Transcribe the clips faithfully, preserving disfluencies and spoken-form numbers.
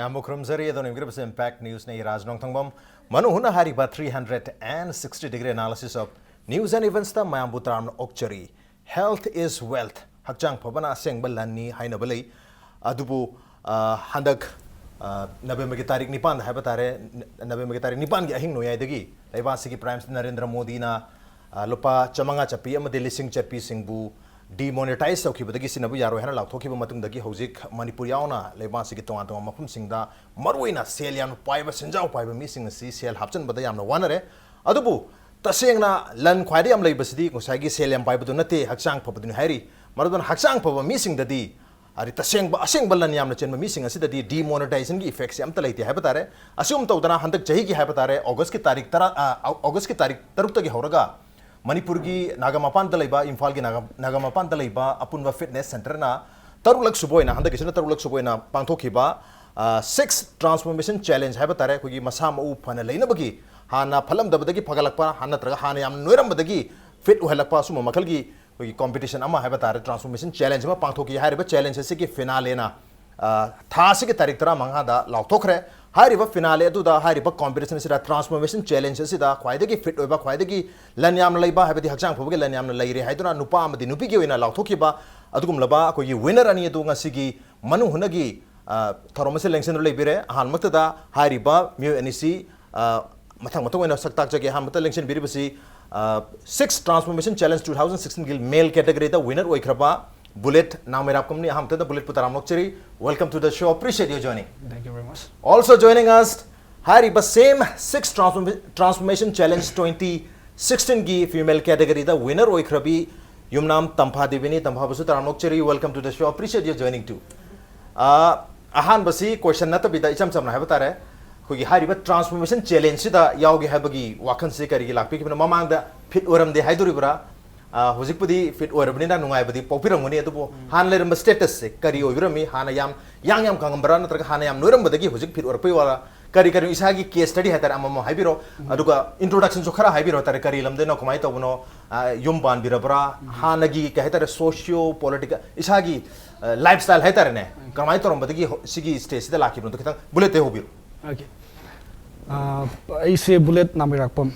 ꯌꯥꯝꯕꯨ ꯈꯨꯔꯨꯝꯖꯔꯤ, ꯑꯗꯣꯝꯅ ꯌꯦꯡꯕꯤꯔꯤꯕꯁꯤ Impact Newsꯅꯤ, ꯔꯥꯖ ꯅꯣꯡꯊꯣꯡꯕꯝ꯫ ꯃꯅꯨꯡ ꯍꯨꯠꯅ ꯍꯥꯏꯔꯤꯕ three hundred and sixty degree analysis of news and eventsꯇ ꯃꯌꯥꯝꯕꯨ ꯇꯔꯥꯝꯅ ꯑꯣꯛꯆꯔꯤ꯫ Health is wealth, ꯍꯛꯆꯥꯡ ꯐꯕꯅ ꯑꯁꯦꯡꯕ ꯂꯟꯅꯤ ꯍꯥꯏꯅꯕ ꯂꯩ꯫ ꯑꯗꯨꯕꯨ, ꯑ, ꯍꯟꯗꯛ, ꯑ, ꯅꯕꯦꯝꯕꯔꯒꯤ ꯇꯥꯔꯤꯛ ꯅꯤꯄꯥꯟꯗ ꯍꯥꯏꯕ ꯇꯥꯔꯦ, ꯅ-, ꯅꯕꯦꯝꯕꯔꯒꯤ ꯇꯥꯔꯤꯛ ꯅꯤꯄꯥꯟꯒꯤ ꯑꯍꯤꯡ ꯅꯣꯡꯌꯥꯏꯗꯒꯤ ꯂꯩꯕꯥꯛ ꯑꯁꯤꯒꯤ Prime Minister ꯅꯔꯦꯟꯗ꯭ꯔ ꯃꯣꯗꯤꯅ, ꯑ, ꯂꯨꯄꯥ ꯆꯥꯃꯉꯥ ꯆꯠꯄꯤ ꯑꯃꯗꯤ ꯂꯤꯁꯤꯡ ꯆꯠꯄꯤꯁꯤꯡꯕꯨ demonetize ꯇꯧꯈꯤꯕꯗꯒꯤ ꯁꯤꯖꯤꯟꯅꯕ ꯌꯥꯔꯣꯏ ꯍꯥꯏꯅ ꯂꯥꯎꯊꯣꯛꯈꯤꯕ ꯃꯇꯨꯡꯗꯒꯤ ꯍꯧꯖꯤꯛ ꯃꯅꯤꯄꯨꯔ ꯌꯥꯎꯅ ꯂꯩꯕꯥꯛ ꯑꯁꯤꯒꯤ ꯇꯣꯉꯥꯟ ꯇꯣꯉꯥꯟꯕ ꯃꯐꯝꯁꯤꯡꯗ ꯃꯔꯨꯑꯣꯏꯅ ꯁꯦꯜ ꯌꯥꯝꯅ ꯄꯥꯏꯕ, ꯁꯦꯟꯖꯥꯎ ꯄꯥꯏꯕ ꯃꯤꯁꯤꯡ ꯑꯁꯤ ꯁꯦꯜ ꯍꯥꯞꯆꯤꯟꯕꯗ ꯌꯥꯝꯅ ꯋꯥꯅꯔꯦ꯫ ꯑꯗꯨꯕꯨ ꯇꯁꯦꯡꯅ ꯂꯟ ꯈ꯭ꯋꯥꯏꯗꯒꯤ ꯌꯥꯝ ꯂꯩꯕꯁꯤꯗꯤ ꯉꯁꯥꯏꯒꯤ ꯁꯦꯜ ꯌꯥꯝ ꯄꯥꯏꯕꯗꯨ ꯅꯠꯇꯦ, ꯍꯛꯆꯥꯡ ꯐꯕꯗꯨꯅꯤ ꯍꯥꯏꯔꯤ꯫ ꯃꯔꯝ ꯑꯗꯨꯅ ꯍꯛꯆꯥꯡ ꯐꯕ ꯃꯤꯁꯤꯡꯗꯗꯤ, ꯍꯥꯏꯗꯤ ꯇꯁꯦꯡꯕ, ꯑꯁꯦꯡꯕ ꯂꯟ ꯌꯥꯝꯅ ꯆꯦꯟꯕ ꯃꯤꯁꯤꯡ ꯑꯁꯤꯗꯗꯤ demonetizationꯒꯤ effectꯁꯦ ꯑꯝꯇ ꯂꯩꯇꯦ ꯍꯥꯏꯕ ꯇꯥꯔꯦ꯫ ꯑꯁꯤꯒꯨꯝ ꯇꯧꯗꯅ ꯍꯟꯗꯛ ꯆꯍꯤꯒꯤ ꯍꯥꯏꯕ ꯇꯥꯔꯦ, Augustꯀꯤ ꯇꯥꯔꯤꯛ ꯇꯔꯥ, ꯑ, Au-, Augustꯀꯤ ꯇꯥꯔꯤꯛ ꯇꯔꯨꯛꯇꯒꯤ ꯍꯧꯔꯒ ꯃꯅꯤꯄꯨꯔꯒꯤ ꯅꯥꯒꯥꯃꯄꯥꯟꯗ ꯂꯩꯕ, ꯏꯝꯐꯥꯜꯒꯤ ꯅꯥꯒꯥ, ꯅꯥꯒꯥꯃꯄꯥꯟꯗ ꯂꯩꯕ ꯑꯄꯨꯟꯕ fitness centreꯅ ꯇꯔꯨꯛꯂꯛ ꯁꯨꯕ ꯑꯣꯏꯅ, ꯍꯟꯗꯛꯀꯤꯁꯤꯅ ꯇꯔꯨꯛꯂꯛ ꯁꯨꯕ ꯑꯣꯏꯅ ꯄꯥꯡꯊꯣꯛꯈꯤꯕ, ꯑ, Six Transformation Challenge ꯍꯥꯏꯕ ꯇꯥꯔꯦ, ꯑꯩꯈꯣꯏꯒꯤ ꯃꯁꯥ ꯃꯎ ꯐꯅ ꯂꯩꯅꯕꯒꯤ, ꯍꯥꯟꯅ ꯐꯠꯂꯝꯗꯕꯗꯒꯤ ꯐꯒꯠꯂꯛꯄ, ꯍꯥꯟꯅ ꯅꯠꯇ꯭ꯔꯒ ꯍꯥꯟꯅ ꯌꯥꯝꯅ ꯅꯣꯏꯔꯝꯕꯗꯒꯤ fit ꯑꯣꯏꯍꯜꯂꯛꯄ, ꯑꯁꯨꯝꯕ ꯃꯈꯜꯒꯤ ꯑꯩꯈꯣꯏꯒꯤ competition ꯑꯃ ꯍꯥꯏꯕ ꯇꯥꯔꯦ, Transformation Challenge ꯑꯃ ꯄꯥꯡꯊꯣꯛꯈꯤ꯫ ꯍꯥꯏꯔꯤꯕ challenge ꯑꯁꯤꯒꯤ finaleꯅ, ꯑ, ꯊꯥ ꯑꯁꯤꯒꯤ ꯇꯥꯔꯤꯛ ꯇꯔꯥꯃꯉꯥꯗ ꯂꯥꯎꯊꯣꯛꯈ꯭ꯔꯦ꯫ ꯍꯥꯏꯔꯤꯕ finale ꯑꯗꯨꯗ ꯍꯥꯏꯔꯤꯕ competition ꯑꯁꯤꯗ, Transformation Challenge ꯑꯁꯤꯗ ꯈ꯭ꯋꯥꯏꯗꯒꯤ fit ꯑꯣꯏꯕ, ꯈ꯭ꯋꯥꯏꯗꯒꯤ ꯂꯟ ꯌꯥꯝꯅ ꯂꯩꯕ, ꯍꯥꯏꯕꯗꯤ ꯍꯛꯆꯥꯡ ꯐꯕꯒꯤ ꯂꯟ ꯌꯥꯝꯅ ꯂꯩꯔꯦ ꯍꯥꯏꯗꯨꯅ ꯅꯨꯄꯥ ꯑꯃꯗꯤ ꯅꯨꯄꯤꯒꯤ ꯑꯣꯏꯅ ꯂꯥꯎꯊꯣꯛꯈꯤꯕ ꯑꯗꯨꯒꯨꯝꯂꯕ ꯑꯩꯈꯣꯏꯒꯤ winner ꯑꯅꯤ ꯑꯗꯨ ꯉꯁꯤꯒꯤ ꯃꯅꯨꯡ ꯍꯨꯠꯅꯒꯤ, ꯑ, ꯊꯧꯔꯝ ꯑꯁꯤ ꯂꯦꯡꯁꯤꯟꯗꯨꯅ ꯂꯩꯕꯤꯔꯦ꯫ ꯑꯍꯥꯟꯕꯃꯛꯇꯗ ꯍꯥꯏꯔꯤꯕ ꯃꯤꯑꯣꯏ ꯑꯅꯤꯁꯤ, ꯑ, ꯃꯊꯪ ꯃꯊꯪ ꯑꯣꯏꯅ ꯁꯛ ꯇꯥꯛꯆꯒꯦ꯫ ꯑꯍꯥꯟꯕꯗ ꯂꯦꯡꯁꯤꯟꯕꯤꯔꯤꯕꯁꯤ, ꯑ, Six Transformation Challenge two thousand sixteenꯒꯤ male categoryꯗ winner ꯑꯣꯏꯈ꯭ꯔꯕ ꯕꯨꯂꯦꯠ ꯅꯥꯎꯃꯩꯔꯥꯞꯀꯝꯅꯤ꯫ ꯑꯍꯥꯟꯕꯗ ꯕꯨꯂꯦꯠꯄꯨ ꯇꯔꯥꯝꯅ ꯑꯣꯛꯆꯔꯤ꯫ Welcome to the show. Appreciate you joining. Thank you very much. Also joining us, ꯍꯥꯏꯔꯤꯕ same Six Transform-, Transformation Challenge twenty sixteenꯒꯤ female categoryꯗ winner ꯑꯣꯏꯈ꯭ꯔꯕꯤ ꯌꯨꯝꯅꯥꯝ ꯇꯝꯐꯥ ꯗꯦꯕꯤꯅꯤ꯫ ꯇꯝꯐꯥꯕꯨꯁꯨ ꯇꯔꯥꯝꯅ ꯑꯣꯛꯆꯔꯤ꯫ Welcome to the show. Appreciate you joining too. ꯑ, ꯑꯍꯥꯟꯕꯁꯤ question ꯅꯠꯇꯕꯤꯗ ꯏꯆꯝ ꯆꯝꯅ ꯍꯥꯏꯕ ꯇꯥꯔꯦ, ꯑꯩꯈꯣꯏꯒꯤ ꯍꯥꯏꯔꯤꯕ Transformation Challengeꯁꯤꯗ ꯌꯥꯎꯒꯦ ꯍꯥꯏꯕꯒꯤ ꯋꯥꯈꯜꯁꯤ ꯀꯔꯤꯒꯤ ꯂꯥꯛꯄꯤꯈꯤꯕꯅꯣ? ꯃꯃꯥꯡꯗ fit ꯑꯣꯏꯔꯝꯗꯦ ꯍꯥꯏꯗꯣꯔꯤꯕ꯭ꯔꯥ? ꯑ, ꯍꯧꯖꯤꯛꯄꯨꯗꯤ fit ꯑꯣꯏꯔꯕꯅꯤꯅ ꯅꯨꯡꯉꯥꯏꯕꯗꯤ ꯄꯣꯛꯄꯤꯔꯝꯒꯅꯤ, ꯑꯗꯨꯕꯨ ꯎꯝ꯫ ꯍꯥꯟꯅ ꯂꯩꯔꯝꯕ statusꯁꯦ ꯀꯔꯤ ꯑꯣꯏꯕꯤꯔꯝꯃꯤ? ꯍꯥꯟꯅ ꯌꯥꯝ ꯌꯥꯡ ꯌꯥꯝ ꯀꯪꯉꯝꯕ꯭ꯔꯥ, ꯅꯠꯇ꯭ꯔꯒ ꯍꯥꯟꯅ ꯌꯥꯝ ꯅꯣꯏꯔꯝꯕꯗꯒꯤ ꯍꯧꯖꯤꯛ fit ꯑꯣꯏꯔꯛꯄꯩ ꯋꯥꯔꯥ? ꯀꯔꯤ ꯀꯔꯤ ꯏꯁꯥꯒꯤ case study ꯍꯥꯏꯇꯥꯔꯦ, ꯑꯃꯃꯝ ꯍꯥꯏꯕꯤꯔꯣ꯫ ꯑꯗꯨꯒ introduction ꯁꯨ ꯈꯔ ꯍꯥꯏꯕꯤꯔꯣ ꯍꯥꯏꯇꯥꯔꯦ, ꯀꯔꯤ ꯂꯝꯗꯩꯅꯣ, ꯀꯃꯥꯏꯅ ꯇꯧꯕꯅꯣ, ꯑ, ꯌꯨꯝ ꯄꯥꯟꯕꯤꯔꯕ꯭ꯔꯥ, ꯍꯥꯟꯅꯒꯤ ꯀꯩ ꯍꯥꯏꯇꯥꯔꯦ, socio political ꯏꯁꯥꯒꯤ, ꯑ, lifestyle ꯍꯥꯏꯇꯥꯔꯦꯅꯦ, ꯀꯃꯥꯏꯅ ꯇꯧꯔꯝꯕꯗꯒꯤ ꯍꯧ-, ꯁꯤꯒꯤ stage ꯁꯤꯗ ꯂꯥꯛꯈꯤꯕꯅꯣꯗꯣ ꯈꯤꯇꯪ bullet ꯇꯩ ꯍꯧꯕꯤꯔꯣ꯫ Okay. ꯑ, ꯑꯩꯁꯦ ꯕꯨꯂꯦꯠ ꯅꯥꯝꯕꯩꯔꯥꯛꯄꯝ,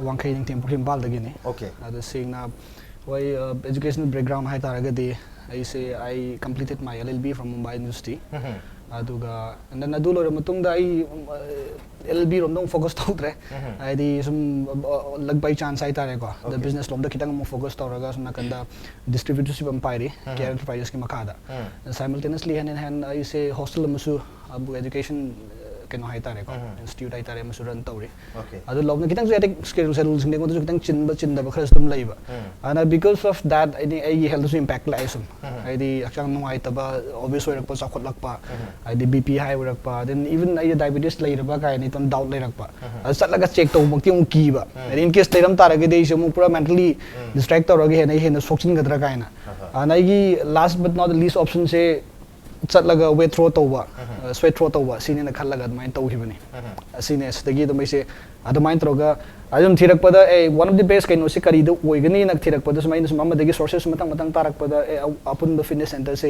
ꯋꯥꯡꯈꯩ ꯅꯤꯡꯊꯦꯝ ꯄꯨꯈ꯭ꯔꯤ ꯏꯝꯐꯥꯜꯗꯒꯤꯅꯤ꯫ Okay. ꯑꯗꯣ ꯁꯦꯡꯅ ꯍꯣꯏ, ꯑ, educational background ꯍꯥꯏꯇꯥꯔꯒꯗꯤ ꯑꯩꯁꯦ I completed my L L B from Mumbai University. ꯑꯗꯨꯒ and then ꯑꯗꯨ ꯂꯣꯏꯔ ꯃꯇꯨꯡꯗ ꯑꯩ ꯎꯝ, ꯑ, L L B ꯔꯣꯝꯗ ꯑꯃꯨꯛ focus ꯇꯧꯗ꯭ꯔꯦ꯫ ꯍꯥꯏꯗꯤ ꯁꯨꯝ ꯑ, ꯑ, luck by chance ꯍꯥꯏꯇꯥꯔꯦꯀꯣ꯫ ꯑꯗ Okay. business ꯂꯣꯝꯗ ꯈꯤꯇꯪ ꯑꯃꯨꯛ focus ꯇꯧꯔꯒ ꯁꯣꯝ ꯅꯥꯀꯟꯗ distributorship ꯑꯃ ꯄꯥꯏꯔꯤ, K R Enterprises ꯀꯤ ꯃꯈꯥꯗ꯫ Simultaneously hand in hand ꯑꯩꯁꯦ hostel ꯑꯃꯁꯨ ꯑꯕꯨ education, ꯑ, ꯀꯩꯅꯣ ꯍꯥꯏꯇꯥꯔꯦꯀꯣ, institute ꯍꯥꯏꯇꯥꯔꯦ, ꯑꯃꯁꯨ run ꯇꯧꯔꯤ꯫ Okay. ꯑꯗꯨ ꯂꯧꯕꯅ ꯈꯤꯇꯪꯁꯨ ꯍꯥꯏꯗꯤ schedule ꯁꯦꯗꯨꯜꯁꯤꯡꯗ ꯑꯩꯉꯣꯟꯗꯁꯨ ꯈꯤꯇꯪ ꯆꯤꯟꯕ ꯆꯤꯟꯗꯕ ꯈꯔꯁꯨ ꯑꯗꯨꯝ ꯂꯩꯕ꯫ ꯑꯗꯨꯅ because of that ꯑꯩꯗꯤ ꯑꯩꯒꯤ health ꯁꯨ impact ꯂꯥꯛꯑꯦ ꯁꯨꯝ꯫ ꯍꯥꯏꯗꯤ ꯍꯛꯆꯥꯡ ꯅꯨꯡꯉꯥꯏꯇꯕ, obese ꯑꯣꯏꯔꯛꯄ, ꯆꯥꯎꯈꯠꯂꯛꯄ, ꯍꯥꯏꯗꯤ B P high ꯑꯣꯏꯔꯛꯄ, then even ꯑꯩ diabetes ꯂꯩꯔꯕ ꯀꯥꯏꯅ ꯏꯇꯣꯝ doubt ꯂꯩꯔꯛꯄ꯫ ꯑꯗꯨ ꯆꯠꯂꯒ check ꯇꯧꯕꯃꯛꯇꯤ ꯑꯃꯨꯛ ꯀꯤꯕ꯫ ꯍꯥꯏꯗꯤ in case ꯂꯩꯔꯝ ꯇꯥꯔꯒꯗꯤ ꯑꯩꯁꯦ ꯑꯃꯨꯛ ꯄꯨꯔꯥ mentally distract ꯇꯧꯔꯒ ꯍꯦꯟꯅ ꯑꯩ ꯍꯦꯟꯅ ꯁꯣꯛꯆꯤꯟꯒꯗ꯭ꯔꯥ ꯀꯥꯏꯅ꯫ ꯑꯗꯨꯅ ꯑꯩꯒꯤ last but not the least option ꯁꯦ ꯆꯠꯂꯒ weight throw ꯇꯧꯕ, ꯑ, sweat throw ꯇꯧꯕ, ꯁꯤꯅꯦꯅ ꯈꯜꯂꯒ ꯑꯗꯨꯃꯥꯏꯅ ꯇꯧꯈꯤꯕꯅꯤ꯫ ꯑꯁꯤꯅꯦ, ꯑꯁꯤꯗꯒꯤ ꯑꯗꯨꯝ ꯑꯩꯁꯦ ꯑꯗꯨꯃꯥꯏꯅ ꯇꯧꯔꯒ ꯑꯗꯨꯝ ꯊꯤꯔꯛꯄꯗ, ꯑꯦ, one of the best ꯀꯩꯅꯣꯁꯦ ꯀꯔꯤꯗ ꯑꯣꯏꯒꯅꯤꯅ ꯊꯤꯔꯛꯄꯗ ꯁꯨꯝ ꯑꯩꯅ ꯁꯨꯝ ꯑꯃꯗꯒꯤ sources ꯃꯊꯪ ꯃꯊꯪ ꯇꯥꯔꯛꯄꯗ, ꯑꯦ, ꯑ-, ꯑꯄꯨꯟꯕ fitness centre say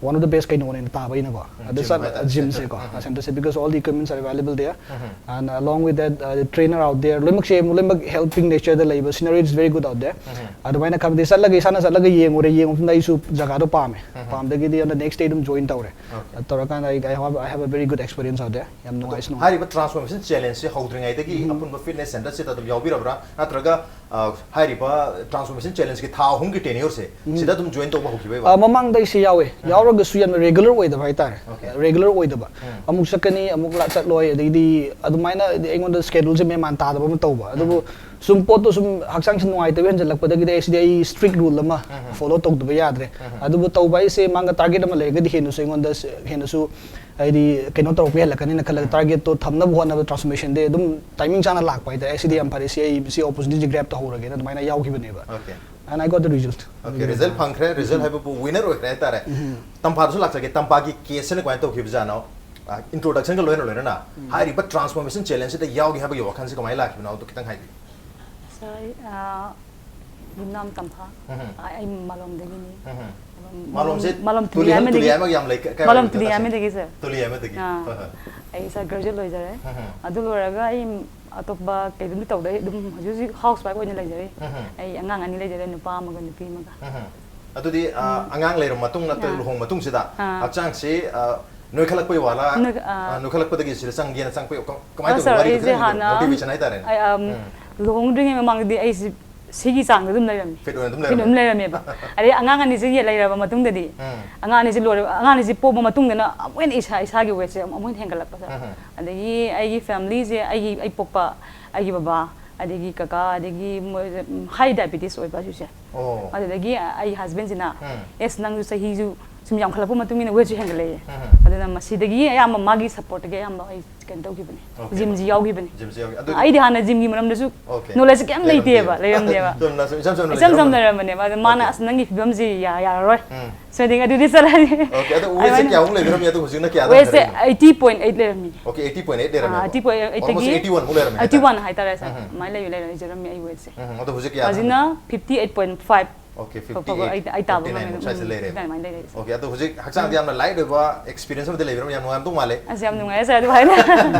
one of the best ꯀꯩꯅꯣꯅꯦꯅ ꯇꯥꯕ ꯑꯩꯅꯀꯣ꯫ ꯑꯗꯨ gym ꯆꯠ-, ꯍꯥꯏꯇꯥꯔꯦ, gym center. ꯁꯦꯀꯣ, centre say, because all the equipments are available there. And along with that, uh, the trainer out there, ꯂꯣꯏꯅꯃꯛꯁꯦ ꯂꯣꯏꯅꯃꯛ helping nature ꯗ ꯂꯩꯕ, scenery is very good out there. ꯑꯗꯨꯃꯥꯏꯅ ꯈꯪꯗꯦ, ꯆꯠꯂꯒ, ꯏꯁꯥꯅ ꯆꯠꯂꯒ ꯌꯦꯡꯉꯨꯔꯦ, ꯌꯦꯡꯕ ꯃꯇꯝꯗ ꯑꯩꯁꯨ ꯖꯒꯥꯗꯣ ꯄꯥꯝꯃꯦ꯫ ꯄꯥꯝꯗꯒꯤꯗꯤ ꯑꯗ next day ꯑꯗꯨꯝ join ꯇꯧꯔꯦ꯫ ꯑꯗꯨ ꯇꯧꯔꯀꯥꯟꯗ ꯑꯩ, I have, I have a very good experience out there. ꯌꯥꯝ ꯅꯨꯡꯉꯥꯏꯁꯨ ꯅꯨꯡꯉꯥꯏ꯫ ꯍꯥꯏꯔꯤꯕ transformation challenge ꯁꯦ ꯍꯧꯗ꯭ꯔꯤꯉꯩꯗꯒꯤ ꯑꯄꯨꯟꯕ fitness centre ꯁꯤꯗ ꯑꯗꯨꯝ ꯌꯥꯎꯕꯤꯔꯕ꯭ꯔꯥ? ꯅꯠꯇ꯭ꯔꯒ, ꯑ, ꯍꯥꯏꯔꯤꯕ transformation challenge ꯀꯤ ꯊꯥ ꯑꯍꯨꯝꯒꯤ tenure ꯁꯦ ꯁꯤꯗ ꯑꯗꯨꯝ join ꯇꯧꯕ ꯍꯧꯈꯤꯕꯩ ꯑ, ꯃꯃꯥꯡꯗ ꯑꯩꯁꯦ ꯌꯥꯎꯋꯦ꯫ ꯌꯥꯎꯔꯒꯁꯨ ꯌꯥꯝꯅ regular ꯑꯣꯏꯗꯕ ꯍꯥꯏꯇꯥꯔꯦ꯫ Okay. Regular ꯑꯣꯏꯗꯕ꯫ ꯑꯃꯨꯛ ꯆꯠꯀꯅꯤ, ꯑꯃꯨꯛ ꯂꯥ-, ꯆꯠꯂꯣꯏ, ꯑꯗꯩꯗꯤ ꯑꯗꯨꯃꯥꯏꯅ ꯑꯩꯉꯣꯟꯗ schedule ꯁꯦ ꯃꯦꯟ ꯃꯥꯟ ꯇꯥꯗꯕ ꯑꯃ ꯇꯧꯕ꯫ ꯑꯗꯨꯕꯨ ꯁꯨꯝ ꯄꯣꯠꯇꯣ ꯁꯨꯝ ꯍꯛꯆꯥꯡꯁꯦ ꯅꯨꯡꯉꯥꯏꯇꯕ ꯍꯦꯟꯖꯜꯂꯛꯄꯗꯒꯤꯗꯤ ꯑꯩ ꯁꯤꯗꯤ ꯑꯩ strict rule ꯑꯃ follow ꯇꯧꯗꯕ ꯌꯥꯗ꯭ꯔꯦ꯫ ꯑꯗꯨꯕꯨ ꯇꯧꯕ ꯍꯥꯏꯁꯦ ꯃꯥꯡꯗ target ꯑꯃ ꯂꯩꯔꯒꯗꯤ ꯍꯦꯟꯅꯁꯨ ꯑꯩꯉꯣꯟꯗ ꯁ-, ꯍꯦꯟꯅꯁꯨ ꯍꯥꯏꯗꯤ ꯀꯩꯅꯣ ꯇꯧꯔꯛꯄ ꯍꯦꯜꯂꯛꯀꯅꯤꯅ ꯈꯜꯂꯒ target ꯇꯣ ꯊꯝꯅꯕ ꯍꯣꯠꯅꯕ transformation ꯗꯤ ꯑꯗꯨꯝ timing ꯆꯥꯅ ꯂꯥꯛꯄ ꯍꯥꯏꯇꯥꯔꯦ꯫ ꯑꯩ ꯁꯤꯗꯤ ꯌꯥꯝ ꯐꯔꯦ, ꯁꯤ ꯑꯩ ꯁꯤ opportunity ꯁꯦ grab ꯇꯧꯍꯧꯔꯒꯦꯅ ꯑꯗꯨꯃꯥꯏꯅ ꯌꯥꯎꯈꯤꯕꯅꯦꯕ꯫ Okay. And I got the result. Okay, result ꯐꯪꯈ꯭ꯔꯦ, result ꯍꯥꯏꯕꯕꯨ winner ꯑꯣꯏꯈ꯭ꯔꯦ ꯍꯥꯏꯇꯥꯔꯦ꯫ ꯇꯝꯐꯥꯗꯁꯨ ꯂꯥꯛꯆꯒꯦ, ꯇꯝꯐꯥꯒꯤ case ꯁꯤꯅ ꯀꯃꯥꯏꯅ ꯇꯧꯈꯤꯕꯖꯥꯠꯅꯣ? ꯏꯟꯇ꯭ꯔꯣꯗꯛꯁꯟꯒ ꯂꯣꯏꯅ ꯂꯣꯏꯅꯅ ꯍꯥꯏꯔꯤꯕ ꯇ꯭ꯔꯥꯟꯁꯐꯣꯔꯃꯦꯁꯟ ꯆꯦꯂꯦꯟꯖꯁꯤꯗ ꯌꯥꯎꯒꯦ ꯍꯥꯏꯕꯒꯤ ꯋꯥꯈꯜꯁꯤ ꯀꯃꯥꯏꯅ ꯂꯥꯛꯈꯤꯕꯅꯣ ꯑꯗꯨ ꯈꯤꯇꯪ ꯍꯥꯏꯕꯤꯌꯨ꯫ ꯁꯥꯔ, ꯑꯩ, ꯑ, ꯌꯨꯝꯅꯥꯝ ꯇꯝꯐꯥ꯫ ꯎꯝ꯫ ꯑ, ꯑꯩ ꯃꯥꯂꯣꯝꯗꯒꯤꯅꯤ꯫ ꯎꯝ꯫ ꯃꯥꯂꯣꯝ, ꯃꯥꯂꯣꯝꯁꯦ ꯃꯥꯂꯣꯝ ꯇꯨꯂꯤ ꯇꯨꯂꯤ ꯍꯥꯏꯕ, ꯇꯨꯂꯤ ꯑꯃꯗꯒꯤ, ꯍꯥꯏꯕ ꯌꯥꯝ ꯂꯩ, ꯀ-, ꯀꯥꯏ ꯃꯥꯂꯣꯝ ꯋꯥꯏꯗꯅꯣ ꯇꯨꯂꯤ ꯇꯥꯁꯦ? ꯑꯃꯗꯒꯤ ꯁꯥꯔ꯫ ꯇꯨꯂꯤ ꯑꯃꯗꯒꯤ꯫ ꯑꯥ꯫ ꯍꯣꯏ, ꯍꯣꯏ꯫ ꯑꯩ ꯁꯥꯔ ꯒ꯭ꯔꯦꯖꯨꯑꯦꯠ ꯂꯣꯏꯖꯔꯦ꯫ ꯎꯝ꯫ ꯑꯗꯨ ꯂꯣꯏꯔꯒ ꯑꯩ ꯑꯇꯣꯞꯄ ꯀꯩꯗꯨꯝꯗꯤ ꯇꯧꯗꯦ꯫ ꯑꯩ ꯑꯗꯨꯝ ꯍꯧꯖꯤꯛ ꯍꯧꯖꯤꯛ ꯍꯥꯎꯁ ꯋꯥꯏꯐ ꯑꯣꯏꯅ ꯂꯩꯖꯔꯤ꯫ ꯎꯝ꯫ ꯑꯩ ꯑꯉꯥꯡ ꯑꯅꯤ ꯂꯩꯖꯔꯦ, ꯅꯨꯄꯥ ꯑꯃꯒ ꯅꯨꯄꯤ ꯑꯃꯒ꯫ ꯎꯝ꯫ ꯑꯗꯨꯗꯤ, ꯑ, ꯑꯉꯥꯡ ꯂꯩꯔꯕ ꯃꯇꯨꯡ ꯅꯠꯇ꯭ꯔꯒ ꯑꯥ꯫ ꯂꯨꯍꯣꯡ ꯃꯇꯨꯡꯁꯤꯗ ꯑꯥ꯫ ꯍꯛꯆꯥꯡꯁꯤ, ꯑ, ꯅꯣꯏꯈꯠꯂꯛꯄꯩ ꯋꯥꯔ, ꯅꯣꯏ-, ꯑꯥ꯫ ꯑ, ꯅꯣꯏꯈꯠꯂꯛꯄꯗꯒꯤ ꯁꯤꯗ ꯆꯪꯒꯦꯅ ꯆꯪꯉꯛꯄꯩ ꯀ-, ꯀꯃꯥꯏꯅ ꯑ, ꯇꯧꯒꯦ? ꯁꯥꯔ, ꯋꯥꯔꯤꯗꯣ ꯑꯩꯁꯦ ꯈꯤꯇꯪ ꯂꯤꯕꯤꯔꯝꯃꯣ꯫ ꯍꯥꯟꯅ, ꯃꯣꯇꯤꯚꯦꯁꯟ ꯍꯥꯏꯇꯥꯔꯦꯅꯦ꯫ ꯑꯩ, ꯑꯝ, ꯎꯝ꯫ ꯂꯨꯍꯣꯡꯗ꯭ꯔꯤꯉꯩ ꯃꯃꯥꯡꯗꯗꯤ ꯑꯩꯁꯦ ꯁꯤꯒꯤ ꯆꯥꯡꯗ ꯑꯗꯨꯝ ꯂꯩꯔꯝꯃꯤ꯫ ꯐꯤꯠ ꯑꯣꯏꯅ ꯑꯗꯨꯝ ꯐꯤꯠ ꯑꯗꯨꯝ ꯂꯩꯔꯝꯃꯦ꯫ ꯂꯩꯔꯝꯃꯦꯕ꯫ ꯑꯗꯩ ꯑꯉꯥꯡ ꯑꯅꯤꯁꯦ ꯌꯦ-, ꯂꯩꯔꯕ ꯃꯇꯨꯡꯗꯗꯤ, ꯎꯝ꯫ ꯑꯉꯥꯡ ꯑꯅꯤꯁꯦ ꯂꯣꯏꯔꯕ, ꯑꯉꯥꯡ ꯑꯅꯤꯁꯦ ꯄꯣꯛꯄ ꯃꯇꯨꯡꯗꯅ ꯑꯃꯨꯛ ꯍꯦꯟꯅ ꯏꯁꯥ, ꯏꯁꯥꯒꯤ ꯋꯦꯠꯁꯦ ꯑꯃꯨꯛ ꯍꯦꯟꯅ ꯍꯦꯟꯒꯠꯂꯛꯄ, ꯁꯥꯔ꯫ ꯎꯝ꯫ ꯑꯗꯒꯤ ꯑꯩꯒꯤ ꯐꯦꯃꯤꯂꯤꯁꯦ, ꯑꯩꯒꯤ, ꯑꯩ ꯄꯣꯛꯄ, ꯑꯩꯒꯤ ꯕꯕꯥ, ꯑꯗꯒꯤ ꯀꯀꯥ, ꯑꯗꯒꯤ ꯃꯣꯏ, ꯎꯝ, ꯍꯥꯏ ꯗꯥꯏꯕꯤꯇꯤꯁ ꯑꯣꯏꯕ ꯍꯧꯖꯤꯛꯁꯦ꯫ ꯑꯣ꯫ ꯑꯗꯨꯗꯒꯤ ꯑꯩ ꯍꯁꯕꯦꯟꯁꯤꯅ, ꯎꯝ꯫ "ꯑꯦꯁ, ꯅꯪꯁꯨ ꯆꯍꯤꯁꯨ ꯁꯨꯝ ꯌꯥꯝꯈꯠꯂꯛꯄ ꯃꯇꯨꯡ ꯏꯟꯅ ꯋꯦꯠꯁꯨ ꯍꯦꯟꯒꯠꯂꯛꯑꯦ꯫ ꯎꯝ꯫ ꯑꯗꯨꯅ ꯃꯁꯤꯗꯒꯤ ꯑꯌꯥꯝꯕ ꯃꯥꯒꯤ ꯁꯞꯄꯣꯔꯠꯇꯒꯤ ꯑꯌꯥꯝꯕ ꯑꯩ ꯀꯩꯅꯣ ꯇꯧꯈꯤꯕꯅꯦ, Okay꯫ ꯖꯤꯝꯁꯤ ꯌꯥꯎꯈꯤꯕꯅꯦ꯫ ꯖꯤꯝꯁꯤ ꯌꯥꯎꯈꯤ꯫ ꯑꯗꯨ ꯑꯩꯗꯤ ꯍꯥꯟꯅ ꯖꯤꯝꯒꯤ ꯃꯔꯝꯗꯁꯨ Okay꯫ ꯅꯣꯂꯦꯖ ꯀꯩꯝ ꯂꯩꯇꯦꯕ, ꯂꯩꯔꯝꯗꯦꯕ꯫ ꯂꯩꯔꯝꯗꯦꯕ꯫ ꯆꯨꯝꯅ ꯁꯨꯝ ꯏꯆꯝ ꯆꯝꯅ ꯏꯆꯝ ꯆꯝꯅ ꯂꯩꯖꯔꯝꯕꯅꯦ꯫ ꯂꯩꯔꯝꯕꯅꯦꯕ꯫ ꯑꯗ ꯃꯥꯅ, Okay꯫ "ꯑꯁ, ꯅꯪꯒꯤ ꯐꯤꯕꯝꯁꯤ ꯌꯥ-, ꯌꯥꯔꯔꯣꯏ꯫ ꯎꯝ꯫ ꯁꯣꯏꯗꯅ ꯑꯗꯨꯗꯤ ꯆꯠꯂꯅꯤ"꯫ Okay, ꯑꯗꯣ ꯋꯦꯠꯁꯦ ꯑꯗꯨꯃꯥꯏꯅ ꯀꯌꯥꯃꯨꯛ ꯂꯩꯕꯤꯔꯝꯃꯤ? ꯑꯗꯣ ꯍꯧꯖꯤꯛꯅ ꯀꯌꯥꯗ ꯋꯦꯠꯁꯦ ꯍꯟꯊꯔꯛꯏꯅꯣ? ꯑꯩꯠꯇꯤ ꯄꯣꯏꯟ ꯑꯩꯠ ꯂꯩꯔꯝꯃꯤ꯫ Okay, eighty point eight ꯂꯩꯔꯝꯃꯦꯕ꯫ ꯑꯥ, eighty point eight, Almost ꯑꯩꯠꯇꯒꯤ, eighty one ꯃꯨꯛ ꯂꯩꯔꯝꯃꯦ eighty one ꯍꯥꯏꯇꯥꯔꯦ꯫ ꯍꯥꯏꯇꯥꯔꯦ, ꯁꯥꯔ꯫ ꯎꯝ꯫ ꯑꯗꯨꯃꯥꯏꯅ ꯂꯩꯔ-, ꯂꯩꯖꯔꯝꯃꯤ ꯑꯩ ꯋꯦꯠꯁꯦ꯫ ꯎꯝ, ꯑꯗꯣ ꯍꯧꯖꯤꯛ ꯀꯌꯥꯗ ꯍꯧꯖꯤꯛꯅ ꯍꯟꯊꯔꯦ? fifty eight point five꯫ Okay, ꯐꯥꯎ-, fifty eight, ꯑꯩ, ꯑꯩ ꯇꯥꯕ fifty nine ꯉꯝꯃꯦ꯫ ꯃꯨꯛ ꯁ꯭ꯋꯥꯏꯁꯦ ꯎꯝ, ꯂꯩꯔꯦꯕ꯫ ꯑꯗꯨꯃꯥꯏꯅ ꯂꯩꯔꯦ꯫ Okay, ꯑꯗꯣ ꯍꯧꯖꯤꯛ ꯍꯛꯆꯥꯡꯗ ꯌꯥꯝꯅ ꯂꯥꯏꯠ ꯑꯣꯏꯕ ꯑꯦꯛꯁꯄꯤꯔꯤꯌꯦꯟꯁ ꯑꯃꯗꯤ ꯂꯩꯕꯤꯔꯝꯃꯤ, ꯌꯥꯝ ꯅꯨꯡꯉꯥꯏꯔꯝꯗꯧ ꯃꯥꯜꯂꯦ꯫ ꯑꯁ, ꯌꯥꯝ ꯅꯨꯡꯉꯥꯏꯔꯦ, ꯁꯥꯔ, ꯑꯗꯨꯃꯥꯏꯅ꯫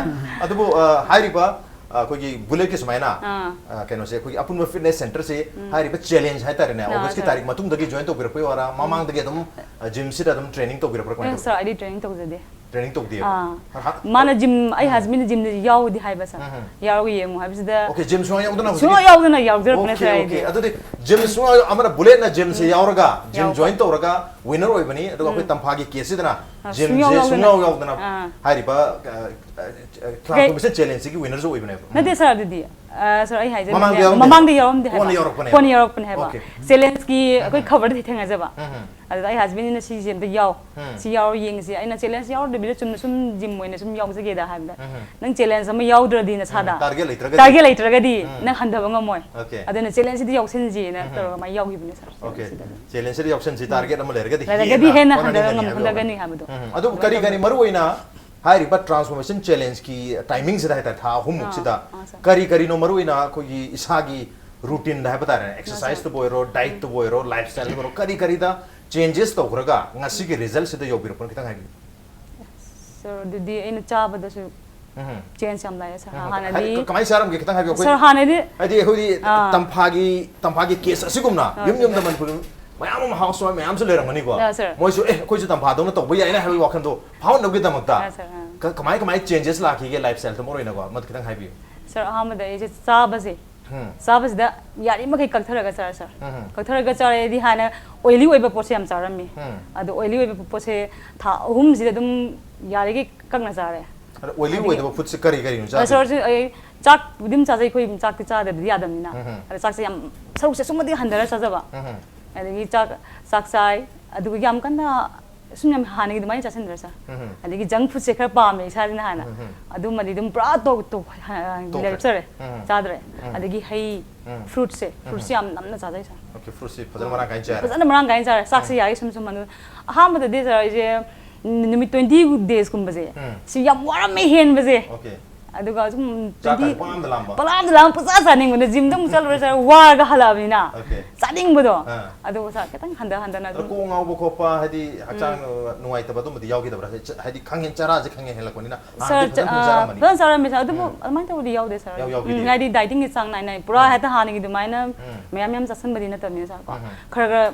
ꯑꯗꯨꯕꯨ, ꯑ, ꯍꯥꯏꯔꯤꯕ, ꯑ, ꯑꯩꯈꯣꯏꯒꯤ ꯕꯨꯂꯦꯠꯀꯤ ꯁꯨꯃꯥꯏꯅ, ꯑꯥ꯫ ꯑ, ꯀꯩꯅꯣꯁꯦ, ꯑꯩꯈꯣꯏꯒꯤ ꯑꯄꯨꯟꯕ ꯐꯤꯠꯅꯦꯁ ꯁꯦꯟꯇꯔꯁꯦ, ꯍꯥꯏꯔꯤꯕ ꯆꯦꯂꯦꯟꯖ ꯍꯥꯏꯇꯥꯔꯦꯅꯦ, ꯑꯥ, ꯑꯣꯒꯁꯀꯤ ꯁꯥꯔ꯫ ꯇꯥꯔꯤꯛ ꯃꯇꯨꯡꯗꯒꯤ ꯖꯣꯏꯟ ꯇꯧꯕꯤꯔꯛꯄꯩ ꯋꯥꯔꯥ, ꯃꯃꯥꯡꯗꯒꯤ ꯑꯗꯨꯝ, ꯑ, ꯖꯤꯝꯁꯤꯗ ꯑꯗꯨꯝ ꯇ꯭ꯔꯦꯅꯤꯡ ꯇꯧꯕꯤꯔꯛꯄ꯭ꯔꯥ, ꯀꯃꯥꯏꯅ ꯑꯦ, ꯇꯧꯒꯦ? ꯁꯥꯔ, ꯑꯩꯗꯤ ꯇ꯭ꯔꯦꯅꯤꯡ ꯇꯧꯖꯗꯦ꯫ ꯇ꯭ꯔꯦꯅꯤꯡ ꯇꯧꯗꯦꯕ? ꯑꯥ꯫ ꯍ-, ꯍ-, ꯃꯥꯅ ꯖꯤꯝ, ꯑꯩ ꯍꯁꯕꯦꯟꯅ ꯖꯤꯝꯗ ꯌꯥꯎꯗꯤ ꯍꯥꯏꯕ, ꯁꯥꯔ꯫ ꯎꯝ꯫ ꯌꯥꯎꯔꯒ ꯌꯦꯡꯉꯨ ꯍꯥꯏꯕꯁꯤꯗ, Okay, ꯖꯤꯝ ꯁꯨꯡꯌꯥꯎ ꯌꯥꯎꯗꯅ ꯍꯧꯖꯤꯛ? ꯁꯨꯡꯌꯥꯎ ꯌꯥꯎꯗꯅ ꯌꯥꯎꯖꯔꯛꯄꯅꯦ, Okay, ꯁꯥꯔ, okay꯫ ꯑꯩꯗꯤ꯫ ꯑꯗꯨꯗꯤ ꯖꯤꯝ ꯁꯨꯡꯌꯥꯎ ꯌꯥꯎ-, ꯑꯃꯅ ꯕꯨꯂꯦꯠꯅ ꯖꯤꯝꯁꯦ ꯌꯥꯎꯔꯒ, ꯖꯤꯝ ꯌꯥꯎꯕ꯫ ꯖꯣꯏꯟ ꯇꯧꯔꯒ ꯋꯤꯅꯔ ꯑꯣꯏꯕꯅꯤ, ꯑꯗꯨꯒ ꯑꯩꯈꯣꯏ ꯎꯝ꯫ ꯇꯝꯐꯥꯒꯤ ꯀꯦꯁꯁꯤꯗꯅ ꯑ, ꯖꯤꯝꯁꯦ ꯁꯨꯡꯌꯥꯎ ꯌꯥꯎꯗꯅ꯫ ꯁꯨꯡꯌꯥꯎ ꯌꯥꯎꯗꯅ ꯑꯥ꯫ ꯍꯥꯏꯔꯤꯕ, ꯑ, ꯑ, ꯑ, ꯇ꯭ꯔꯥꯟꯁꯐꯣꯔꯃꯦꯁꯟ ꯆꯦꯂꯦꯟꯖꯁꯤꯒꯤ ꯋꯤꯅꯔꯁꯨ ꯑꯣꯏꯕꯅꯦꯕ꯫ ꯅꯠꯇꯦ, ꯁꯥꯔ, ꯑꯗꯨꯗꯤ, ꯑ, ꯁꯥꯔ, ꯑꯩ ꯍꯥꯏꯖꯦ ꯃꯃꯥꯡꯗ ꯅꯠꯇꯦ, ꯌꯥꯎꯔꯝꯗꯦ? ꯃꯃꯥꯡꯗ ꯌꯥꯎꯔꯝꯗꯦ ꯍꯥꯏꯕ꯫ ꯀꯣꯟꯅ ꯌꯥꯎꯔꯛꯄꯅꯦꯕ? ꯀꯣꯟꯅ ꯌꯥꯎꯔꯛꯄꯅꯦ ꯍꯥꯏꯕ꯫ Okay꯫ ꯆꯦꯂꯦꯟꯖꯀꯤ ꯑꯩꯈꯣꯏ ꯈꯕꯔꯗ ꯊꯦꯡꯅꯖꯕ꯫ ꯑꯗꯨꯗ ꯑꯩ ꯍꯁꯕꯦꯟꯁꯤꯅ ꯁꯤꯁꯦ ꯑꯝꯇ ꯌꯥꯎ, ꯁꯤ ꯌꯥꯎꯔ ꯌꯦꯡꯁꯤ꯫ ꯑꯩꯅ ꯆꯦꯂꯦꯟꯖ ꯌꯥꯎꯗꯕꯤꯗ ꯆꯨꯝꯅ ꯁꯨꯝ ꯖꯤꯝ ꯑꯣꯏꯅ ꯁꯨꯝ ꯌꯥꯎꯖꯒꯦꯗ ꯍꯥꯏꯕꯗ, ꯅꯪ ꯆꯦꯂꯦꯟꯖ ꯑꯃ ꯌꯥꯎꯗ꯭ꯔꯗꯤ ꯅꯁꯥꯗ, ꯎꯝ, target ꯂꯩꯇ꯭ꯔꯒꯗꯤ꯫ target ꯂꯩꯇ꯭ꯔꯒꯗꯤ ꯎꯝ꯫ ꯅꯪ ꯍꯟꯊꯕ ꯉꯝꯃꯣꯏ꯫ Okay꯫ ꯑꯗꯨꯅ ꯆꯦꯂꯦꯟꯖꯁꯤꯗꯤ ꯌꯥꯎꯁꯟꯁꯤꯅ ꯇꯧꯔꯒ ꯃꯥꯏ ꯌꯥꯎꯈꯤꯕꯅꯦ, ꯁꯥꯔ, Okay꯫ ꯆꯦꯂꯦꯟꯖꯁꯤꯗ꯫ ꯆꯦꯂꯦꯟꯖꯁꯤꯗ ꯌꯥꯎꯁꯟꯁꯤ, target ꯑꯃ ꯂꯩꯔꯒꯗꯤ ꯂꯩꯔꯒꯗꯤ ꯍꯦꯟꯅ ꯍꯦꯟꯅ ꯍꯣꯠꯅꯅꯤꯡꯒꯅꯤ ꯍꯟꯊꯕ ꯉꯝ-, ꯍꯥꯏꯕꯅꯦꯕ꯫ ꯍꯟꯊꯒꯅꯤ ꯍꯥꯏꯕꯗꯣ꯫ ꯎꯝ꯫ ꯑꯗꯨꯕꯨ ꯀꯔꯤ ꯀꯔꯤ ꯃꯔꯨ ꯑꯣꯏꯅ ꯍꯥꯏꯔꯤꯕ transformation challengeꯀꯤ timingꯁꯤꯗ ꯍꯥꯏꯇꯥꯔꯦ, ꯊꯥ ꯑꯍꯨꯝꯃꯨꯛꯁꯤꯗ ꯑꯥ, ꯑꯥ, sir. ꯀꯔꯤ ꯀꯔꯤꯅꯣ ꯃꯔꯨ ꯑꯣꯏꯅ ꯑꯩꯈꯣꯏꯒꯤ ꯏꯁꯥꯒꯤ routineꯗ ꯍꯥꯏꯕ ꯇꯥꯔꯦꯅꯦ, exerciseꯇꯕꯨ ꯑꯣꯏꯔꯣ, dietꯇꯕꯨ ꯑꯣꯏꯔꯣ, lifestyleꯇꯕꯨ ꯑꯣꯏꯔꯣ, ꯀꯔꯤ ꯀꯔꯤꯗ changes ꯇꯧꯈ꯭ꯔꯒ ꯉꯁꯤꯒꯤ resultꯁꯤꯗ ꯌꯧꯕꯤꯔꯛꯄꯅꯣ, ꯈꯤꯇꯪ ꯍꯥꯏꯕꯤꯌꯨ꯫ Sir, ꯑꯗꯨꯗꯤ ꯑꯩꯅ ꯆꯥꯕꯗꯁꯨ ꯎꯝ꯫ Change ꯌꯥꯝ ꯂꯥꯛꯑꯦ, sir. ꯎꯝ꯫ ꯍꯥꯟꯅꯗꯤ ꯍꯥꯏ-, ꯀ-, ꯀꯃꯥꯏꯅ ꯆꯥꯔꯝꯒꯦ, ꯈꯤꯇꯪ ꯍꯥꯏꯕꯤꯌꯨ꯫ ꯑꯩꯈꯣꯏ Sir, ꯍꯥꯟꯅꯗꯤ ꯍꯥꯏꯗꯤ ꯑꯩꯈꯣꯏꯗꯤ ꯑꯥ꯫ ꯇꯝꯐꯥꯒꯤ, ꯇꯝꯐꯥꯒꯤ case ꯑꯁꯤꯒꯨꯝꯅ ꯑꯥ, ꯌꯨꯝ sir. ꯌꯨꯝꯗ ꯃꯅꯤꯄꯨꯔ ꯃꯌꯥꯝ ꯑꯃ housewife ꯃꯌꯥꯝꯁꯨ ꯂꯩꯔꯝꯒꯅꯤꯀꯣ꯫ ꯑꯥ, sir. ꯃꯣꯏꯁꯨ "ꯑꯦ, ꯑꯩꯈꯣꯏꯁꯨ ꯇꯝꯐꯥꯗꯧꯅ ꯇꯧꯕ ꯌꯥꯏꯅ" ꯍꯥꯏꯕꯒꯤ ꯋꯥꯈꯜꯗꯣ ꯐꯥꯎꯍꯟꯅꯕꯒꯤꯗꯃꯛꯇ ꯑꯥ, sir, ꯑꯥ꯫ ꯀ-, ꯀꯃꯥꯏ ꯀꯃꯥꯏ changes ꯂꯥꯛꯈꯤꯒꯦ lifestyleꯗ ꯃꯔꯨ ꯑꯣꯏꯅꯀꯣ? ꯃꯗꯨ ꯈꯤꯇꯪ ꯍꯥꯏꯕꯤꯌꯨ꯫ Sir, ꯑꯍꯥꯟꯕꯗ ꯑꯩꯁꯦ ꯆꯥꯕꯁꯦ, ꯎꯝ꯫ ꯆꯥꯕꯁꯤꯗ ꯌꯥꯔꯤꯃꯈꯩ ꯀꯛꯊꯔꯒ ꯆꯥꯔꯦ, sir. ꯎꯝ꯫ ꯀꯛꯊꯔꯒ ꯆꯥꯔꯦꯗꯤ ꯍꯥꯟꯅ oily ꯑꯣꯏꯕ ꯄꯣꯠꯁꯦ ꯌꯥꯝ ꯆꯥꯔꯝꯃꯤ꯫ ꯎꯝ꯫ ꯑꯗꯣ oily ꯑꯣꯏꯕ ꯄꯣꯠꯁꯦ ꯊꯥ ꯑꯍꯨꯝꯁꯤꯗ ꯑꯗꯨꯝ ꯌꯥꯔꯤꯈꯩ ꯀꯛꯅ ꯆꯥꯔꯦ꯫ ꯑꯗꯣ oily ꯑꯗꯒꯤ ꯑꯣꯏꯗꯕ foodꯁꯦ ꯀꯔꯤ ꯀꯔꯤꯅꯣ ꯑ, ꯆꯥꯗꯣꯏꯁꯦ? Sir, ꯑꯩ ꯆꯥꯛꯄꯨꯗꯤ ꯑꯗꯨꯝ ꯆꯥꯖꯩ, ꯑꯩꯈꯣꯏ ꯆꯥꯛꯇꯤ ꯆꯥꯗꯕꯗꯤ ꯌꯥꯗꯕꯅꯤꯅ꯫ ꯎꯝ꯫ ꯑꯗ ꯆꯥꯛꯁꯦ ꯌꯥꯝ, ꯁꯔꯨꯛꯁꯦ ꯑꯁꯨꯛ ꯃꯇꯤꯛ ꯍꯟꯊꯔ ꯆꯥꯖꯕ꯫ ꯎꯝ꯫ ꯑꯗꯒꯤ ꯆꯥꯛ, ꯆꯥꯛ ꯆꯥꯏ, ꯑꯗꯨꯒ ꯌꯥꯝ ꯀꯟꯅ ꯁꯨꯝ ꯌꯥꯝ ꯍꯥꯟꯅꯒꯤ ꯑꯗꯨꯃꯥꯏꯅ ꯆꯥꯁꯤꯟꯗ꯭ꯔꯦ, sir꯫ ꯎꯝ꯫ ꯑꯗꯒꯤ junk foodꯁꯦ ꯈꯔ ꯄꯥꯝꯃꯦ ꯏꯁꯥꯁꯤꯅ ꯍꯥꯟꯅ꯫ ꯎꯝ꯫ ꯑꯗꯨꯃꯗꯤ ꯑꯗꯨꯝ ꯄꯨꯔꯥ ꯇꯣꯛ-, ꯇꯣꯛ-, ꯍ-, ꯇꯣꯛꯈ꯭ꯔꯦ꯫ ꯂꯦꯞꯆꯔꯦ, ꯎꯝ꯫ ꯆꯥꯗ꯭ꯔꯦ꯫ ꯎꯝ꯫ ꯑꯗꯒꯤ ꯍꯩ, ꯎꯝ꯫ Fruitꯁꯦ, ꯎꯝ꯫ Fruitꯁꯦ ꯌꯥꯝ ꯅꯝꯅ ꯆꯥꯖꯩ, sir꯫ Okay, fruitꯁꯤ ꯐꯖꯅ ꯃꯔꯥꯡ ꯀꯥꯏꯅ ꯆꯥꯔꯦ꯫ ꯐꯖꯅ ꯃꯔꯥꯡ ꯀꯥꯏꯅ ꯆꯥꯔꯦ꯫ ꯆꯥꯛꯁꯦ ꯎꯝ꯫ ꯌꯥꯔꯤ ꯁꯨꯝ ꯁꯨꯝ ꯍꯟꯊ-, ꯑꯍꯥꯟꯕꯗꯗꯤ, sir, ꯑꯩꯁꯦ ꯅꯨꯃꯤꯠ twenty daysꯀꯨꯝꯕꯁꯦ ꯎꯝ꯫ ꯁꯤ ꯌꯥꯝ ꯋꯥꯔꯝꯃꯦ ꯍꯦꯟꯕꯁꯦ꯫ Okay꯫ ꯑꯗꯨꯒ ꯁꯨꯝ ꯆꯥꯛ twenty ꯄꯪꯂꯥꯝꯗ ꯂꯥꯝꯕ꯫ ꯄꯪꯂꯥꯝꯗ ꯂꯥꯝ, ꯄꯪꯆꯥ ꯆꯥꯅꯤꯡꯕꯅ gymꯗ ꯑꯃꯨꯛ ꯆꯠꯂꯨꯔꯦ, sir, ꯋꯥꯔꯒ ꯍꯜꯂꯛꯑꯕꯅꯤꯅ꯫ Okay꯫ ꯆꯥꯅꯤꯡꯕꯗꯣ꯫ ꯑꯥ꯫ ꯑꯗꯨꯒ, sir, ꯈꯤꯇꯪ ꯍꯟꯊ ꯍꯟꯊꯅ ꯑꯗꯣ ꯑꯗꯨꯝ ꯀꯣꯛ ꯉꯥꯎꯕ ꯈꯣꯠꯄ, ꯍꯥꯏꯗꯤ ꯍꯛꯆꯥꯡ ꯅꯨꯡꯉꯥꯏꯇꯕ ꯑꯗꯨꯝꯕꯗꯤ ꯌꯥꯎꯈꯤꯗꯕ꯭ꯔꯥ? ꯍꯥꯏꯗꯤ ꯆ-, ꯍꯥꯏꯗꯤ ꯈꯪꯍꯦꯟ-, ꯆꯔꯥꯁꯦ ꯈꯪꯍꯦꯟ ꯍꯦꯜꯂꯛꯄꯅꯤꯅ Sir, ꯍꯥꯟꯅꯗꯤ ꯆ-, ꯐꯖꯅ ꯑꯗꯨꯝ ꯑ, ꯆꯥꯔꯝꯕꯅꯤ꯫ ꯐꯖꯅ ꯆꯥꯔꯝꯃꯦ, sir꯫ ꯑꯗꯨꯕꯨ ꯎꯝ꯫ ꯑꯗꯨꯃꯥꯏꯅ ꯇꯧꯕꯗꯤ ꯌꯥꯎꯗꯦ, sir꯫ ꯌꯥꯎ-, ꯌꯥꯎꯈꯤꯗꯦ꯫ ꯎꯝ, ꯍꯥꯏꯗꯤ dietingꯒꯤ ꯆꯥꯡ ꯅꯥꯏꯅ ꯄꯨꯔꯥ ꯎꯝ꯫ ꯍꯦꯛꯇ ꯍꯥꯟꯅꯒꯤ ꯑꯗꯨꯃꯥꯏꯅ ꯎꯝ꯫ ꯃꯌꯥꯝ ꯃꯌꯥꯝ ꯆꯥꯁꯤꯟꯕꯗꯤ ꯅꯠꯇꯕꯅꯤꯅ, sir, ꯀꯣ꯫ ꯎꯝ꯫ ꯈꯔ ꯈꯔ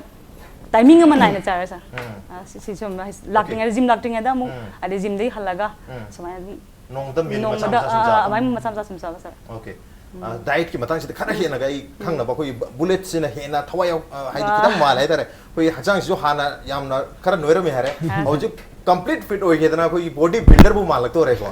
timing ꯑꯃ ꯅꯥꯏꯅ ꯆꯥꯔꯦ, sir꯫ ꯎꯝ꯫ ꯑ, ꯁꯤ, ꯁꯤ ꯁꯨꯝ ꯂꯥꯛꯇ꯭ꯔꯤꯉꯩꯗ, gym ꯂꯥꯛꯇ꯭ꯔꯤꯉꯩꯗ ꯑꯃꯨꯛ, ꯎꯝ꯫ ꯑꯗꯩ gymꯗꯒꯤ ꯍꯜꯂꯒ ꯎꯝ꯫ ꯁꯨꯃꯥꯏꯅ ꯑꯗꯨꯝ ꯅꯣꯡꯃꯗ meal ꯃꯆꯥ ꯅꯣꯡꯃꯗ, ꯃꯆꯥ ꯁꯨꯝ ꯑ, ꯑ, ꯆꯥꯕ? ꯑꯗꯨꯃꯥꯏꯅ ꯃꯆꯥ ꯃꯆꯥ ꯁꯨꯝ ꯆꯥꯕ, sir꯫ Okay꯫ ꯑ, dietꯀꯤ ꯃꯇꯥꯡꯁꯤꯗ ꯈꯔ ꯍꯦꯟꯅꯒ ꯑꯩ ꯈꯪꯅꯕ, ꯑꯩꯈꯣꯏꯒꯤ ꯕꯨ-, bulletꯁꯤꯅ ꯍꯦꯟꯅ ꯊꯋꯥꯏ ꯌꯥꯎ-, ꯑ, ꯍꯥꯏꯗꯤ ꯑ꯫ ꯈꯤꯇꯪ ꯃꯥꯜꯂꯦ ꯍꯥꯏꯇꯥꯔꯦ꯫ ꯑꯩꯈꯣꯏ ꯍꯛꯆꯥꯡꯁꯤꯁꯨ ꯍꯥꯟꯅ ꯌꯥꯝꯅ ꯈꯔ ꯅꯣꯏꯔꯝꯃꯦ ꯍꯥꯏꯔꯦ꯫ ꯑ꯫ ꯍꯧꯖꯤꯛ complete fit ꯑꯣꯏꯒꯦꯗꯅ ꯑꯩꯈꯣꯏꯒꯤ body builderꯕꯨ ꯃꯥꯜꯂꯛꯇꯣꯔꯦꯀꯣ꯫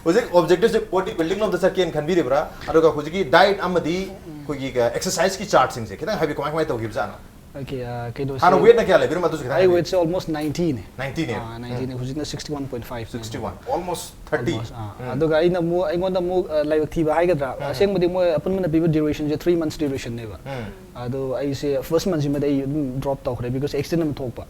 ꯍꯧꯖꯤꯛ objectiveꯁꯦ body building ꯂꯣꯝꯗ ꯆꯠꯀꯦꯅ ꯈꯟꯕꯤꯔꯤꯕ꯭ꯔꯥ? ꯑꯗꯨꯒ ꯍꯧꯖꯤꯛꯀꯤ diet ꯑꯃꯗꯤ ꯑꯩꯈꯣꯏꯒꯤ, ꯑ, exerciseꯀꯤ chartꯁꯤꯡꯁꯦ ꯈꯤꯇꯪ ꯍꯥꯏꯕꯤꯌꯨ, ꯀꯃꯥꯏ ꯀꯃꯥꯏ ꯇꯧꯈꯤꯕꯖꯥꯠꯅꯣ? Okay, ꯑ, ꯀꯩꯅꯣꯁꯦ, ꯍꯥꯟꯅ weightꯅ ꯀꯌꯥ ꯂꯩꯕꯤꯔꯝꯕ ꯑꯗꯨꯁꯨ ꯈꯤꯇꯪ ꯑꯩ ꯍꯥꯏꯕꯤꯌꯨ꯫ Weightꯁꯦ almost ninety ꯅꯦ꯫ Ninety ꯅꯦ꯫ ꯑꯥ, ninety ꯅꯦ꯫ ꯎꯝ꯫ ꯍꯧꯖꯤꯛꯅ sixty one point five ꯅꯦ꯫ Sixty one, almost thirty꯫ Almost, ꯑꯥ꯫ ꯎꯝ꯫ ꯑꯗꯨꯒ ꯑꯩꯅ ꯑꯃꯨꯛ, ꯑꯩꯉꯣꯟꯗ ꯑꯃꯨꯛ, ꯑ, ꯂꯥꯏꯕꯛ ꯊꯤꯕ ꯍꯥꯏꯒꯗ꯭ꯔꯥ? ꯎꯝ꯫ ꯑꯁꯦꯡꯕꯗꯤ ꯃꯣꯏ ꯑꯄꯨꯟꯕꯅ ꯄꯤꯕ durationꯁꯦ three months durationꯅꯦꯕ꯫ ꯎꯝ꯫ ꯑꯗꯣ ꯑꯩꯁꯦ ꯐꯥꯔꯁ ꯃꯟꯁꯤꯃꯗꯤ ꯑꯩ ꯑꯗꯨꯝ ꯗ꯭ꯔꯣꯞ ꯇꯧꯈ꯭ꯔꯦ, because accident ꯑꯃ ꯊꯣꯛꯄ꯫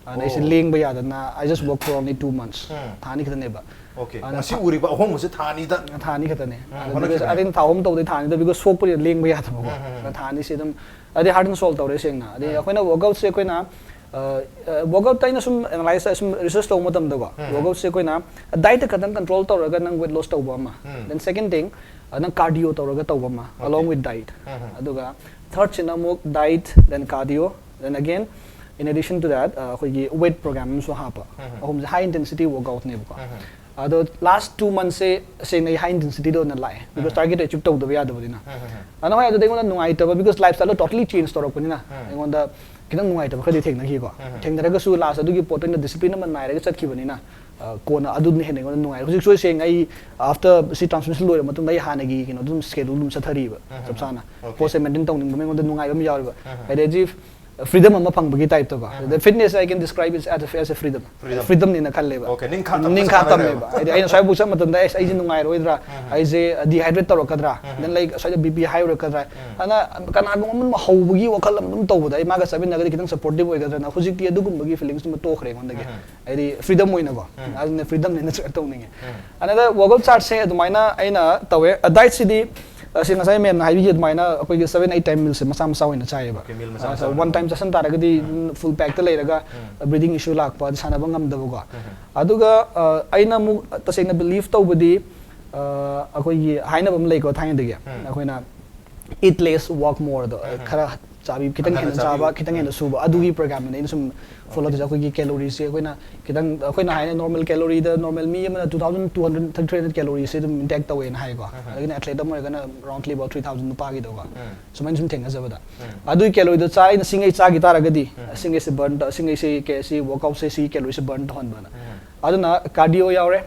ꯑꯗꯨꯅ ꯑꯩꯁꯦ ꯂꯦꯡꯕ ꯌꯥꯗꯅ, I just work for only two months, ꯊꯥ ꯑꯅꯤ ꯈꯛꯇꯅꯦꯕ꯫ Okay. ꯑꯗꯨꯅ ꯉꯁꯤ ꯎꯔꯤꯕ ꯑꯍꯣꯡꯕꯁꯦ ꯊꯥ ꯑꯅꯤꯗ꯫ ꯊꯥ ꯑꯅꯤ ꯈꯛꯇꯅꯦ꯫ ꯎꯝ, ꯑꯗꯨ ꯍꯣꯠꯅꯈꯤꯕꯅꯦ꯫ because ꯑꯗꯩ ꯊꯥ ꯑꯍꯨꯝ ꯇꯧꯗꯩ ꯊꯥ ꯑꯅꯤꯗ, because ꯁꯣꯛꯄꯅꯤꯅ ꯂꯦꯡꯕ ꯌꯥꯗꯕꯀꯣ꯫ ꯎꯝ, ꯎꯝ, ꯎꯝ꯫ ꯑꯗꯨꯅ ꯊꯥ ꯑꯅꯤꯁꯦ ꯑꯗꯨꯝ, ꯑꯗꯩ heart and soul ꯇꯧꯔꯦ ꯁꯦꯡꯅ꯫ ꯑꯗꯩ ꯑꯩꯈꯣꯏꯅ ꯋꯥꯔꯛꯑꯥꯎꯠꯁꯦ ꯑꯩꯈꯣꯏꯅ, ꯋꯥꯔꯛꯑꯥꯎꯠꯇ ꯑꯩꯅ ꯁꯨꯝ ꯑꯦꯅꯥꯂꯥꯏꯁ, ꯁꯨꯝ ꯔꯤꯁꯔꯁ ꯇꯧꯕ ꯃꯇꯝꯗꯀꯣ, ꯎꯝ꯫ ꯋꯥꯔꯛꯑꯥꯎꯠꯁꯦ ꯑꯩꯈꯣꯏꯅ dietꯇ ꯈꯛꯇꯪ control ꯇꯧꯔꯒ ꯅꯪ weight loss ꯇꯧꯕ ꯑꯃ, ꯎꯝ꯫ then second thing, ꯅꯪ cardio ꯇꯧꯔꯒ ꯇꯧꯕ ꯑꯃ, along with diet꯫ ꯎꯝ, ꯎꯝ꯫ ꯑꯗꯨꯒ thirdꯁꯤꯅ ꯑꯃꯨꯛ diet, then cardio, then again, in addition to that, ꯑ, ꯑꯩꯈꯣꯏꯒꯤ weight program ꯑꯃꯁꯨ ꯍꯥꯞꯄ꯫ ꯎꯝ꯫ ꯑꯍꯨꯝꯁꯦ high intensity workoutꯅꯦꯕꯀꯣ꯫ ꯎꯝ꯫ ꯑꯗꯣ last two monthsꯁꯦ ꯁꯦꯡꯅ ꯑꯩ high intensityꯗ ꯑꯣꯏꯅ ꯂꯥꯛꯑꯦ, because target achieve ꯇꯧꯗꯕ ꯌꯥꯗꯕꯅꯤꯅ꯫ ꯎꯝ, ꯎꯝ, ꯎꯝ꯫ ꯑꯗꯣ ꯍꯣꯏ, ꯑꯗꯨꯗ ꯑꯩꯉꯣꯟꯗ ꯅꯨꯡꯉꯥꯏꯇꯕ, because lifestyleꯗꯣ totally change ꯇꯧꯔꯛꯄꯅꯤꯅ ꯎꯝ꯫ ꯑꯩꯉꯣꯟꯗ ꯈꯤꯇꯪ ꯅꯨꯡꯉꯥꯏꯇꯕ ꯈꯔꯗꯤ ꯊꯦꯡꯅꯈꯤꯀꯣ꯫ ꯎꯝ꯫ ꯊꯦꯡꯅꯔꯒꯁꯨ last ꯑꯗꯨꯒꯤ ꯄꯣꯠꯇꯣ ꯑꯩꯅ discipline ꯑꯃ ꯅꯥꯏꯔꯒ ꯆꯠꯈꯤꯕꯅꯤꯅ, ꯑ, ꯀꯣꯟꯅ ꯑꯗꯨꯅ ꯍꯦꯟꯅ ꯑꯩꯉꯣꯟꯗ ꯅꯨꯡꯉꯥꯏꯔꯦ꯫ ꯍꯧꯖꯤꯛꯁꯨ ꯁꯦꯡꯅ ꯑꯩ after ꯁꯤ transmission ꯂꯣꯏꯔ ꯃꯇꯨꯡꯗ ꯑꯩ ꯍꯥꯟꯅꯒꯤ ꯀꯩꯅꯣꯗꯣ ꯑꯗꯨꯝ schedule ꯑꯗꯨꯝ ꯆꯠꯊꯔꯤꯕ, ꯎꯝ꯫ ꯆꯞ ꯆꯥꯅ꯫ Okay. ꯄꯣꯠꯁꯦ maintain ꯇꯧꯅꯤꯡꯕ ꯑꯃ ꯑꯩꯉꯣꯟꯗ ꯅꯨꯡꯉꯥꯏꯕ ꯑꯃ ꯌꯥꯎꯔꯤꯕ꯫ ꯎꯝ꯫ ꯍꯥꯏꯗꯤ ꯍꯧꯖꯤꯛ freedom ꯑꯃ ꯐꯪꯕꯒꯤ typeꯇꯀꯣ꯫ ꯎꯝ꯫ The fitness I can describe it as a, as a freedom꯫ Freedom. Freedomꯅꯦꯅ ꯈꯜꯂꯦꯕ꯫ Okay, ꯅꯤꯡꯈꯥ ꯇꯝꯕ ꯅꯤꯡꯈꯥ ꯁꯥꯟꯅꯔꯦꯕ꯫ ꯇꯝꯃꯦꯕ꯫ ꯍꯥꯏꯗꯤ ꯑꯩꯅ ꯁ꯭ꯋꯥꯏꯐꯥꯎ ꯆꯠꯄ ꯃꯇꯝꯗ ꯑꯩꯁ ꯑꯩꯁꯦ ꯅꯨꯡꯉꯥꯏꯔꯣꯏꯗ꯭ꯔꯥ, ꯎꯝ꯫ ꯑꯩꯁꯦ dehydrate ꯇꯧꯔꯛꯀꯗ꯭ꯔꯥ, ꯎꯝ꯫ then like ꯁ꯭ꯋꯥꯏꯗ BP high ꯑꯣꯏꯔꯛꯀꯗ꯭ꯔꯥ, ꯎꯝ꯫ ꯑꯗꯨꯅ ꯀꯅꯥꯒꯨꯝꯕ ꯑꯃ ꯍꯧꯕꯒꯤ ꯋꯥꯈꯜ ꯑꯃ ꯑꯗꯨꯝ ꯇꯧꯕꯗ ꯑꯩ ꯃꯥꯒ ꯆꯠꯃꯤꯟꯅꯔꯒꯗꯤ ꯈꯤꯇꯪ supportive ꯑꯣꯏꯒꯗ꯭ꯔꯥꯅ ꯍꯧꯖꯤꯛꯇꯤ ꯑꯗꯨꯒꯨꯝꯕꯒꯤ feelingsꯇꯨꯃ ꯇꯣꯛꯈ꯭ꯔꯦ ꯑꯩꯉꯣꯟꯗꯒꯤ꯫ ꯎꯝ꯫ ꯑꯩꯗꯤ freedom ꯑꯣꯏꯅꯀꯣ꯫ ꯎꯝ꯫ ꯑꯗꯨꯅ freedomꯅꯦꯅ ꯆꯠ ꯇꯧꯅꯤꯡꯉꯦ꯫ ꯎꯝ꯫ Another workout chartꯁꯦ ꯑꯗꯨꯃꯥꯏꯅ ꯑꯩꯅ ꯇꯧꯋꯦ꯫ ꯑ, dietꯁꯤꯗꯤ, ꯑ, ꯁꯤ ꯉꯁꯥꯏ ma'amꯅ ꯍꯥꯏꯕꯤꯈꯤ ꯑꯗꯨꯃꯥꯏꯅ ꯑꯩꯈꯣꯏꯒꯤ seven eight time mealsꯁꯦ ꯃꯆꯥ ꯃꯆꯥ ꯑꯣꯏꯅ ꯆꯥꯏꯌꯦꯕ꯫ Okay, meal ꯃꯆꯥ ꯑ, ꯃꯆꯥ so ꯑꯣꯏꯅ꯫ one time ꯆꯥꯁꯤꯟ ꯇꯥꯔꯒꯗꯤ ꯎꯝ꯫ ꯑꯗꯨꯝ full packꯇ ꯂꯩꯔꯒ, ꯎꯝ꯫ ꯑ, breathing issue ꯂꯥꯛꯄ, ꯑꯗꯨ ꯁꯥꯟꯅꯕ ꯉꯝꯗꯕꯀꯣ꯫ ꯎꯝ꯫ ꯑꯗꯨꯒ, ꯑ, ꯑꯩꯅ ꯑꯃꯨꯛ ꯇꯁꯦꯡꯅ believe ꯇꯧꯕꯗꯤ, ꯑ, ꯑꯩꯈꯣꯏꯒꯤ ꯍꯥꯏꯅꯕ ꯑꯃ ꯂꯩꯀꯣ ꯊꯥꯏꯅꯗꯒꯤ꯫ ꯎꯝ꯫ ꯑꯩꯈꯣꯏꯅ eat less, walk moreꯗꯣ, ꯎꯝ꯫ ꯈꯔ ꯆꯥꯕꯤ, ꯈꯤꯇꯪ ꯍꯟꯊꯅ ꯍꯦꯟꯅ ꯆꯥꯕ, ꯆꯥꯕꯤꯌꯨ꯫ ꯈꯤꯇꯪ ꯍꯦꯟꯅ ꯁꯨꯕ, ꯑꯗꯨꯒꯤ programꯅꯦ ꯑꯩꯅ ꯁꯨꯝ follow ꯇꯧꯖꯩ꯫ ꯑꯩꯈꯣꯏꯒꯤ calories ꯁꯦ ꯑꯩꯈꯣꯏꯅ ꯈꯤꯇꯪ, ꯑꯩꯈꯣꯏꯅ ꯍꯥꯏꯅ normal calorie ꯗ normal ꯃꯤ ꯑꯃꯅ two thousand two hundred, three hundred calories ꯁꯦ ꯑꯗꯨꯝ intake ꯇꯧꯋꯦꯅ ꯍꯥꯏꯀꯣ꯫ ꯎꯝ꯫ ꯑꯗꯒꯤꯅ athlete ꯑꯃ ꯑꯣꯏꯔꯒꯅ roughly about three thousand ꯅꯨꯄꯥꯒꯤꯗꯀꯣ꯫ ꯎꯝ꯫ ꯁꯨꯃꯥꯏꯅ ꯁꯨꯝ ꯊꯦꯡꯅꯖꯕꯗ꯫ ꯎꯝ꯫ ꯑꯗꯨꯒꯤ calorie ꯗꯣ ꯆꯥ-, ꯑꯩꯅ ꯁꯤꯡꯉꯩ ꯆꯥꯈꯤ ꯇꯥꯔꯒꯗꯤ, ꯎꯝ꯫ ꯁꯤꯡꯉꯩꯁꯦ burn ꯇꯧ-, ꯁꯤꯡꯉꯩꯁꯦ ꯀꯦ-, ꯁꯤ workout ꯁꯦ ꯁꯤ calorie ꯁꯦ burn ꯇꯧꯍꯟꯕꯅ꯫ ꯎꯝ꯫ ꯑꯗꯨꯅ cardio ꯌꯥꯎꯔꯦ,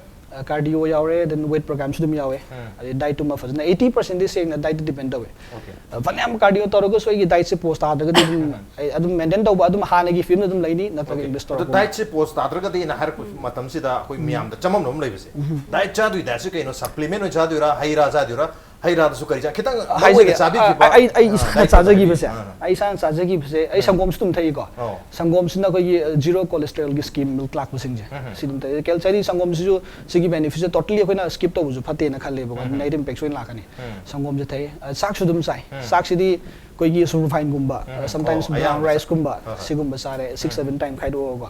cardio ꯌꯥꯎꯔꯦ, then weight program ꯁꯨ ꯑꯗꯨꯝ ꯌꯥꯎꯋꯦ꯫ ꯎꯝ꯫ ꯑꯗꯩ diet ꯇꯨꯃ ꯐꯖꯅ eighty percent ꯗꯤ ꯁꯦꯡꯅ diet ꯗ depend ꯇꯧꯋꯦ꯫ Okay. ꯑ, ꯐꯅꯌꯥꯝ cardio ꯇꯧꯔꯒꯁꯨ ꯑꯩꯒꯤ diet ꯁꯦ pause ꯇꯥꯗ꯭ꯔꯒꯗꯤ ꯑꯗꯨꯝ, ꯑꯩ ꯑꯗꯨꯝ maintain ꯇꯧꯕ, ꯑꯗꯨꯝ ꯍꯥꯟꯅꯒꯤ ꯐꯤꯕꯝꯗ ꯑꯗꯨꯝ ꯂꯩꯅꯤ, ꯅꯠꯇ꯭ꯔꯒ Okay. invest ꯑꯗꯣ ꯇꯧꯔꯛꯄ꯫ diet ꯁꯦ pause ꯇꯥꯗ꯭ꯔꯒꯗꯤ ꯑꯩꯅ ꯍꯥꯏꯔꯛꯄ ꯃꯇꯝꯁꯤꯗ ꯑꯩꯈꯣꯏ ꯃꯌꯥꯝꯗ ꯆꯃꯝꯅꯕ ꯑꯃ ꯂꯩꯕꯁꯦ, diet ꯆꯥꯗꯣꯏ diet ꯁꯦ ꯀꯩꯅꯣ? Supplement ꯑꯣꯏꯅ ꯆꯥꯗꯣꯏꯔꯥ, ꯍꯩ ꯔꯥ ꯆꯥꯗꯣꯏꯔꯥ, ꯍꯩ ꯔꯥꯗꯁꯨ ꯀꯔꯤ ꯆꯥ ꯈꯤꯇꯪ ꯃꯔꯨ ꯍꯥꯏꯖꯒꯦ ꯑꯣꯏꯅ ꯆꯥꯕꯤꯈꯤꯕ ꯑꯩ ꯑꯩ ꯑꯥ, ꯏꯁꯥꯅ ꯍꯥꯏꯕꯤꯌꯨ, ꯆꯥꯖꯈꯤꯕꯁꯦ ꯍꯥꯏꯕꯤꯌꯨ꯫ ꯑꯥ, ꯑꯩ ꯏꯁꯥꯅ ꯆꯥꯖꯈꯤꯕꯁꯦ ꯑꯩ ꯑꯣ꯫ ꯁꯪꯒꯣꯝꯁꯤꯅ ꯑꯩꯈꯣꯏꯒꯤ zero cholesterolꯒꯤ scheme milk ꯂꯥꯛꯄꯁꯤꯡꯁꯦ ꯁꯤ ꯑꯗꯨꯝ ꯊꯛꯑꯦ꯫ ꯀꯦꯜ ꯆꯥꯏꯔꯤ ꯁꯪꯒꯣꯝꯁꯤꯁꯨ ꯁꯤꯒꯤ benefitꯁꯦ totally ꯑꯩꯈꯣꯏꯅ skip ꯇꯧꯕꯁꯨ ꯐꯠꯇꯦꯅ ꯈꯜꯂꯦꯕꯀꯣ, negative impactꯁꯨ ꯑꯣꯏꯅ ꯂꯥꯛꯀꯅꯤ꯫ ꯁꯪꯒꯣꯝꯁꯦ ꯊꯛꯑꯦ꯫ ꯑ, ꯆꯥꯛꯁꯨ ꯑꯗꯨꯝ ꯆꯥꯏ꯫ ꯆꯥꯛꯁꯤꯗꯤ ꯑꯩꯈꯣꯏꯒꯤ superfineꯒꯨꯝꯕ, sometimes ꯑꯣ, brown ꯑꯌꯥꯝꯕ riceꯀꯨꯝꯕ ꯍꯣꯏ, ꯍꯣꯏ꯫ ꯁꯤꯒꯨꯝꯕ ꯆꯥꯔꯦ, six seven time ꯈꯥꯏꯗꯣꯛꯑꯒꯀꯣ꯫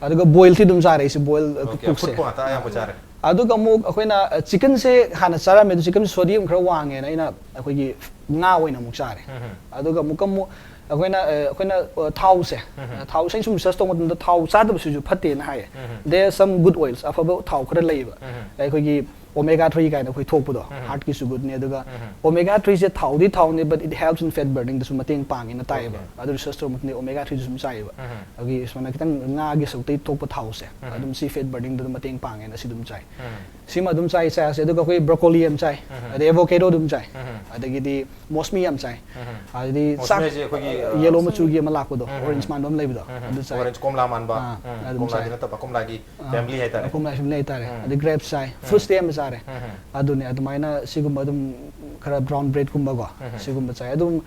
ꯑꯗꯨꯒ boilꯁꯤ ꯑꯗꯨꯝ ꯆꯥꯔꯦ ꯑꯩꯁꯦ, boil Okay, cookꯁꯦ꯫ ꯑꯐꯨꯠꯄ ꯉꯥꯛꯇ ꯑꯌꯥꯝꯕ ꯆꯥꯔꯦ꯫ ꯑꯗꯨꯒ ꯑꯃꯨꯛ ꯑꯩꯈꯣꯏꯅ ꯑ, chickenꯁꯦ ꯍꯥꯟꯅ ꯆꯥꯔꯝꯃꯦ, ꯑꯗꯨ chickenꯁꯦ sodium ꯈꯔ ꯋꯥꯡꯉꯦꯅ ꯑꯩꯅ ꯑꯩꯈꯣꯏꯒꯤ ꯉꯥ ꯑꯣꯏꯅ ꯑꯃꯨꯛ ꯆꯥꯔꯦ꯫ ꯑꯗꯨꯒ ꯑꯃꯨꯛꯀ ꯑꯃꯨꯛ ꯑꯩꯈꯣꯏꯅ ꯑ, ꯑꯩꯈꯣꯏꯅ ꯑ, ꯊꯥꯎꯁꯦ, ꯑ, ꯊꯥꯎꯁꯦ ꯑꯩꯅ ꯁꯨꯝ research ꯇꯧꯕ ꯃꯇꯝꯗ ꯊꯥꯎ ꯆꯥꯗꯕꯁꯤꯁꯨ ꯐꯠꯇꯦꯅ ꯍꯥꯏꯌꯦ꯫ There are some good oils, ꯑꯐꯕ ꯊꯥꯎ ꯈꯔ ꯂꯩꯌꯦꯕ꯫ ꯑꯩꯈꯣꯏꯒꯤ omega three ꯀꯥꯏꯅ ꯑꯩꯈꯣꯏ ꯊꯣꯛꯄꯗꯣ, heartꯀꯤꯁꯨ goodꯅꯦ꯫ ꯑꯗꯨꯒ omega threeꯁꯦ ꯊꯥꯎꯗꯤ ꯊꯥꯎꯅꯦ, but it helps in fat burningꯗꯁꯨ ꯃꯇꯦꯡ ꯄꯥꯡꯉꯦꯅ ꯇꯥꯏꯌꯦꯕ꯫ ꯑꯗꯨ research ꯇꯧꯕ ꯃꯇꯝꯗ omega threeꯁꯨ ꯁꯨꯝ ꯆꯥꯏꯌꯦꯕ꯫ ꯑꯗꯒꯤ ꯁꯨꯃꯥꯏꯅ ꯈꯤꯇꯪ ꯉꯥꯒꯤ ꯁꯔꯨꯛꯇꯒꯤ ꯊꯣꯛꯄ ꯊꯥꯎꯁꯦ ꯑꯗꯨꯝ ꯁꯤ fat burningꯗ ꯑꯗꯨꯝ ꯃꯇꯦꯡ ꯄꯥꯡꯉꯦꯅ ꯁꯤ ꯑꯗꯨꯝ ꯆꯥꯏ꯫ ꯁꯤꯃ ꯑꯗꯨꯝ ꯆꯥꯏ, ꯆꯥꯁꯦ꯫ ꯑꯗꯨꯒ ꯑꯩꯈꯣꯏ broccoli ꯑꯃ ꯆꯥꯏ, ꯑꯗꯩ avocado ꯑꯗꯨꯝ ꯆꯥꯏ, ꯑꯗꯒꯤꯗꯤ ꯃꯣꯁꯃꯤ ꯌꯥꯝ ꯆꯥꯏ꯫ ꯑꯗꯩꯗꯤ ꯆꯥꯛ ꯃꯣꯁꯃꯤꯁꯦ ꯑꯩꯈꯣꯏꯒꯤ, ꯑ, yellow ꯃꯆꯨꯒꯤ ꯑꯃ ꯂꯥꯛꯄꯗꯣ, orange ꯃꯥꯟꯕ ꯑꯃ ꯂꯩꯕꯗꯣ, ꯑꯗꯨ ꯆꯥꯏ꯫ Orange ꯀꯣꯝꯂꯥ ꯃꯥꯟꯕ꯫ ꯑꯥ, ꯎꯝ, ꯑꯗꯨꯝ ꯀꯣꯝꯂꯥꯗꯤ ꯆꯥꯏ꯫ ꯅꯠꯇꯕ, ꯀꯣꯝꯂꯥꯒꯤ ꯑꯥ, family ꯍꯥꯏꯇꯥꯔꯦ꯫ ꯀꯣꯝꯂꯥ family ꯍꯥꯏꯇꯥꯔꯦ꯫ ꯑꯗꯩ grapes ꯆꯥꯏ, fruitsꯇꯤ ꯑꯌꯥꯝꯕ ꯆꯥꯔꯦ꯫ ꯑꯗꯨꯅꯦ, ꯑꯗꯨꯃꯥꯏꯅ ꯁꯤꯒꯨꯝꯕ ꯑꯗꯨꯝ ꯈꯔ brown breadꯀꯨꯝꯕꯀꯣ, ꯁꯤꯒꯨꯝꯕ ꯆꯥꯏ꯫ ꯑꯗꯨꯝ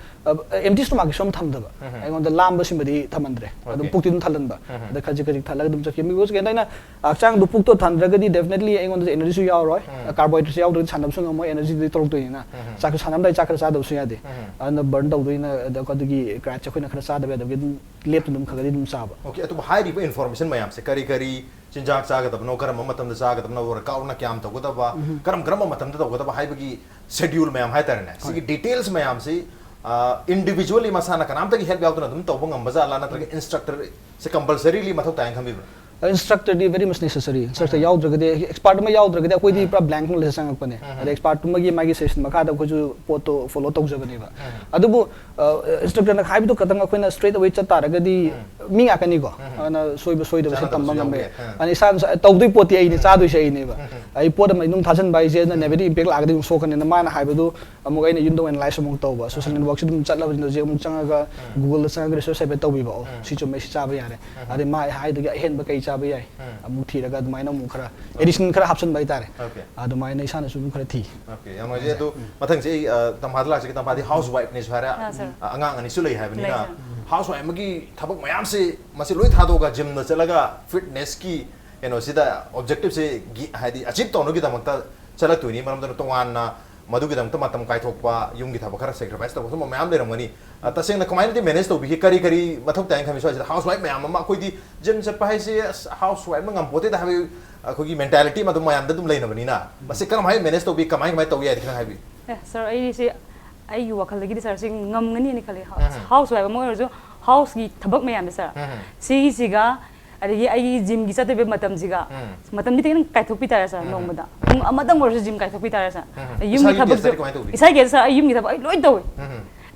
empty stomachꯀꯤꯁꯨ ꯑꯃ ꯊꯝꯗꯕ꯫ ꯑꯩꯉꯣꯟꯗ ꯂꯥꯝꯕꯁꯤꯃꯗꯤ ꯊꯝꯍꯟꯗ꯭ꯔꯦ꯫ ꯑꯗꯨꯝ Okay. ꯄꯨꯛꯇꯤ ꯑꯗꯨꯝ ꯊꯜꯍꯟꯕ꯫ ꯑꯗ ꯈꯖꯤꯛ ꯈꯖꯤꯛ ꯊꯜꯂꯒ ꯑꯗꯨꯝ ꯆꯠꯈꯤ꯫ Because ꯀꯩꯅꯣ ꯑꯩꯅ ꯍꯛꯆꯥꯡꯗꯣ ꯄꯨꯛꯇꯣ ꯊꯟꯗ꯭ꯔꯒꯗꯤ definitely ꯑꯩꯉꯣꯟꯗ energyꯁꯨ ꯌꯥꯎꯔꯣꯏ꯫ Carbohydrateꯁꯨ ꯌꯥꯎꯗ꯭ꯔꯒꯗꯤ ꯁꯥꯟꯅꯕꯁꯨ ꯉꯝꯃꯣꯏ, energyꯗꯤ ꯇꯧꯔꯛꯇꯣꯏꯅꯤꯅ꯫ ꯆꯥꯛꯁꯨ ꯁꯥꯟꯅꯔꯝꯗꯥꯏ ꯆꯥꯛ ꯈꯔ ꯆꯥꯗꯕꯁꯨ ꯌꯥꯗꯦ꯫ ꯑꯗꯨꯅ burn ꯇꯧꯗꯣꯏꯅ ꯑꯗ ꯑꯗꯨꯒꯤ crabꯁꯦ ꯑꯩꯈꯣꯏꯅ ꯈꯔ ꯆꯥꯗꯕ ꯌꯥꯗꯕꯒꯤ ꯑꯗꯨꯝ ꯂꯦꯞꯇꯅ ꯑꯗꯨꯝ ꯈꯔ ꯈꯔꯗꯤ ꯑꯗꯨꯝ ꯆꯥꯕ꯫ Okay, ꯑꯗꯨꯕꯨ ꯍꯥꯏꯔꯤꯕ information ꯃꯌꯥꯝꯁꯦ ꯀꯔꯤ ꯀꯔꯤ ꯆꯤꯟꯖꯥꯛ ꯆꯥꯒꯗꯕꯅꯣ, ꯀꯔꯝꯕ ꯃꯇꯝꯗ ꯆꯥꯒꯗꯕꯅꯣ, workoutꯅ ꯀꯌꯥꯝ ꯇꯧꯒꯗꯕ, ꯀꯔꯝ ꯀꯔꯝꯕ ꯃꯇꯝꯗ ꯇꯧꯒꯗꯕ ꯍꯥꯏꯕꯒꯤ schedule ꯃꯌꯥꯝ ꯍꯥꯏꯇꯥꯔꯦꯅꯦ, ꯁꯤꯒꯤ details ꯃꯌꯥꯝꯁꯤ, ꯑ, individually ꯃꯁꯥꯅ ꯀꯅꯥꯝꯇꯒꯤ help ꯌꯥꯎꯗꯅ ꯑꯗꯨꯝ ꯇꯧꯕ ꯉꯝꯕ ꯖꯥꯠꯂꯥ, ꯅꯠꯇ꯭ꯔꯒ instructorꯁꯦ compulsoryly ꯃꯊꯧ ꯇꯥꯏꯅ ꯈꯟꯕꯤꯕ꯭ꯔꯥ? Instructorꯗꯤ very much necessary. Instructor ꯌꯥꯎꯗ꯭ꯔꯒꯗꯤ, expert ꯑꯃ ꯌꯥꯎꯗ꯭ꯔꯒꯗꯤ ꯑꯩꯈꯣꯏꯗꯤ ꯄꯨꯔꯥ blank knowledgeꯇ ꯆꯪꯉꯛꯄꯅꯦ꯫ ꯑꯗ expertꯇꯨꯃꯒꯤ ꯃꯥꯒꯤ suggestion ꯃꯈꯥꯗ ꯑꯩꯈꯣꯏꯁꯨ ꯄꯣꯠꯇꯣ follow ꯇꯧꯖꯕꯅꯦꯕ꯫ ꯑꯗꯨꯕꯨ instructorꯅ ꯍꯥꯏꯕꯗꯣ ꯈꯛꯇꯪ ꯑꯩꯈꯣꯏꯅ straight away ꯆꯠ ꯇꯥꯔꯒꯗꯤ ꯃꯤ ꯉꯥꯛꯀꯅꯤꯀꯣ꯫ ꯑꯗꯨꯅ ꯁꯣꯏꯕ ꯁꯣꯏꯗꯕꯁꯦ ꯇꯝꯕ ꯉꯝꯕ ꯌꯥꯏ꯫ ꯑꯗꯨꯅ ꯏꯁꯥꯅ ꯇꯧꯗꯣꯏ ꯄꯣꯠꯇꯤ ꯑꯩꯅꯦ, ꯆꯥꯗꯣꯏꯁꯦ ꯑꯩꯅꯦꯕ꯫ ꯑꯩ ꯄꯣꯠ ꯑꯃ ꯑꯩ ꯑꯗꯨꯝ ꯊꯥꯖꯤꯟꯕ ꯍꯥꯏꯁꯦ ꯑꯗꯨꯅ negative impact ꯂꯥꯛꯑꯒꯗꯤ ꯑꯗꯨꯝ ꯁꯣꯛꯀꯅꯤꯅ ꯃꯥꯅ ꯍꯥꯏꯕꯗꯨ ꯑꯃꯨꯛ ꯑꯩꯅ ꯌꯨꯝꯗ ꯑꯣꯏꯅ ꯂꯥꯏꯐ ꯑꯃꯨꯛ ꯇꯧꯕ, ꯁꯣꯁꯦꯜ ꯅꯦꯠꯋꯥꯛꯁꯦ ꯑꯗꯨꯝ ꯆꯠꯂꯕꯅꯤꯅ ꯍꯧꯖꯤꯛ ꯑꯃꯨꯛ ꯆꯪꯉꯒ ꯒꯨꯒꯜꯗ ꯆꯪꯉꯒ ꯔꯤꯁꯔꯁ ꯍꯥꯏꯐꯦꯠ ꯇꯧꯕꯤꯕ꯫ ꯑꯣ, ꯁꯤ ꯆꯨꯝꯃꯦ, ꯁꯤ ꯆꯥꯕ ꯌꯥꯔꯦ꯫ ꯑꯗꯩ ꯃꯥ ꯍꯥꯏꯗꯒꯤ ꯑꯍꯦꯟꯕ ꯀꯩ ꯆꯥꯕ ꯌꯥꯏ ꯑꯃꯨꯛ ꯊꯤꯔꯒ ꯑꯗꯨꯃꯥꯏꯅ ꯑꯃꯨꯛ ꯈꯔ ꯑꯦꯗꯤꯁꯟ ꯈꯔ ꯍꯥꯞꯆꯤꯟꯕ ꯍꯥꯏꯇꯥꯔꯦ꯫ ꯑꯗꯨꯃꯥꯏꯅ ꯏꯁꯥꯅꯁꯨ ꯑꯗꯨꯝ ꯈꯔ ꯊꯤ꯫ ꯑꯣꯀꯦ, ꯌꯥꯝ ꯅꯨꯡꯉꯥꯏꯖꯩ꯫ ꯑꯗꯨ ꯃꯊꯪꯁꯦ ꯑꯩ, ꯑ, ꯇꯝꯐꯥꯗ ꯂꯥꯛꯆꯒꯦ꯫ ꯇꯝꯐꯥꯗꯤ ꯍꯥꯎꯁ ꯋꯥꯏꯐꯅꯦꯁꯨ ꯍꯥꯏꯔꯦ꯫ ꯑ, ꯑꯉꯥꯡ ꯑꯅꯤꯁꯨ ꯂꯩ ꯍꯥꯏꯕꯅꯤꯅ, ꯍꯥꯎꯁ ꯋꯥꯏꯐ ꯑꯃꯒꯤ ꯊꯕꯛ ꯃꯌꯥꯝꯁꯦ ꯃꯁꯤ ꯂꯣꯏ ꯊꯥꯗꯣꯛꯑꯒ ꯖꯤꯝꯗ ꯆꯠꯂꯒ ꯐꯤꯠꯅꯦꯁꯀꯤ ꯀꯩꯅꯣꯁꯤꯗ ꯑꯣꯕꯖꯦꯛꯇꯤꯞꯁꯦ ꯒꯤ-, ꯍꯥꯏꯗꯤ ꯑꯆꯤꯞ ꯇꯧꯅꯕꯒꯤꯗꯃꯛꯇ ꯆꯠꯂꯛꯇꯣꯏꯅꯤ꯫ ꯃꯔꯝ ꯑꯗꯨꯅ ꯇꯣꯉꯥꯟꯅ ꯃꯗꯨꯒꯤꯗꯃꯛꯇ ꯃꯇꯝ ꯀꯥꯏꯊꯣꯛꯄ, ꯌꯨꯝꯒꯤ ꯊꯕꯛ ꯈꯔ ꯁꯦꯀ꯭ꯔꯤꯐꯥꯏꯁ ꯇꯧꯕ, ꯁꯨꯝꯕ ꯃꯌꯥꯝ ꯂꯩꯔꯝꯒꯅꯤ꯫ ꯑ, ꯇꯁꯦꯡꯅ ꯀꯃꯥꯏꯅꯗꯤ ꯃꯦꯅꯦꯖ ꯇꯧꯕꯤꯒꯦ? ꯀꯔꯤ ꯀꯔꯤ ꯃꯊꯧ ꯇꯥꯏꯅ ꯈꯟꯕꯤ? ꯁ꯭ꯋꯥꯏꯁꯤꯗ ꯍꯥꯎꯁ ꯋꯥꯏꯐ ꯃꯌꯥꯝ ꯑꯃ, ꯑꯩꯈꯣꯏꯗꯤ ꯖꯤꯝ ꯆꯠꯄ ꯍꯥꯏꯁꯦ, ꯑꯁ, ꯍꯥꯎꯁ ꯋꯥꯏꯐꯅ ꯉꯝꯄꯣꯠꯇꯦꯗ ꯍꯥꯏꯕ ꯑꯩꯈꯣꯏꯒꯤ ꯃꯦꯟꯇꯥꯂꯤꯇꯤ ꯑꯃ ꯑꯗꯨꯝ ꯃꯌꯥꯝꯗ ꯑꯗꯨꯝ ꯂꯩꯅꯕꯅꯤꯅ, ꯃꯁꯤ ꯀꯔꯝꯍꯥꯏꯅ ꯃꯦꯅꯦꯖ ꯇꯧꯕꯤ? ꯀꯃꯥꯏ ꯀꯃꯥꯏꯅ ꯇꯧ ꯌꯥꯏ? ꯈꯤꯇꯪ ꯍꯥꯏꯕꯤꯌꯨ꯫ ꯑꯦ ꯁꯥꯔ, ꯑꯩꯁꯦ ꯑꯩꯒꯤ ꯋꯥꯈꯜꯗꯒꯤꯗꯤ ꯁꯥꯔꯁꯤ ꯉꯝꯒꯅꯤꯅ ꯈꯜꯂꯤ꯫ ꯍꯥꯎꯁ ꯋꯥꯏꯐ ꯑꯃ ꯑꯣꯏꯔꯁꯨ, ꯍꯥꯎꯁꯀꯤ ꯊꯕꯛ ꯃꯌꯥꯝꯁꯦ ꯁꯥꯔ, ꯁꯤꯒꯤꯁꯤꯒ ꯑꯗꯒꯤ ꯑꯩꯒꯤ ꯖꯤꯝꯒꯤ ꯆꯠꯇꯣꯏꯕ ꯃꯇꯝꯁꯤꯒ, ꯃꯇꯝꯗꯤ ꯈꯤꯇꯪ ꯀꯥꯏꯊꯣꯛꯄꯤ ꯇꯥꯔꯦ ꯁꯥꯔ꯫ ꯅꯣꯡꯃꯗ ꯄꯨꯡ ꯑꯃꯇꯪ ꯑꯣꯏꯔꯁꯨ ꯖꯤꯝ ꯀꯥꯏꯊꯣꯛꯄꯤ ꯇꯥꯔꯦ ꯁꯥꯔ꯫ ꯌꯨꯝꯒꯤ ꯏꯁꯥꯒꯤ ꯊꯕꯛꯁꯨ, ꯄꯩꯁꯥꯗꯤ ꯀꯃꯥꯏꯅ ꯇꯧꯕꯤ? ꯏꯁꯥꯒꯤ ꯁꯥꯔ, ꯑꯩ ꯌꯨꯝꯒꯤ ꯊꯕꯛ ꯑꯩ ꯂꯣꯏ ꯇꯧꯏ꯫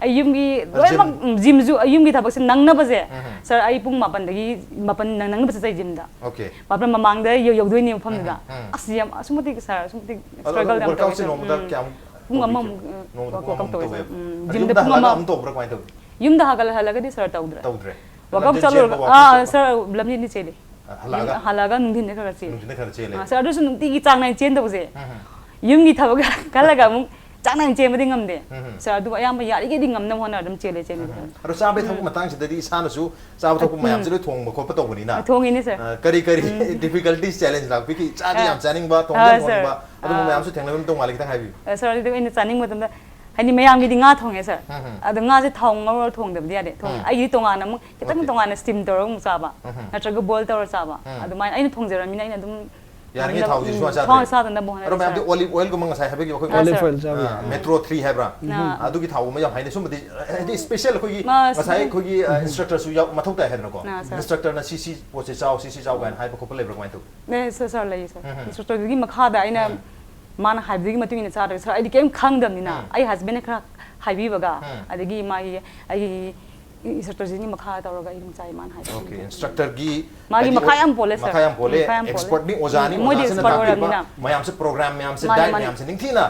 ꯑꯩ ꯌꯨꯝꯒꯤ ꯂꯣꯏꯅꯃꯛ, ꯖꯤꯝꯁꯨ ꯑꯩ ꯌꯨꯝꯒꯤ ꯊꯕꯛꯁꯦ ꯅꯪꯅꯕꯁꯦ ꯁꯥꯔ, ꯑꯩ ꯄꯨꯡ ꯃꯥꯄꯟꯗꯒꯤ ꯃꯥꯄꯟ ꯅꯪ- ꯅꯪꯅꯕ ꯆꯠꯆꯩ ꯖꯤꯝꯗ꯫ ꯑꯣꯀꯦ꯫ ꯃꯥꯄꯟ ꯃꯃꯥꯡꯗ ꯌꯧ- ꯌꯧꯗꯣꯏꯅꯦ ꯃꯐꯝꯗꯨꯗ꯫ ꯑꯁ ꯌꯥꯝ ꯑꯁꯨꯛ ꯃꯇꯤꯛ ꯁꯥꯔ, ꯑꯁꯨꯛ ꯃꯇꯤꯛ ꯑꯗꯣ ꯁ꯭ꯇ꯭ꯔꯒꯜ ꯌꯥꯝ ꯇꯧꯋꯦ ꯋꯥꯔꯛꯑꯥꯎꯠꯁꯦ ꯁꯥꯔ꯫ ꯅꯣꯡꯃꯗ ꯎꯝ꯫ ꯀꯌꯥꯝ ꯄꯨꯡ ꯇꯧꯕꯤ-, ꯑꯃꯃꯨꯛ, ꯑ, ꯅꯣꯡꯃꯗ ꯄꯨꯡ ꯋꯥꯔꯛꯑꯥꯎꯠ ꯑꯃꯃꯨꯛ ꯇꯧꯋꯦ ꯇꯧꯕꯤꯕ? ꯁꯥꯔ꯫ ꯎꯝ, ꯑꯗꯣ ꯖꯤꯝꯗ ꯌꯨꯝꯗ ꯄꯨꯡ ꯍꯜꯂꯛꯑꯒ ꯑꯃ ꯑꯗꯨꯝ ꯇꯧꯕ꯭ꯔꯥ? ꯀꯃꯥꯏꯅ ꯇꯧꯕꯤ? ꯌꯨꯝꯗ ꯍꯜꯂꯛꯑꯒꯗꯤ ꯁꯥꯔ ꯇꯧꯗ꯭ꯔꯦ꯫ ꯇꯧꯗ꯭ꯔꯦ? ꯋꯥꯔꯛꯑꯥꯎꯠ ꯂꯝꯖꯦꯟ ꯆꯠꯂꯨꯔꯒ, ꯆꯦꯟꯕ, ꯑꯥ, walking ꯆꯠꯄ? ꯁꯥꯔ, ꯂꯝꯖꯦꯟꯗꯤ ꯆꯦꯜꯂꯤ꯫ ꯑ, ꯍꯜꯂꯛꯑꯒ? ꯌꯨꯝ ꯍꯜꯂꯛꯑꯒ ꯅꯨꯡꯊꯤꯟꯗ ꯈꯔ ꯈꯔ ꯆꯦꯜꯂꯤ꯫ ꯅꯨꯡꯊꯤꯟꯗ ꯈꯔ ꯆꯦꯜꯂꯦ? ꯑꯥ, ꯁꯥꯔ, ꯑꯗꯨꯁꯨ ꯅꯨꯡꯇꯤꯒꯤ ꯆꯥꯡ ꯅꯥꯏꯅ ꯆꯦꯟꯗꯕꯁꯦ꯫ ꯌꯨꯝꯒꯤ ꯊꯕꯛ ꯈꯜꯂꯒ ꯑꯃꯨꯛ ꯆꯥꯡ ꯅꯥꯏꯅ ꯆꯦꯟꯕꯗꯤ ꯉꯝꯗꯦ꯫ ꯁꯥꯔ, ꯑꯗꯨꯕꯨ ꯑꯌꯥꯝꯕ ꯌꯥꯔꯤꯈꯩꯗꯤ ꯉꯝꯅꯕ ꯍꯣꯠꯅꯔ ꯑꯗꯨꯝ ꯆꯦꯜꯂꯦ, ꯆꯦꯟꯕꯗꯤ꯫ ꯑꯗꯣ ꯆꯥꯕꯩ ꯊꯛꯄ ꯃꯇꯥꯡꯁꯤꯗꯗꯤ ꯏꯁꯥꯅꯁꯨ ꯆꯥꯕ ꯊꯛꯄ ꯃꯌꯥꯝꯁꯦ ꯂꯣꯏ ꯊꯣꯡꯕ ꯈꯣꯠꯄ ꯇꯧꯕꯅꯤꯅ, ꯊꯣꯡꯉꯤꯅꯦ, ꯁꯥꯔ꯫ ꯑ, ꯀꯔꯤ ꯀꯔꯤ ꯗꯤꯐꯤꯀꯜꯇꯤꯁ, ꯆꯦꯂꯦꯟꯖ ꯂꯥꯛꯄꯤꯒꯦ? ꯆꯥꯗꯤ ꯑ꯫ ꯌꯥꯝ ꯆꯥꯅꯤꯡꯕ, ꯊꯣꯡꯗꯤ ꯑ, ꯌꯥꯝ ꯁꯥꯔ꯫ ꯊꯣꯡꯅꯤꯡꯕ, ꯑꯗꯨꯒꯨꯝꯕ ꯑ꯫ ꯃꯌꯥꯝꯁꯨ ꯊꯦꯡꯅꯕ ꯑꯗꯨꯝ ꯇꯧ ꯃꯥꯜꯂꯦ, ꯈꯤꯇꯪ ꯍꯥꯏꯕꯤꯌꯨ꯫ ꯑ, ꯁꯥꯔ, ꯑꯗꯨꯗꯤ ꯑꯩꯅ ꯆꯥꯅꯤꯡꯕ ꯃꯇꯝꯗ, ꯍꯥꯏꯗꯤ ꯃꯌꯥꯝꯒꯤꯗꯤ ꯉꯥ ꯊꯣꯡꯉꯦ, ꯁꯥꯔ꯫ ꯎꯝ꯫ ꯑꯗꯣ ꯉꯥꯁꯦ ꯊꯥꯎ ꯉꯧꯔ ꯊꯣꯡꯗꯕꯗꯤ ꯌꯥꯗꯦ꯫ ꯊꯣꯡ-, ꯎꯝ꯫ ꯑꯩꯒꯤꯗꯤ ꯇꯣꯉꯥꯟꯅ ꯑꯃꯨꯛ ꯈꯤꯇꯪ ꯑꯣꯀꯦ꯫ ꯇꯣꯉꯥꯟꯅ ꯁ꯭ꯇꯤꯝ ꯇꯧꯔꯒ ꯑꯃꯨꯛ ꯆꯥꯕ, ꯎꯝ꯫ ꯅꯠꯇ꯭ꯔꯒ ꯕꯣꯏꯜ ꯇꯧꯔ ꯆꯥꯕ꯫ ꯎꯝ꯫ ꯑꯗꯨꯃꯥꯏꯅ ꯑꯩꯅ ꯊꯣꯡꯖꯔꯕꯅꯤꯅ ꯑꯩꯅ ꯑꯗꯨꯝ ꯌꯥꯔꯤꯉꯩ ꯉꯝꯅꯕ-, ꯊꯥꯎꯁꯤ ꯎꯝ, ꯁꯨꯡꯆꯥ ꯊꯥꯎ ꯆꯥꯗ꯭ꯔꯦ꯫ ꯆꯥꯗꯅꯕ ꯍꯣꯠꯅꯖꯩ, ꯑꯗꯣ ꯃꯌꯥꯝꯗꯤ ꯁꯥꯔ꯫ ꯑꯣꯂꯤꯚ ꯑꯣꯏꯜꯒꯨꯝꯕ ꯉꯁꯥꯏ ꯍꯥꯏꯕꯤꯈꯤꯕ ꯑꯩꯈꯣꯏ ꯑꯥ, ꯑꯣꯂꯤꯚ ꯁꯥꯔ꯫ ꯑꯣꯏꯜ ꯆꯥꯕ ꯌꯥꯏ꯫ ꯑꯥ, ꯃꯦꯇ꯭ꯔꯣ ꯊ꯭ꯔꯤ ꯍꯥꯏꯕ꯭ꯔꯥ? ꯑꯥ꯫ ꯑꯗꯨꯒꯤ ꯊꯥꯎ ꯑꯃ ꯌꯥꯝ ꯍꯥꯏꯅꯩ꯫ ꯁꯨꯝꯕꯗꯤ ꯍꯥꯏꯗꯤ ꯁ꯭ꯄꯦꯁꯦꯜ ꯑꯩꯈꯣꯏꯒꯤ ꯃꯥ, ꯉꯁꯥꯏ ꯑꯩꯈꯣꯏꯒꯤ, ꯑ, ꯏꯟꯁꯇ꯭ꯔꯛꯇꯔꯁꯨ ꯌꯥꯎ-, ꯃꯊꯧ ꯇꯥꯏ ꯍꯥꯏꯗꯅꯀꯣ꯫ ꯑꯥ, ꯁꯥꯔ꯫ ꯏꯟꯁꯇ꯭ꯔꯛꯇꯔꯅ ꯁꯤ ꯁꯤ ꯄꯣꯠꯁꯦ ꯆꯥꯎ, ꯁꯤ ꯁꯤ ꯆꯥꯎ ꯀꯥꯏꯅ ꯍꯥꯏꯕ ꯈꯣꯠꯄ ꯂꯩꯕ꯭ꯔꯥ? ꯀꯃꯥꯏꯅ ꯇꯧꯏ? ꯅꯦ, ꯁꯥꯔ, ꯁꯥꯔ, ꯂꯩꯌꯦ, ꯁꯥꯔ꯫ ꯎꯝ, ꯎꯝ꯫ ꯏꯟꯁꯇ꯭ꯔꯛꯇꯔꯗꯨꯒꯤ ꯃꯈꯥꯗ ꯑꯩꯅ ꯎꯝ꯫ ꯃꯥꯅ ꯍꯥꯏꯕꯗꯨꯒꯤ ꯃꯇꯨꯡ ꯏꯟꯅ ꯆꯥꯗ꯭ꯔꯦ, ꯁꯥꯔ꯫ ꯑꯩꯗꯤ ꯀꯩꯝ ꯈꯪꯗꯕꯅꯤꯅ, ꯎꯝ꯫ ꯑꯩ ꯍꯁꯕꯦꯟꯅ ꯈꯔ ꯍꯥꯏꯕꯤꯕꯒ, ꯎꯝ꯫ ꯑꯗꯒꯤ ꯃꯥꯒꯤ, ꯑꯩꯒꯤ ꯏꯟꯁꯇ꯭ꯔꯛꯇꯔꯁꯤꯒꯤ ꯃꯈꯥ ꯇꯧꯔꯒ ꯑꯩ ꯑꯗꯨꯝ ꯆꯥꯏ, ꯃꯥꯅ ꯍꯥꯏꯕ꯫ Okay, instructorꯒꯤ ꯃꯥꯒꯤ ꯍꯥꯏꯗꯤ ꯃꯈꯥ ꯌꯥꯝ ꯄꯣꯜꯂꯦ, sir꯫ ꯃꯈꯥ ꯌꯥꯝ ꯄꯣꯜꯂꯦ꯫ ꯃꯈꯥ ꯌꯥꯝ ꯄꯣꯜꯂꯦ꯫ Expertꯅꯤ, ꯑꯣꯖꯥꯅꯤ, ꯎꯝ, ꯃꯣꯏꯗꯤ ꯑꯣꯖꯥꯁꯤꯅ expert ꯇꯥꯛꯄꯤꯕ ꯑꯣꯏꯔꯕꯅꯤꯅ꯫ ꯃꯌꯥꯝꯁꯦ, program ꯃꯌꯥꯝꯁꯦ, ꯃꯥꯅꯦ, diet ꯃꯥꯅꯦ꯫ ꯃꯌꯥꯝꯁꯦ ꯅꯤꯡꯊꯤꯅ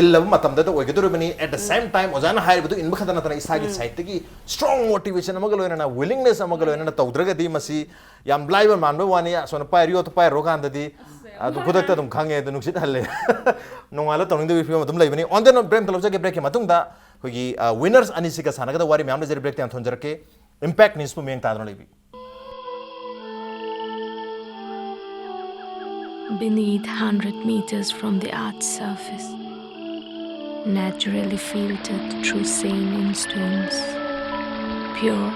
ꯏꯜꯂꯕ ꯃꯇꯝꯗꯗ ꯑꯣꯏꯒꯗꯧꯔꯤꯕꯅꯤ꯫ At the same time, ꯑꯣꯖꯥꯅ ꯍꯥꯏꯔꯤꯕꯗꯨ ꯏꯟꯕ ꯈꯛꯇ ꯅꯠꯇꯅ ꯏꯁꯥꯒꯤ sideꯇꯒꯤ strong motivation ꯑꯃꯒ ꯂꯣꯏꯅꯅ, willingness ꯑꯃꯒ ꯂꯣꯏꯅꯅ ꯇꯧꯗ꯭ꯔꯒꯗꯤ ꯃꯁꯤ ꯌꯥꯝ ꯂꯥꯏꯕ ꯃꯥꯟꯕ ꯋꯥꯅꯤ, ꯑꯁꯣꯝꯅ ꯄꯥꯏꯔꯤꯌꯣ ꯄꯥꯏꯔꯣ ꯀꯥꯟꯗꯗꯤ ꯑꯗꯨꯝ ꯈꯨꯗꯛꯇ ꯑꯗꯨꯝ ꯈꯪꯉꯦ, ꯑꯗꯨ ꯅꯨꯡꯁꯤꯠ ꯍꯜꯂꯦ꯫ ꯅꯣꯡꯉꯥꯜꯂ ꯇꯧꯅꯤꯡꯗꯕꯒꯤ ꯐꯤꯕꯝ ꯑꯗꯨꯝ ꯂꯩꯕꯅꯤ꯫ On the note, break ꯑꯝꯇ ꯂꯧꯖꯒꯦ꯫ Breakꯀꯤ ꯃꯇꯨꯡꯗ ꯑꯩꯈꯣꯏꯒꯤ, ꯑ, winners ꯑꯅꯤꯁꯤꯒ ꯁꯥꯟꯅꯒꯗꯕ ꯋꯥꯔꯤ ꯃꯌꯥꯝ ꯂꯩꯖꯔꯤ꯫ Break ꯇꯦꯡ ꯊꯝꯖꯔꯛꯀꯦ꯫ Impact Newsꯄꯨ ꯃꯤꯠꯌꯦꯡ ꯇꯥꯗꯨꯅ ꯂꯩꯕꯤꯌꯨ꯫ Beneath, hundred meters from the earth's surface, naturally filtered through saline streams, pure,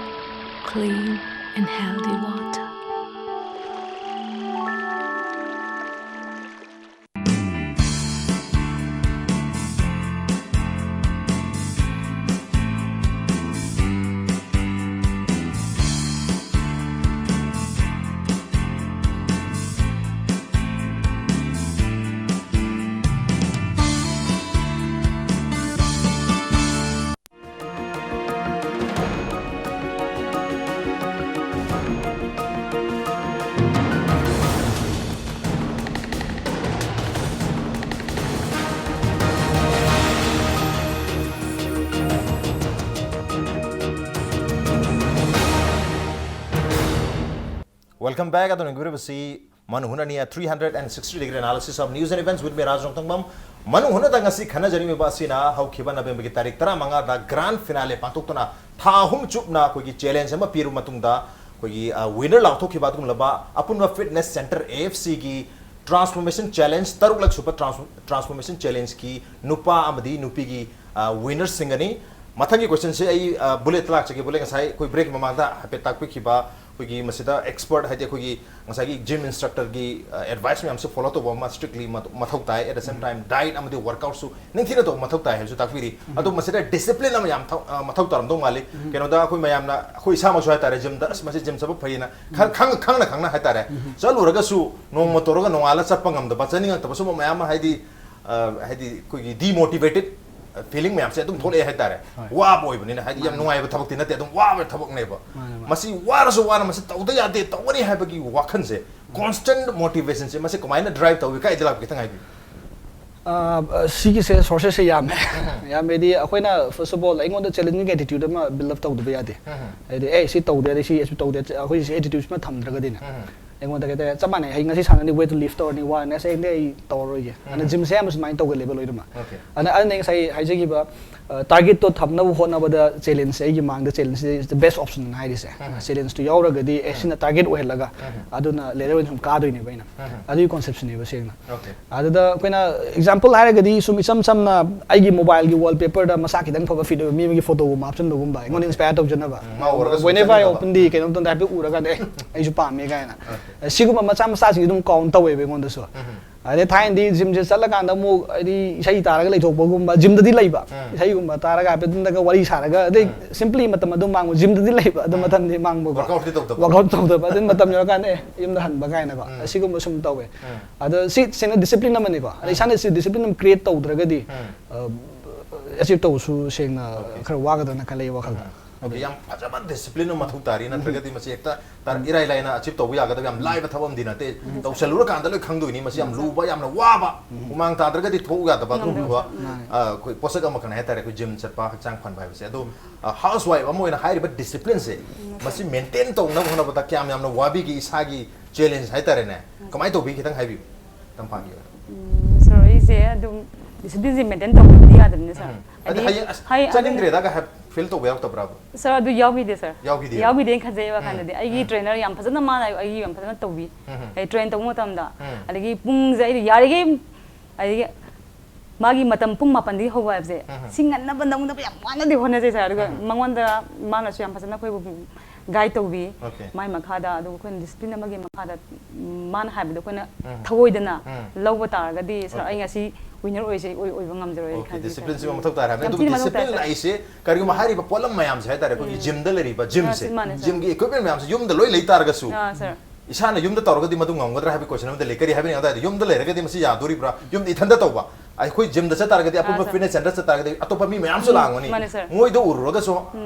clean, and healthy water. Welcome back. ꯑꯗꯨꯅ ꯌꯦꯡꯕꯤꯔꯤꯕꯁꯤ ꯃꯅꯨ ꯍꯨꯅꯅꯤ, a three hundred and sixty degree analysis of news and events with me, ꯔꯥꯖ ꯔꯣꯡꯊꯪꯕꯝ꯫ ꯃꯅꯨ ꯍꯨꯅꯗ ꯉꯁꯤ ꯈꯟꯅꯖꯔꯤꯕ ꯑꯁꯤꯅ ꯍꯧꯈꯤꯕ ꯅꯕꯦꯝꯕꯔꯒꯤ ꯇꯥꯔꯤꯛ ꯇꯔꯥꯃꯉꯥꯗ grand finale ꯄꯥꯡꯊꯣꯛꯇꯨꯅ ꯊꯥ ꯑꯍꯨꯝ ꯆꯨꯞꯅ ꯑꯩꯈꯣꯏꯒꯤ challenge ꯑꯃ ꯄꯤꯔꯕ ꯃꯇꯨꯡꯗ ꯑꯩꯈꯣꯏꯒꯤ, ꯑ, winner ꯂꯥꯎꯊꯣꯛꯈꯤꯕ ꯑꯗꯨꯒꯨꯝꯂꯕ ꯑꯄꯨꯟꯕ fitness center, AFCꯒꯤ transformation challenge, ꯇꯔꯨꯛꯂꯛ ꯁꯨꯕ trans-, transformation challengeꯀꯤ ꯅꯨꯄꯥ ꯑꯃꯗꯤ ꯅꯨꯄꯤꯒꯤ, ꯑ, winnerꯁꯤꯡꯒꯅꯤ꯫ ꯃꯊꯪꯒꯤ questionꯁꯦ ꯑꯩ, ꯑ, bulletꯇ ꯂꯥꯛꯆꯒꯦ꯫ Bullet, ꯉꯁꯥꯏ ꯑꯩꯈꯣꯏ break ꯃꯃꯥꯡꯗ ꯍꯥꯏꯐꯦꯠ ꯇꯥꯛꯄꯤꯈꯤꯕ ꯑꯩꯈꯣꯏꯒꯤ ꯃꯁꯤꯗ expert, ꯍꯥꯏꯗꯤ ꯑꯩꯈꯣꯏꯒꯤ ꯉꯁꯥꯏꯒꯤ gym instructorꯒꯤ, ꯑ, advice ꯃꯌꯥꯝꯁꯦ follow ꯇꯧꯕ ꯑꯃ strictly ꯃꯊꯧ ꯇꯥꯏ꯫ At the same time, diet ꯑꯃꯗꯤ workoutꯁꯨ ꯅꯤꯡꯊꯤꯅ ꯇꯧꯕ ꯃꯊꯧ ꯇꯥꯏ ꯍꯥꯏꯕꯁꯨ ꯇꯥꯛꯄꯤꯔꯤ꯫ ꯑꯗꯣ ꯃꯁꯤꯗ discipline ꯑꯃ ꯌꯥꯝ ꯊꯧ-, ꯑ, ꯃꯊꯧ ꯇꯥꯔꯝꯗꯧ ꯃꯥꯜꯂꯤ꯫ ꯀꯩꯅꯣꯗ ꯑꯩꯈꯣꯏ ꯃꯌꯥꯝꯅ, ꯑꯩꯈꯣꯏ ꯏꯁꯥꯃꯛꯁꯨ ꯍꯥꯏꯇꯥꯔꯦ, gymꯗ "ꯑꯁ, ꯃꯁꯤ gym ꯆꯠꯄ ꯐꯩꯌꯦꯅ" ꯈꯪ-, ꯈꯪ-, ꯈꯪꯅ ꯈꯪꯅ ꯍꯥꯏꯇꯥꯔꯦ, ꯆꯠꯂꯨꯔꯒꯁꯨ ꯅꯣꯡꯃ ꯇꯧꯔꯒ ꯅꯣꯡꯉꯥꯜꯂ ꯆꯠꯄ ꯉꯝꯗꯕ, ꯆꯠꯅꯤꯡꯉꯛꯇꯕ, ꯁꯨꯝꯕ ꯃꯌꯥꯝ ꯑꯃ, ꯍꯥꯏꯗꯤ, ꯑ, ꯍꯥꯏꯗꯤ ꯑꯩꯈꯣꯏꯒꯤ demotivated ꯐꯤꯂꯤꯡ ꯃꯌꯥꯝꯁꯦ ꯑꯗꯨꯝ ꯊꯣꯛꯂꯛꯑꯦ ꯍꯥꯏꯇꯥꯔꯦ꯫ ꯍꯣꯏ꯫ ꯋꯥꯕ ꯑꯣꯏꯕꯅꯤꯅ, ꯍꯥꯏꯗꯤ ꯌꯥꯝ ꯅꯨꯡꯉꯥꯏꯕ ꯊꯕꯛꯇꯤ ꯅꯠꯇꯦ, ꯑꯗꯨꯝ ꯋꯥꯕ ꯊꯕꯛꯅꯦꯕ꯫ ꯃꯥꯅꯦ, ꯃꯥꯅꯦ꯫ ꯃꯁꯤ ꯋꯥꯔꯁꯨ ꯋꯥꯅ ꯃꯁꯤ ꯇꯧꯗ ꯌꯥꯗꯦ, ꯇꯧꯒꯅꯤ ꯍꯥꯏꯕꯒꯤ ꯋꯥꯈꯜꯁꯦ, constant motivation ꯁꯦ ꯃꯁꯤ ꯀꯃꯥꯏꯅ ꯗ꯭ꯔꯥꯏꯚ ꯇꯧꯏ, ꯀꯥꯏꯗ ꯂꯥꯛꯄꯤ, ꯈꯤꯇꯪ ꯍꯥꯏꯕꯤꯌꯨ꯫ ꯑ, ꯁꯤꯒꯤꯁꯦ ꯁꯣꯔꯁꯦꯁꯁꯦ ꯌꯥꯝꯃꯦ꯫ ꯌꯥꯝꯃꯦꯗꯤ ꯑꯩꯈꯣꯏꯅ first of all ꯑꯩꯉꯣꯟꯗ ꯆꯦꯂꯦꯟꯖꯤꯡ ꯑꯦꯇꯤꯇ꯭ꯌꯨꯠ ꯑꯃ ꯕꯤꯜ ꯑꯞ ꯇꯧꯗꯕ ꯌꯥꯗꯦ꯫ ꯍꯥꯏꯗꯤ ꯑꯦ ꯁꯤ ꯇꯧꯗꯦ, ꯑꯗꯩ ꯁꯤ ꯑꯦꯁ ꯇꯧꯗꯦ, ꯑꯩꯈꯣꯏ ꯁꯤ ꯑꯦꯇꯤꯇ꯭ꯌꯨꯠꯁꯤꯃ ꯊꯝꯗ꯭ꯔꯒꯗꯤꯅꯦ꯫ ꯑꯩꯉꯣꯟꯗ ꯀꯩ ꯍꯥꯏꯇꯥꯔꯦ, ꯆꯞ ꯃꯥꯟꯅꯩ꯫ ꯑꯩ ꯉꯁꯤ ꯁꯥꯟꯅꯅꯤ, ꯋꯦꯠꯇꯨ ꯂꯤꯐ ꯇꯧꯔꯅꯤ, ꯋꯥꯔꯅꯤ, ꯑꯁ ꯍꯌꯦꯡꯗꯤ ꯑꯩ ꯇꯧꯔꯔꯣꯏꯒꯦ꯫ ꯑꯗꯨꯅ ꯖꯤꯝꯁꯦ ꯑꯌꯥꯝꯕ ꯁꯨꯃꯥꯏꯅ ꯇꯧꯒꯜꯂꯦꯕ ꯂꯣꯏꯅꯃꯛ꯫ ꯑꯗ ꯑꯗꯨꯅ ꯑꯩ ꯉꯁꯥꯏ ꯍꯥꯏꯖꯈꯤꯕ, ꯑ, ꯇꯥꯔꯒꯦꯠꯇꯣ ꯊꯝꯅꯕ ꯍꯣꯠꯅꯕꯗ ꯆꯦꯂꯦꯟꯖꯁꯦ ꯑꯩꯒꯤ ꯃꯥꯡꯗ ꯆꯦꯂꯦꯟꯖꯁꯦ is the best option ꯍꯥꯏꯔꯤꯁꯦ꯫ ꯆꯦꯂꯦꯟꯖꯇꯨ ꯌꯥꯎꯔꯒꯗꯤ ꯑꯦ ꯁꯤꯅ ꯇꯥꯔꯒꯦꯠ ꯑꯣꯏꯍꯜꯂꯒ ꯑꯗꯨꯅ ꯂꯦꯗꯔ ꯑꯣꯏꯅ ꯁꯨꯝ ꯀꯥꯗꯣꯏꯅꯦꯕ ꯑꯩꯅ꯫ ꯑꯗꯨꯒꯤ ꯀꯣꯟꯁꯦꯞꯁꯤꯅꯦꯕ ꯁꯦꯡꯅ꯫ ꯑꯗꯨꯗ ꯑꯩꯈꯣꯏꯅ ꯑꯦꯛꯖꯥꯝꯄꯜ ꯍꯥꯏꯔꯒꯗꯤ ꯁꯨꯝ ꯏꯆꯝ ꯆꯝꯅ ꯑꯩꯒꯤ ꯃꯣꯕꯥꯏꯜꯒꯤ ꯋꯥꯜꯄꯦꯄꯔꯗ ꯃꯁꯥ ꯈꯤꯇꯪ ꯐꯕ ꯐꯤꯠ ꯑꯣꯏꯕ ꯃꯤ ꯑꯃꯒꯤ ꯐꯣꯇꯣꯒꯨꯝꯕ ꯍꯥꯞꯆꯤꯟꯕꯒꯨꯝꯕ, ꯑꯩꯉꯣꯟꯗ ꯏꯟꯁꯄꯥꯌꯔ ꯇꯧꯖꯅꯕ꯫ ꯋꯦꯅꯦꯕꯔ ꯑꯣꯄꯟꯗꯤ ꯀꯩꯅꯣꯝꯇꯪꯗ ꯍꯥꯏꯐꯦꯠ ꯎꯔꯀꯥꯟꯗ ꯑꯦ ꯑꯩꯁꯨ ꯄꯥꯝꯃꯦ ꯀꯥꯏꯅ꯫ ꯁꯤꯒꯨꯝꯕ ꯃꯆꯥ ꯃꯆꯥꯁꯤꯡꯁꯦ ꯑꯗꯨꯝ ꯀꯥꯎꯟ ꯇꯧꯋꯦꯕ ꯑꯩꯉꯣꯟꯗꯁꯨ꯫ ꯑꯗꯩ ꯊꯥꯏꯅꯗꯤ ꯖꯤꯝꯁꯦ ꯆꯠꯂꯀꯥꯟꯗ ꯑꯃꯨꯛ ꯍꯥꯏꯗꯤ ꯏꯁꯩ ꯇꯥꯔꯒ ꯂꯩꯊꯣꯛꯄꯒꯨꯝꯕ, ꯖꯤꯝꯗꯗꯤ ꯂꯩꯕ, ꯏꯁꯩꯒꯨꯝꯕ ꯇꯥꯔꯒ ꯍꯥꯏꯐꯦꯠꯇꯪꯗꯒ ꯋꯥꯔꯤ ꯁꯥꯔꯒ, ꯑꯗꯩ ꯁꯤꯝꯄ꯭ꯂꯤ ꯃꯇꯝ ꯑꯗꯨꯝ ꯃꯥꯡꯕ, ꯖꯤꯝꯗꯗꯤ ꯂꯩꯕ ꯑꯗꯨ ꯃꯇꯝꯗꯤ ꯃꯥꯡꯕꯀꯣ꯫ ꯋꯥꯔꯛꯑꯥꯎꯠꯇꯤ ꯇꯧꯗꯕ꯫ ꯋꯥꯔꯛꯑꯥꯎꯠ ꯇꯧꯗꯕ, ꯑꯗꯨ ꯃꯇꯝ ꯌꯧꯔꯀꯥꯟꯗ ꯑꯦ ꯌꯨꯝꯗ ꯍꯟꯕ ꯀꯥꯏꯅꯀꯣ꯫ ꯑꯁꯤꯒꯨꯝꯕ ꯁꯨꯝ ꯇꯧꯋꯦ꯫ ꯑꯗꯣ ꯁꯤ ꯁꯦꯡꯅ ꯗꯤꯁꯤꯄ꯭ꯂꯤꯟ ꯑꯃꯅꯤꯀꯣ꯫ ꯑꯗ ꯏꯁꯥꯅ ꯁꯤ ꯗꯤꯁꯤꯄ꯭ꯂꯤꯟ ꯑꯃ ꯀ꯭ꯔꯤꯌꯦꯠ ꯇꯧꯗ꯭ꯔꯒꯗꯤ, ꯑ, ꯑꯦꯆꯤꯞ ꯇꯧꯕꯁꯨ ꯁꯦꯡꯅ ꯈꯔ ꯋꯥꯒꯗ꯭ꯔꯥꯅ ꯈꯜꯂꯦ ꯑꯩ ꯋꯥꯈꯜꯗ꯫ ꯑꯣꯀꯦ, ꯌꯥꯝ ꯐꯖꯕ ꯗꯤꯁꯤꯄ꯭ꯂꯤꯟ ꯑꯃ ꯃꯊꯧ ꯇꯥꯔꯤ, ꯅꯠꯇ꯭ꯔꯒꯗꯤ ꯃꯁꯤ ꯍꯦꯛꯇ ꯇꯥꯔ-, ꯏꯔꯥꯏ ꯂꯥꯏꯅ ꯑꯦꯆꯤꯞ ꯇꯧꯕ ꯌꯥꯒꯗꯕ ꯌꯥꯝ ꯂꯥꯏꯕ ꯊꯕꯛ ꯑꯃꯗꯤ ꯅꯠꯇꯦ꯫ ꯇꯧꯁꯜꯂꯨꯔꯀꯥꯟꯗ ꯂꯣꯏ ꯈꯪꯗꯣꯏꯅꯤ, ꯃꯁꯤ ꯌꯥꯝ ꯂꯨꯕ, ꯌꯥꯝꯅ ꯋꯥꯕ, ꯍꯨꯃꯥꯡ ꯇꯥꯗ꯭ꯔꯒꯗꯤ ꯊꯣꯛꯎ ꯌꯥꯗꯕ ꯑꯗꯨꯒꯨꯝꯕ, ꯑ, ꯑꯩꯈꯣꯏ ꯄꯣꯠꯁꯛ ꯑꯃꯈꯛꯅꯦ ꯍꯥꯏꯇꯥꯔꯦ, ꯑꯩꯈꯣꯏ ꯖꯤꯝ ꯆꯠꯄ, ꯍꯛꯆꯥꯡ ꯐꯍꯟꯕ ꯍꯥꯏꯕꯁꯦ꯫ ꯑꯗꯣ, ꯑ, ꯍꯥꯎꯁ ꯋꯥꯏꯐ ꯑꯃ ꯑꯣꯏꯅ ꯍꯥꯏꯔꯤꯕ ꯗꯤꯁꯤꯄ꯭ꯂꯤꯟꯁꯦ, ꯃꯁꯤ ꯃꯦꯟꯇꯦꯟ ꯇꯧꯅꯕ ꯍꯣꯠꯅꯕꯗ ꯀꯌꯥꯝ ꯌꯥꯝꯅ ꯋꯥꯕꯤꯒꯦ, ꯏꯁꯥꯒꯤ ꯆꯦꯂꯦꯟꯖ ꯍꯥꯏꯇꯥꯔꯦꯅꯦ, ꯀꯃꯥꯏꯅ ꯇꯧꯕꯤ, ꯈꯤꯇꯪ ꯍꯥꯏꯕꯤꯌꯨ꯫ ꯇꯝꯐꯥꯒꯤ ꯑꯣꯏꯅ꯫ ꯎꯝ, ꯁꯥꯔ, ꯑꯩꯁꯦ ꯑꯗꯨꯝ ꯗꯤꯁꯤꯄ꯭ꯂꯤꯟꯁꯦ ꯃꯦꯟꯇꯦꯟ ꯇꯧꯕꯗꯤ ꯌꯥꯗꯕꯅꯤꯅ, ꯁꯥꯔ꯫ ꯎꯝ꯫ ꯑꯗꯤ ꯍꯥꯏꯗꯤ ꯍꯌꯦꯡ ꯑꯁ, ꯍꯥꯏ-, ꯑꯗꯨꯝ ꯆꯠꯅꯤꯡꯗ꯭ꯔꯦꯗꯒ ꯍꯥꯏ-, ꯐꯤꯜ ꯇꯧꯕ ꯌꯥꯎꯔꯛꯇꯕ꯭ꯔꯥꯕ? ꯁꯥꯔ, ꯑꯗꯨ ꯌꯥꯎꯈꯤꯗꯦ, ꯁꯥꯔ꯫ ꯌꯥꯎꯈꯤꯗꯦ? ꯌꯥꯎꯈꯤꯗꯦꯅ ꯈꯟꯖꯩ, ꯑꯩ ꯎꯝ꯫ ꯋꯥꯈꯜꯗꯗꯤ꯫ ꯑꯩꯒꯤ ꯎꯝ꯫ ꯇ꯭ꯔꯦꯅꯔ ꯌꯥꯝ ꯐꯖꯅ, ꯃꯥꯅ ꯑꯩꯒꯤ ꯌꯥꯝ ꯐꯖꯅ ꯇꯧꯕꯤ꯫ ꯎꯝ꯫ ꯑꯩ ꯇ꯭ꯔꯦꯟ ꯇꯧꯕ ꯃꯇꯝꯗ꯫ ꯎꯝ꯫ ꯑꯗꯒꯤ ꯄꯨꯡꯁꯦ ꯑꯩ ꯌꯥꯔꯤꯈꯩ, ꯑꯗꯒꯤ ꯃꯥꯒꯤ ꯃꯇꯝ ꯄꯨꯡ ꯃꯥꯄꯟꯗꯒꯤ ꯍꯧꯕ ꯍꯥꯏꯕꯁꯦ, ꯎꯝ꯫ ꯁꯤ ꯉꯟꯅꯕ ꯅꯧꯅꯕ ꯌꯥꯝ ꯋꯥꯅꯗꯤ ꯍꯣꯠꯅꯖꯩ, ꯁꯥꯔ꯫ ꯑꯗꯨꯒ ꯎꯝ꯫ ꯃꯉꯣꯟꯗ ꯃꯥꯅꯁꯨ ꯌꯥꯝ ꯐꯖꯅ ꯑꯩꯈꯣꯏꯕꯨ ꯒꯥꯏꯗ ꯇꯧꯕꯤ꯫ ꯑꯣꯀꯦ꯫ ꯃꯥꯏ ꯃꯈꯥꯗ, ꯑꯗꯨꯒ ꯑꯩꯈꯣꯏꯅ ꯗꯤꯁꯤꯄ꯭ꯂꯤꯟ ꯑꯃꯒꯤ ꯃꯈꯥꯗ, ꯎꯝ, ꯃꯥꯅ ꯍꯥꯏꯕꯗꯣ ꯑꯩꯈꯣꯏꯅ ꯎꯝ꯫ ꯊꯧꯑꯣꯏꯗꯅ ꯎꯝ꯫ ꯂꯧꯕ ꯇꯥꯔꯒꯗꯤ, ꯁꯥꯔ, ꯑꯣꯀꯦ꯫ ꯑꯩ ꯉꯁꯤ ꯋꯤꯅꯔ ꯑꯣꯏꯁꯦ, ꯑꯣꯏ-, ꯑꯣꯏꯕ ꯉꯝꯖꯔꯣꯏ ꯑꯣꯀꯦ, ꯈꯟꯖꯩ, ꯗꯤꯁꯤꯄ꯭ꯂꯤꯟꯁꯤꯃ ꯁꯥꯔ꯫ ꯃꯊꯧ ꯇꯥꯔꯦ ꯍꯥꯏꯕꯅꯤ꯫ ꯌꯥꯝ ꯑꯗꯨꯒ ꯊꯤꯅ ꯃꯊꯧ ꯇꯥꯏ, ꯗꯤꯁꯤꯄ꯭ꯂꯤꯟ ꯁꯥꯔ꯫ ꯂꯥꯛꯏꯁꯦ ꯀꯔꯤꯒꯨꯝꯕ ꯍꯥꯏꯔꯤꯕ ꯄꯣꯠꯂꯝ ꯃꯌꯥꯝꯁꯦ ꯍꯥꯏꯇꯥꯔꯦ, ꯑꯩꯈꯣꯏꯒꯤ ꯎꯝ꯫ ꯖꯤꯝꯗ ꯂꯩꯔꯤꯕ, ꯑ, ꯖꯤꯝꯁꯦ, ꯁꯤ ꯃꯥꯅꯦ, ꯁꯥꯔ꯫ ꯖꯤꯝꯒꯤ ꯏꯀ꯭ꯋꯤꯞꯃꯦꯟ ꯃꯌꯥꯝꯁꯦ ꯌꯨꯝꯗ ꯂꯣꯏ ꯂꯩ ꯇꯥꯔꯒꯁꯨ, ꯑ, ꯁꯥꯔ꯫ ꯏꯁꯥꯅ ꯌꯨꯝꯗ ꯇꯧꯔꯒꯗꯤ ꯃꯗꯨ ꯉꯝꯒꯗ꯭ꯔꯥ ꯍꯥꯏꯕꯒꯤ ꯀꯣꯏꯁꯟ ꯑꯃꯗ ꯂꯩ꯫ ꯀꯔꯤ ꯍꯥꯏꯕꯅꯤ ꯑꯗꯨꯋꯥꯏꯗ? ꯌꯨꯝꯗ ꯂꯩꯔꯒꯗꯤ ꯃꯁꯤ ꯌꯥꯗꯣꯔꯤꯕ꯭ꯔꯥ? ꯌꯨꯝꯗ ꯏꯊꯟꯗ ꯇꯧꯕ, ꯑꯩꯈꯣꯏ ꯖꯤꯝꯗ ꯆꯠ ꯇꯥꯔꯒꯗꯤ, ꯑꯄꯨꯟꯕ sir. ꯐꯤꯠꯅꯦꯁ ꯁꯦꯟꯇꯔ ꯆꯠ ꯇꯥꯔꯒꯗꯤ ꯑꯇꯣꯞꯄ ꯃꯤ ꯃꯌꯥꯝꯁꯨ ꯂꯥꯛꯑꯝꯒꯅꯤ꯫ ꯃꯥꯅꯦ, sir. ꯃꯣꯏꯗ ꯎꯔꯨꯔꯒꯁꯨ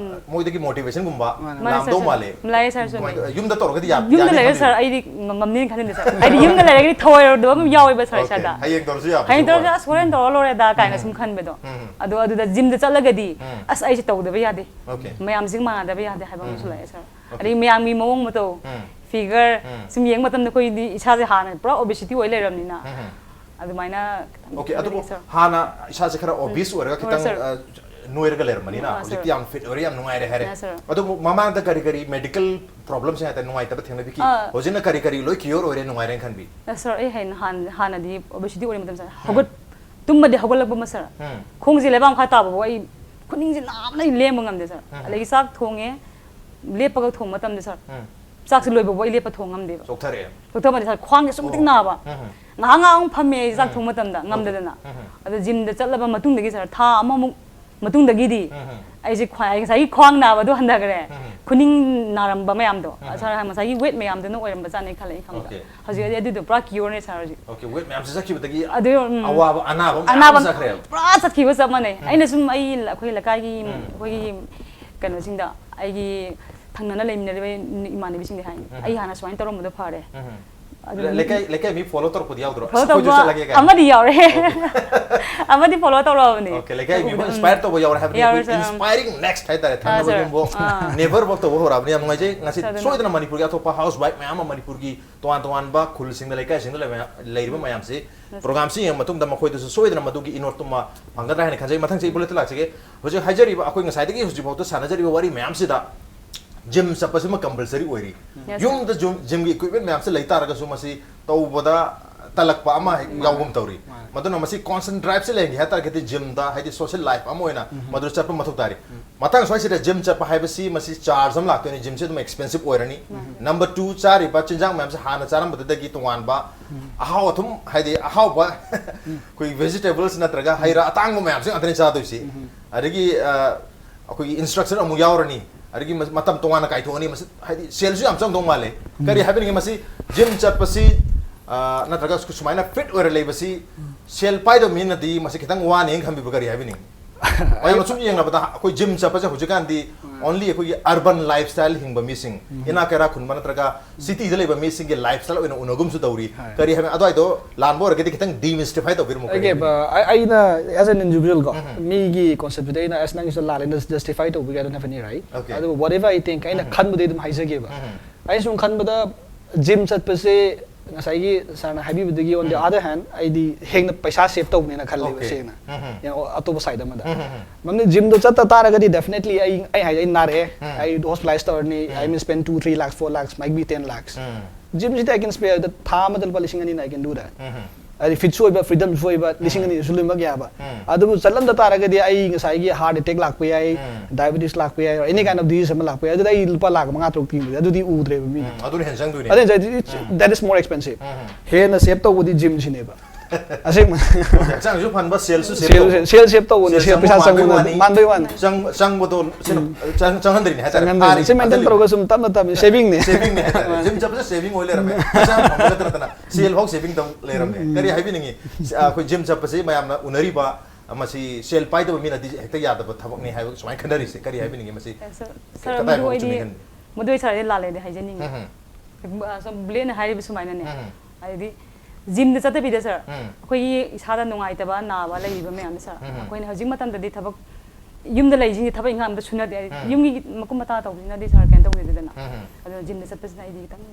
ꯃꯣꯏꯗꯒꯤ ꯃꯣꯇꯤꯚꯦꯁꯟꯒꯨꯝꯕ ꯃꯥꯅꯦ, ꯂꯥꯛꯑꯝꯗꯧ sir, ꯃꯥꯜꯂꯦ꯫ ꯂꯥꯛꯑꯦ, sir, sir. ꯀꯃꯥꯏꯅ ꯇꯧ-, ꯌꯨꯝꯗ ꯇꯧꯔꯒꯗꯤ ꯌꯥ-, ꯌꯨꯝꯗ ꯌꯥꯅꯤ ꯂꯩꯔꯁꯨ ꯈꯟꯕꯤ? Sir, ꯑꯩꯗꯤ ꯉꯝ-, ꯉꯝꯅꯤꯅ ꯈꯟꯖꯟꯗꯦ, sir. ꯑꯩꯗꯤ ꯌꯨꯝꯗ ꯂꯩꯔꯒꯗꯤ ꯊꯧꯑꯣꯏꯔꯣꯏꯗꯕ ꯑꯃ ꯌꯥꯎꯋꯦꯕ, sir, Okay. ꯏꯁꯥꯗ꯫ ꯍꯌꯦꯡ ꯇꯧꯔꯁꯨ ꯌꯥꯕ ꯍꯌꯦꯡ ꯁꯤꯒꯨꯝꯕ꯫ ꯇꯧꯔꯁꯨ, "ꯑꯁ, ꯍꯣꯔꯦꯟ ꯇꯧꯔ ꯂꯣꯏꯔꯦꯗ" ꯀꯥꯏꯅ ꯁꯨꯝ ꯈꯟꯕꯗꯣ꯫ ꯑꯗꯣ ꯑꯗꯨꯗ ꯖꯤꯝꯗ ꯆꯠꯂꯒꯗꯤ, "ꯑꯁ, ꯑꯩꯁꯦ ꯇꯧꯗꯕ ꯌꯥꯗꯦ꯫ Okay. ꯃꯌꯥꯝꯁꯤꯒ ꯃꯥꯟꯅꯗꯕ ꯌꯥꯗꯦ" ꯍꯥꯏꯕ ꯑꯃꯁꯨ ꯂꯥꯛꯑꯦ, sir. Okay. ꯑꯗꯩ ꯃꯌꯥꯝꯒꯤ ꯃꯑꯣꯡ ꯃꯇꯧ, ꯎꯝ. figure, ꯎꯝ. ꯁꯨꯝ ꯌꯦꯡꯕ ꯃꯇꯝꯗ ꯑꯩꯈꯣꯏꯗꯤ ꯏꯁꯥꯁꯦ ꯍꯥꯟꯅ ꯄꯨꯔꯥ obesity ꯑꯣꯏ ꯂꯩꯔꯕꯅꯤꯅ꯫ ꯎꯝ. ꯑꯗꯨꯃꯥꯏꯅ Okay, ꯑꯗꯨꯕꯨ sir. ꯍꯥꯟꯅ ꯏꯁꯥꯁꯦ ꯈꯔ obese ꯑꯣꯏꯔꯒ ꯍꯣꯏ, ꯈꯤꯇꯪ, sir. ꯑ, ꯅꯣꯏꯔꯒ ꯂꯩꯔꯝꯕꯅꯤꯅ ꯑꯥ, sir. ꯍꯧꯖꯤꯛꯇꯤ ꯌꯥꯝ ꯐꯤꯠ ꯑꯣꯏꯔꯦ, ꯌꯥꯝ ꯅꯨꯡꯉꯥꯏꯔꯦ ꯍꯥꯏꯔꯦ꯫ ꯑꯥ, sir. ꯑꯗꯨꯕꯨ ꯃꯃꯥꯡꯗ ꯀꯔꯤ ꯀꯔꯤ ꯃꯦꯗꯤꯀꯦꯜ ꯄ꯭ꯔꯣꯕ꯭ꯂꯦꯝꯁꯤꯡ ꯍꯥꯏꯇꯥꯔꯦ, ꯅꯨꯡꯉꯥꯏꯇꯕ ꯊꯦꯡꯅꯕꯤꯈꯤ? ꯑꯥ. ꯍꯧꯖꯤꯛꯅ ꯀꯔꯤ ꯀꯔꯤ ꯂꯣꯏ ꯀ꯭ꯌꯣꯔ ꯑꯣꯏꯔꯦ, ꯅꯨꯡꯉꯥꯏꯔꯦꯅ ꯈꯟꯕꯤ? ꯑꯁ, sir, ꯑꯩ ꯍꯥꯟꯅ, ꯍꯥꯟꯅ, ꯍꯥꯟꯅꯗꯤ obesity ꯑꯣꯏꯔꯤ ꯃꯇꯝꯁꯦ ꯍꯧꯒꯠ-, ꯇꯨꯝꯕꯗꯤ ꯍꯧꯒꯠꯂꯛꯄ ꯑꯃ, sir. ꯎꯝ. ꯈꯣꯡꯁꯦ ꯂꯩꯕꯥꯛ ꯃꯈꯥ ꯇꯥꯕꯐꯥꯎ ꯑꯩ ꯈꯨꯅꯤꯡꯁꯦ ꯅꯥꯕꯅ ꯑꯩ ꯂꯦꯡꯕ ꯉꯝꯗꯦ, sir. ꯎꯝ. ꯑꯗꯒꯤ ꯆꯥꯛ ꯊꯣꯡꯉꯦ, ꯂꯦꯞꯄꯒ ꯊꯣꯡꯕ ꯃꯇꯝꯗ, sir, ꯎꯝ. ꯆꯥꯛꯁꯦ ꯂꯣꯏꯕꯐꯥꯎ ꯑꯩ ꯂꯦꯞꯄ ꯊꯣꯡ ꯉꯝꯗꯦꯕ꯫ ꯆꯣꯛꯊꯔꯛꯑꯦ꯫ ꯆꯣꯛꯊꯕꯗꯤ, sir, ꯈ꯭ꯋꯥꯡꯁꯦ ꯁꯨꯝ ꯃꯇꯤꯛ ꯑꯣ. ꯅꯥꯕ꯫ ꯎꯝ. ꯉꯥꯏꯍꯥꯛ ꯉꯥꯏꯍꯥꯛ ꯑꯃꯨꯛ ꯐꯝꯃꯦ ꯑꯩ ꯆꯥꯛ ꯎꯝ. ꯊꯣꯡ ꯃꯇꯝꯗ, Okay. ꯉꯝꯗꯗꯅ꯫ ꯎꯝ. ꯑꯗꯣ ꯖꯤꯝꯗ ꯆꯠꯂꯕ ꯃꯇꯨꯡꯗꯒꯤ, sir, ꯊꯥ ꯑꯃꯃꯨꯛ ꯃꯇꯨꯡꯗꯒꯤꯗꯤ ꯎꯝ. ꯑꯩꯁꯦ ꯈ꯭ꯋꯥꯏ, ꯉꯁꯥꯏꯒꯤ ꯈ꯭ꯋꯥꯡ ꯅꯥꯕꯗꯣ ꯍꯟꯊꯈ꯭ꯔꯦ꯫ ꯎꯝ. ꯈꯨꯅꯤꯡ ꯅꯥꯔꯝꯕ ꯃꯌꯥꯝꯗꯣ, ꯎꯝ. sir, ꯉꯁꯥꯏꯒꯤ weight ꯃꯌꯥꯝꯗꯨꯅ ꯑꯣꯏꯔꯝꯕꯖꯥꯠꯅꯤ ꯈꯜꯂꯦ ꯑꯩ ꯈꯪꯕꯗ꯫ Okay. ꯍꯧꯖꯤꯛ ꯑꯩꯗꯤ ꯑꯗꯨꯗꯣ ꯄꯨꯔꯥ ꯀ꯭ꯌꯣꯔꯅꯦ, sir, ꯍꯧꯖꯤꯛ꯫ Okay, weight ꯃꯌꯥꯝꯁꯦ ꯆꯠꯈꯤꯕꯗꯒꯤ ꯑꯗꯨ, ꯎꯝ. ꯑꯋꯥꯕ ꯑꯅꯥꯕ ꯃꯌꯥꯝ ꯑꯅꯥꯕ ꯆꯠꯈ꯭ꯔꯦꯕ꯫ ꯄꯨꯔꯥ ꯆꯠꯈꯤꯕ ꯆꯞ ꯃꯥꯟꯅꯩ꯫ ꯎꯝ. ꯑꯩꯅ ꯁꯨꯝ ꯑꯩ, ꯑꯩꯈꯣꯏ ꯂꯩꯀꯥꯏꯒꯤ, ꯎꯝ. ꯑꯩꯈꯣꯏꯒꯤ ꯀꯩꯅꯣꯁꯤꯡꯗ, ꯑꯩꯒꯤ ꯊꯪꯅꯅ ꯂꯩꯃꯤꯟꯅꯔꯤꯕ ꯏꯃꯥꯟꯅꯕꯤꯁꯤꯡꯗ ꯍꯥꯏ, ꯎꯝ. "ꯑꯩ ꯍꯥꯟꯅ ꯁꯨꯃꯥꯏꯅ ꯇꯧꯔꯝꯕꯗꯣ ꯐꯔꯦ"꯫ ꯎꯝ. ꯑꯗꯨ ꯂꯩ-, ꯂꯩꯀꯥꯏ, ꯂꯩꯀꯥꯏ ꯃꯤ follow ꯇꯧꯔꯛꯄꯗꯤ ꯌꯥꯎꯗ꯭ꯔꯣ? "ꯑꯁ, Follow ꯑꯩꯈꯣꯏꯁꯨ ꯇꯧꯕ ꯆꯠꯂꯒꯦ" ꯀꯥꯏꯅ? ꯑꯃꯗꯤ ꯌꯥꯎꯔꯦ꯫ ꯑꯃꯗꯤ follow ꯇꯧꯔꯛꯑꯕꯅꯦ꯫ Okay, ꯂꯩꯀꯥꯏ ꯃꯤ ꯑꯃ ꯎꯕꯗ, ꯎꯝ. inspire ꯇꯧꯕ ꯌꯥꯎꯔꯦ ꯍꯥꯏꯕꯅꯤ꯫ ꯌꯥꯎꯔꯦ, ꯑꯩꯈꯣꯏ sir. inspiring next ꯍꯥꯏꯇꯥꯔꯦ, ꯑꯥ, ꯊꯪꯅꯕ sir. ꯌꯨꯝꯕꯨ ꯑꯥ. neighbor ꯐꯥꯎ ꯇꯧꯕ ꯍꯧꯔꯛꯑꯕꯅꯤ꯫ ꯌꯥꯝ ꯅꯨꯡꯉꯥꯏꯖꯩ꯫ ꯉꯁꯤ ꯁꯣꯏꯗꯅ꯫ ꯁꯣꯏꯗꯅ ꯃꯅꯤꯄꯨꯔꯒꯤ ꯑꯇꯣꯞꯄ housewife ꯃꯌꯥꯝ ꯑꯃ ꯃꯅꯤꯄꯨꯔꯒꯤ ꯇꯣꯉꯥꯟ ꯇꯣꯉꯥꯟꯕ ꯈꯨꯜꯁꯤꯡꯗ, ꯂꯩꯀꯥꯏꯁꯤꯡꯗ ꯂꯩꯕ, ꯂꯩꯔꯤꯕ ꯃꯌꯥꯝꯁꯤ, program ꯁꯤ ꯌꯦꯡꯕ ꯃꯇꯨꯡꯗ ꯃꯈꯣꯏꯗꯁꯨ ꯁꯣꯏꯗꯅ ꯃꯗꯨꯒꯤ ꯏꯅꯣꯠꯇꯨꯃ ꯐꯪꯒꯗ꯭ꯔꯥ ꯍꯥꯏꯅ ꯈꯟꯖꯩ꯫ ꯃꯊꯪꯁꯦ ꯏꯕꯨꯂꯦꯠꯇ ꯂꯥꯛꯆꯒꯦ꯫ ꯍꯧꯖꯤꯛ ꯍꯥꯏꯖꯔꯤꯕ, ꯑꯩꯈꯣꯏ ꯉꯁꯥꯏꯗꯒꯤ ꯍꯧꯖꯤꯛꯐꯥꯎꯗ ꯁꯥꯟꯅꯖꯔꯤꯕ ꯋꯥꯔꯤ ꯃꯌꯥꯝꯁꯤꯗ ꯖꯤꯝ ꯆꯠꯄꯁꯤꯃ compulsory ꯑꯣꯏꯔꯤ꯫ Yes, sir. ꯌꯨꯝꯗ ꯖꯤꯝ, ꯖꯤꯝꯒꯤ equipment ꯃꯌꯥꯝꯁꯦ ꯂꯩ ꯇꯥꯔꯒꯁꯨ ꯃꯁꯤ ꯇꯧꯕꯗ ꯇꯜꯂꯛꯄ ꯑꯃ ꯍꯦꯛ ꯃꯥꯅꯦ, ꯌꯥꯎꯒꯨꯝ ꯇꯧꯔꯤ꯫ ꯃꯥꯅꯦ꯫ ꯃꯗꯨꯅ ꯃꯁꯤ constant drive ꯁꯦ ꯂꯩꯍꯟꯒꯦ ꯍꯥꯏ ꯇꯥꯔꯒꯗꯤ ꯖꯤꯝꯗ, ꯍꯥꯏꯗꯤ social life ꯑꯃ ꯑꯣꯏꯅ ꯃꯗꯨ ꯆꯠꯄ ꯃꯊꯧ ꯇꯥꯔꯤ꯫ ꯃꯊꯪ ꯁ꯭ꯋꯥꯏꯁꯤꯗ ꯖꯤꯝ ꯆꯠꯄ ꯍꯥꯏꯕꯁꯤ ꯃꯁꯤ charge ꯑꯃ ꯂꯥꯛꯇꯣꯏꯅꯤ꯫ ꯖꯤꯝꯁꯦ ꯑꯗꯨꯝ expensive ꯑꯣꯏꯔꯅꯤ꯫ Number two, ꯆꯥꯔꯤꯕ ꯆꯤꯟꯖꯥꯛ ꯃꯌꯥꯝꯁꯦ ꯍꯥꯟꯅ ꯆꯥꯔꯝꯕꯗꯨꯗꯒꯤ ꯇꯣꯉꯥꯟꯕ ꯑꯍꯥꯎ ꯑꯊꯨꯝ, ꯍꯥꯏꯗꯤ ꯑꯍꯥꯎꯕ ꯑꯩꯈꯣꯏ vegetables ꯅꯠꯇ꯭ꯔꯒ ꯍꯩ ꯔꯥ ꯑꯇꯥꯡꯕ ꯃꯌꯥꯝꯁꯦ ꯉꯥꯛꯇꯅꯤ ꯆꯥꯗꯣꯏꯁꯤ꯫ ꯑꯗꯒꯤ, ꯑ, ꯑꯩꯈꯣꯏꯒꯤ instruction ꯑꯃꯨꯛ ꯌꯥꯎꯔꯅꯤ, ꯑꯗꯒꯤ ꯃ-, ꯃꯇꯝ ꯇꯣꯉꯥꯟꯅ ꯀꯥꯏꯊꯣꯛꯑꯅꯤ꯫ ꯃꯁꯤ ꯍꯥꯏꯗꯤ ꯁꯦꯜꯁꯨ ꯌꯥꯝ ꯆꯪꯗꯧ ꯃꯥꯜꯂꯦ꯫ ꯀꯔꯤ ꯍꯥꯏꯕꯅꯤꯡꯉꯤ, ꯃꯁꯤ ꯖꯤꯝ ꯆꯠꯄꯁꯤ, ꯑ, ꯅꯠꯇ꯭ꯔꯒ ꯁꯨꯃꯥꯏꯅ ꯐꯤꯠ ꯑꯣꯏꯔ ꯂꯩꯕꯁꯤ ꯁꯦꯜ ꯄꯥꯏꯗꯕ ꯃꯤꯅꯗꯤ ꯃꯁꯤ ꯈꯤꯇꯪ ꯋꯥꯅꯤ ꯍꯥꯏꯅ ꯈꯟꯕꯤꯕ ꯀꯔꯤ ꯍꯥꯏꯕꯤꯅꯤꯡ? ꯃꯌꯥꯝꯅ ꯁꯨꯝ ꯌꯦꯡꯅꯕꯗ ꯑꯩꯈꯣꯏ ꯖꯤꯝ ꯆꯠꯄꯁꯦ ꯍꯧꯖꯤꯛꯀꯥꯟꯗꯤ only ꯑꯩꯈꯣꯏꯒꯤ urban lifestyle ꯍꯤꯡꯕ ꯃꯤꯁꯤꯡ, ꯏꯅꯥꯛ ꯀꯩꯔꯥꯛ ꯈꯨꯟꯕ ꯅꯠꯇ꯭ꯔꯒ cityꯗ ꯂꯩꯕ ꯃꯤꯁꯤꯡꯒꯤ lifestyle ꯑꯣꯏꯅ ꯎꯅꯒꯨꯝꯁꯨ ꯇꯧꯔꯤ꯫ ꯍꯣꯏ꯫ ꯀꯔꯤ ꯍꯥꯏꯕ ꯑꯗꯨꯋꯥꯏꯗꯣ ꯂꯥꯟꯕ ꯑꯣꯏꯔꯒꯗꯤ ꯈꯤꯇꯪ demystify ꯇꯧꯕꯤꯔꯝꯃꯨ, ꯀꯔꯤ ꯑꯩꯒꯤ ꯍꯥꯏꯕꯤꯅꯤꯡ? ꯑ, ꯑꯩ- ꯑꯩꯅ as an individual ꯀꯣ, ꯃꯤꯒꯤ conceptꯗꯤ ꯑꯩꯅ ꯑꯁ ꯅꯪꯒꯤꯁꯨ ꯂꯥꯜꯂꯦꯅ justify ꯇꯧꯕꯤꯒꯦ, I don't have any right. Okay. ꯑꯗꯨꯕꯨ whatever I think ꯑꯩꯅ ꯈꯟꯕꯗꯤ ꯑꯗꯨꯝ ꯍꯥꯏꯖꯒꯦꯕ꯫ ꯑꯩꯅ ꯁꯨꯝ ꯈꯟꯕꯗ ꯖꯤꯝ ꯆꯠꯄꯁꯦ ꯉꯁꯥꯏꯒꯤ sirꯅ ꯍꯥꯏꯕꯤꯕꯗꯒꯤ on the other hand ꯑꯩꯗꯤ ꯍꯦꯟꯅ ꯄꯩꯁꯥ save ꯇꯧꯕꯅꯦꯅ ꯈꯜꯂꯦꯕ꯫ Okay. ꯁꯦꯡꯅ ꯌꯦꯡꯉꯣ, ꯑꯇꯣꯞꯄ side ꯑꯃꯗ ꯃꯔꯝꯗꯤ ꯖꯤꯝꯗꯣ ꯆꯠꯇ ꯇꯥꯔꯒꯗꯤ definitely ꯑꯩ ꯑꯩ ꯍꯥꯏꯁꯦ ꯑꯩ ꯅꯥꯔꯛꯑꯦ, ꯑꯩ hospitalize ꯇꯧꯔꯅꯤ, I may spend two three lakhs four lakhs, might be ten lakhs. ꯖꯤꯝꯁꯤꯗꯤ I can spare, ꯊꯥ ꯑꯃꯗ ꯂꯨꯄꯥ ꯂꯤꯁꯤꯡ ꯑꯅꯤꯅ I can do that. ꯍꯥꯏꯗꯤ ꯐꯤꯠꯁꯨ ꯑꯣꯏꯕ, freedomꯁꯨ ꯑꯣꯏꯕ, ꯂꯤꯁꯤꯡ ꯑꯅꯤꯁꯨ ꯂꯣꯏꯅꯃꯛ ꯌꯥꯕ꯫ ꯑꯗꯨꯕꯨ ꯆꯠꯂꯝꯗ ꯇꯥꯔꯒꯗꯤ ꯑꯩ ꯉꯁꯥꯏꯒꯤ heart attack ꯂꯥꯛꯄ ꯌꯥꯏ, diabetes ꯂꯥꯛꯄ ꯌꯥꯏ, any kind of disease ꯑꯃ ꯂꯥꯛꯄ ꯌꯥꯏ꯫ ꯑꯗꯨꯗ ꯑꯩ ꯂꯨꯄꯥ ꯂꯥꯛ ꯃꯉꯥ ꯇꯔꯨꯛ ꯇꯤꯡꯕꯗꯤ ꯑꯗꯨꯗꯤ ꯎꯗ꯭ꯔꯦꯕ ꯃꯤ꯫ ꯎꯝ, ꯑꯗꯨꯅ ꯍꯦꯟꯅ ꯆꯪꯗꯣꯏꯅꯦ꯫ ꯑꯗꯨꯅ ꯉꯁꯥꯏ that is more expensive. ꯍꯦꯟꯅ save ꯇꯧꯕꯗꯤ ꯖꯤꯝꯁꯤꯅꯦꯕ꯫ ꯑꯁꯦꯡꯕ꯫ ꯍꯛꯆꯥꯡꯁꯨ ꯐꯍꯟꯕ, ꯁꯦꯜꯁꯨ save ꯁꯦꯜ ꯇꯧꯕ꯫ ꯁꯦꯜ save ꯇꯧꯕꯅꯦ, ꯁꯦꯜ ꯁꯦꯜ ꯄꯩꯁꯥ ꯆꯪꯕ ꯆꯪꯕ ꯃꯥꯟꯕꯩ ꯋꯥꯅꯤ꯫ ꯃꯥꯟꯕꯩ ꯋꯥꯅꯤ꯫ ꯆꯪ- ꯆꯪꯕꯗꯣ ꯁꯤꯅ ꯆꯪ- ꯆꯪꯍꯟꯗ꯭ꯔꯤꯅꯦ ꯍꯥꯏꯇꯥꯔꯦ꯫ ꯆꯪꯍꯟꯗ꯭ꯔꯤꯅꯦ꯫ ꯐꯥꯔꯤꯅꯦ, ꯁꯤ maintain ꯐꯥꯖꯤꯜꯂꯤꯅꯦ꯫ ꯇꯧꯔꯒ ꯁꯨꯝ ꯇꯞꯅ ꯇꯞꯅ savingꯅꯦ꯫ Savingꯅꯦ ꯍꯥꯏꯇꯥꯔꯦ꯫ ꯖꯤꯝ ꯆꯠꯄꯁꯦ saving ꯑꯣꯏ ꯂꯩꯔꯝꯃꯦ꯫ ꯍꯛꯆꯥꯡ ꯐꯕ ꯅꯠꯇ ꯅꯠꯇꯅ ꯁꯦꯜ ꯐꯥꯎ saving ꯇꯧ ꯂꯩꯔꯝꯃꯦ꯫ ꯀꯔꯤ ꯍꯥꯏꯕꯤꯅꯤꯡꯉꯤ? ꯑꯩꯈꯣꯏ ꯖꯤꯝ ꯆꯠꯄꯁꯤ ꯃꯌꯥꯝꯅ ꯎꯅꯔꯤꯕ ꯃꯁꯤ ꯁꯦꯜ ꯄꯥꯏꯗꯕ ꯃꯤꯅꯗꯤ ꯍꯦꯛꯇ ꯌꯥꯗꯕ ꯊꯕꯛꯅꯤ ꯍꯥꯏꯕ ꯁꯨꯃꯥꯏꯅ ꯈꯟꯅꯔꯤꯁꯦ꯫ ꯀꯔꯤ ꯍꯥꯏꯕꯤꯅꯤꯡꯉꯤ ꯃꯁꯤ? ꯁꯥꯔ, ꯀꯗꯥꯏ ꯃꯗꯨ ꯐꯥꯎ ꯑꯩꯗꯤ ꯆꯨꯝꯃꯤ ꯈꯟꯕꯤ? ꯃꯗꯨ ꯑꯩ ꯁꯥꯔꯗꯤ ꯂꯥꯜꯂꯦꯗꯤ ꯍꯥꯏꯖꯅꯤꯡꯉꯤ꯫ ꯎꯝ, ꯑ, ꯁꯨꯝ ꯕ꯭ꯂꯦꯟꯅ ꯍꯥꯏꯔꯤꯕ ꯁꯨꯃꯥꯏꯅꯅꯦ꯫ ꯎꯝ꯫ ꯍꯥꯏꯗꯤ ꯖꯤꯝꯗ ꯆꯠꯇꯕꯤꯗ ꯁꯥꯔ, ꯎꯝ꯫ ꯑꯩꯈꯣꯏꯒꯤ ꯏꯁꯥꯗ ꯅꯨꯡꯉꯥꯏꯇꯕ, ꯅꯥꯕ ꯂꯩꯔꯤꯕ ꯃꯌꯥꯝꯁꯦ ꯁꯥꯔ, ꯎꯝ꯫ ꯑꯩꯈꯣꯏꯅ ꯍꯧꯖꯤꯛ ꯃꯇꯝꯗꯗꯤ ꯊꯕꯛ ꯌꯨꯝꯗ ꯂꯩꯁꯤꯡꯁꯦ ꯊꯕꯛ ꯏꯪꯈꯥꯡ ꯑꯝꯇ ꯁꯨꯅꯗꯦ꯫ ꯍꯥꯏꯗꯤ ꯎꯝ꯫ ꯌꯨꯝꯒꯤ ꯃꯀꯨꯞ ꯃꯇꯥ ꯇꯧꯕꯁꯤꯅꯗꯤ ꯁꯥꯔ ꯀꯩꯅꯣ ꯇꯧꯖꯗꯦꯗꯅ꯫ ꯎꯝ꯫ ꯑꯗꯨꯅ ꯖꯤꯝꯗ ꯆꯠꯄꯁꯤꯅ ꯑꯩꯗꯤ ꯈꯤꯇꯪ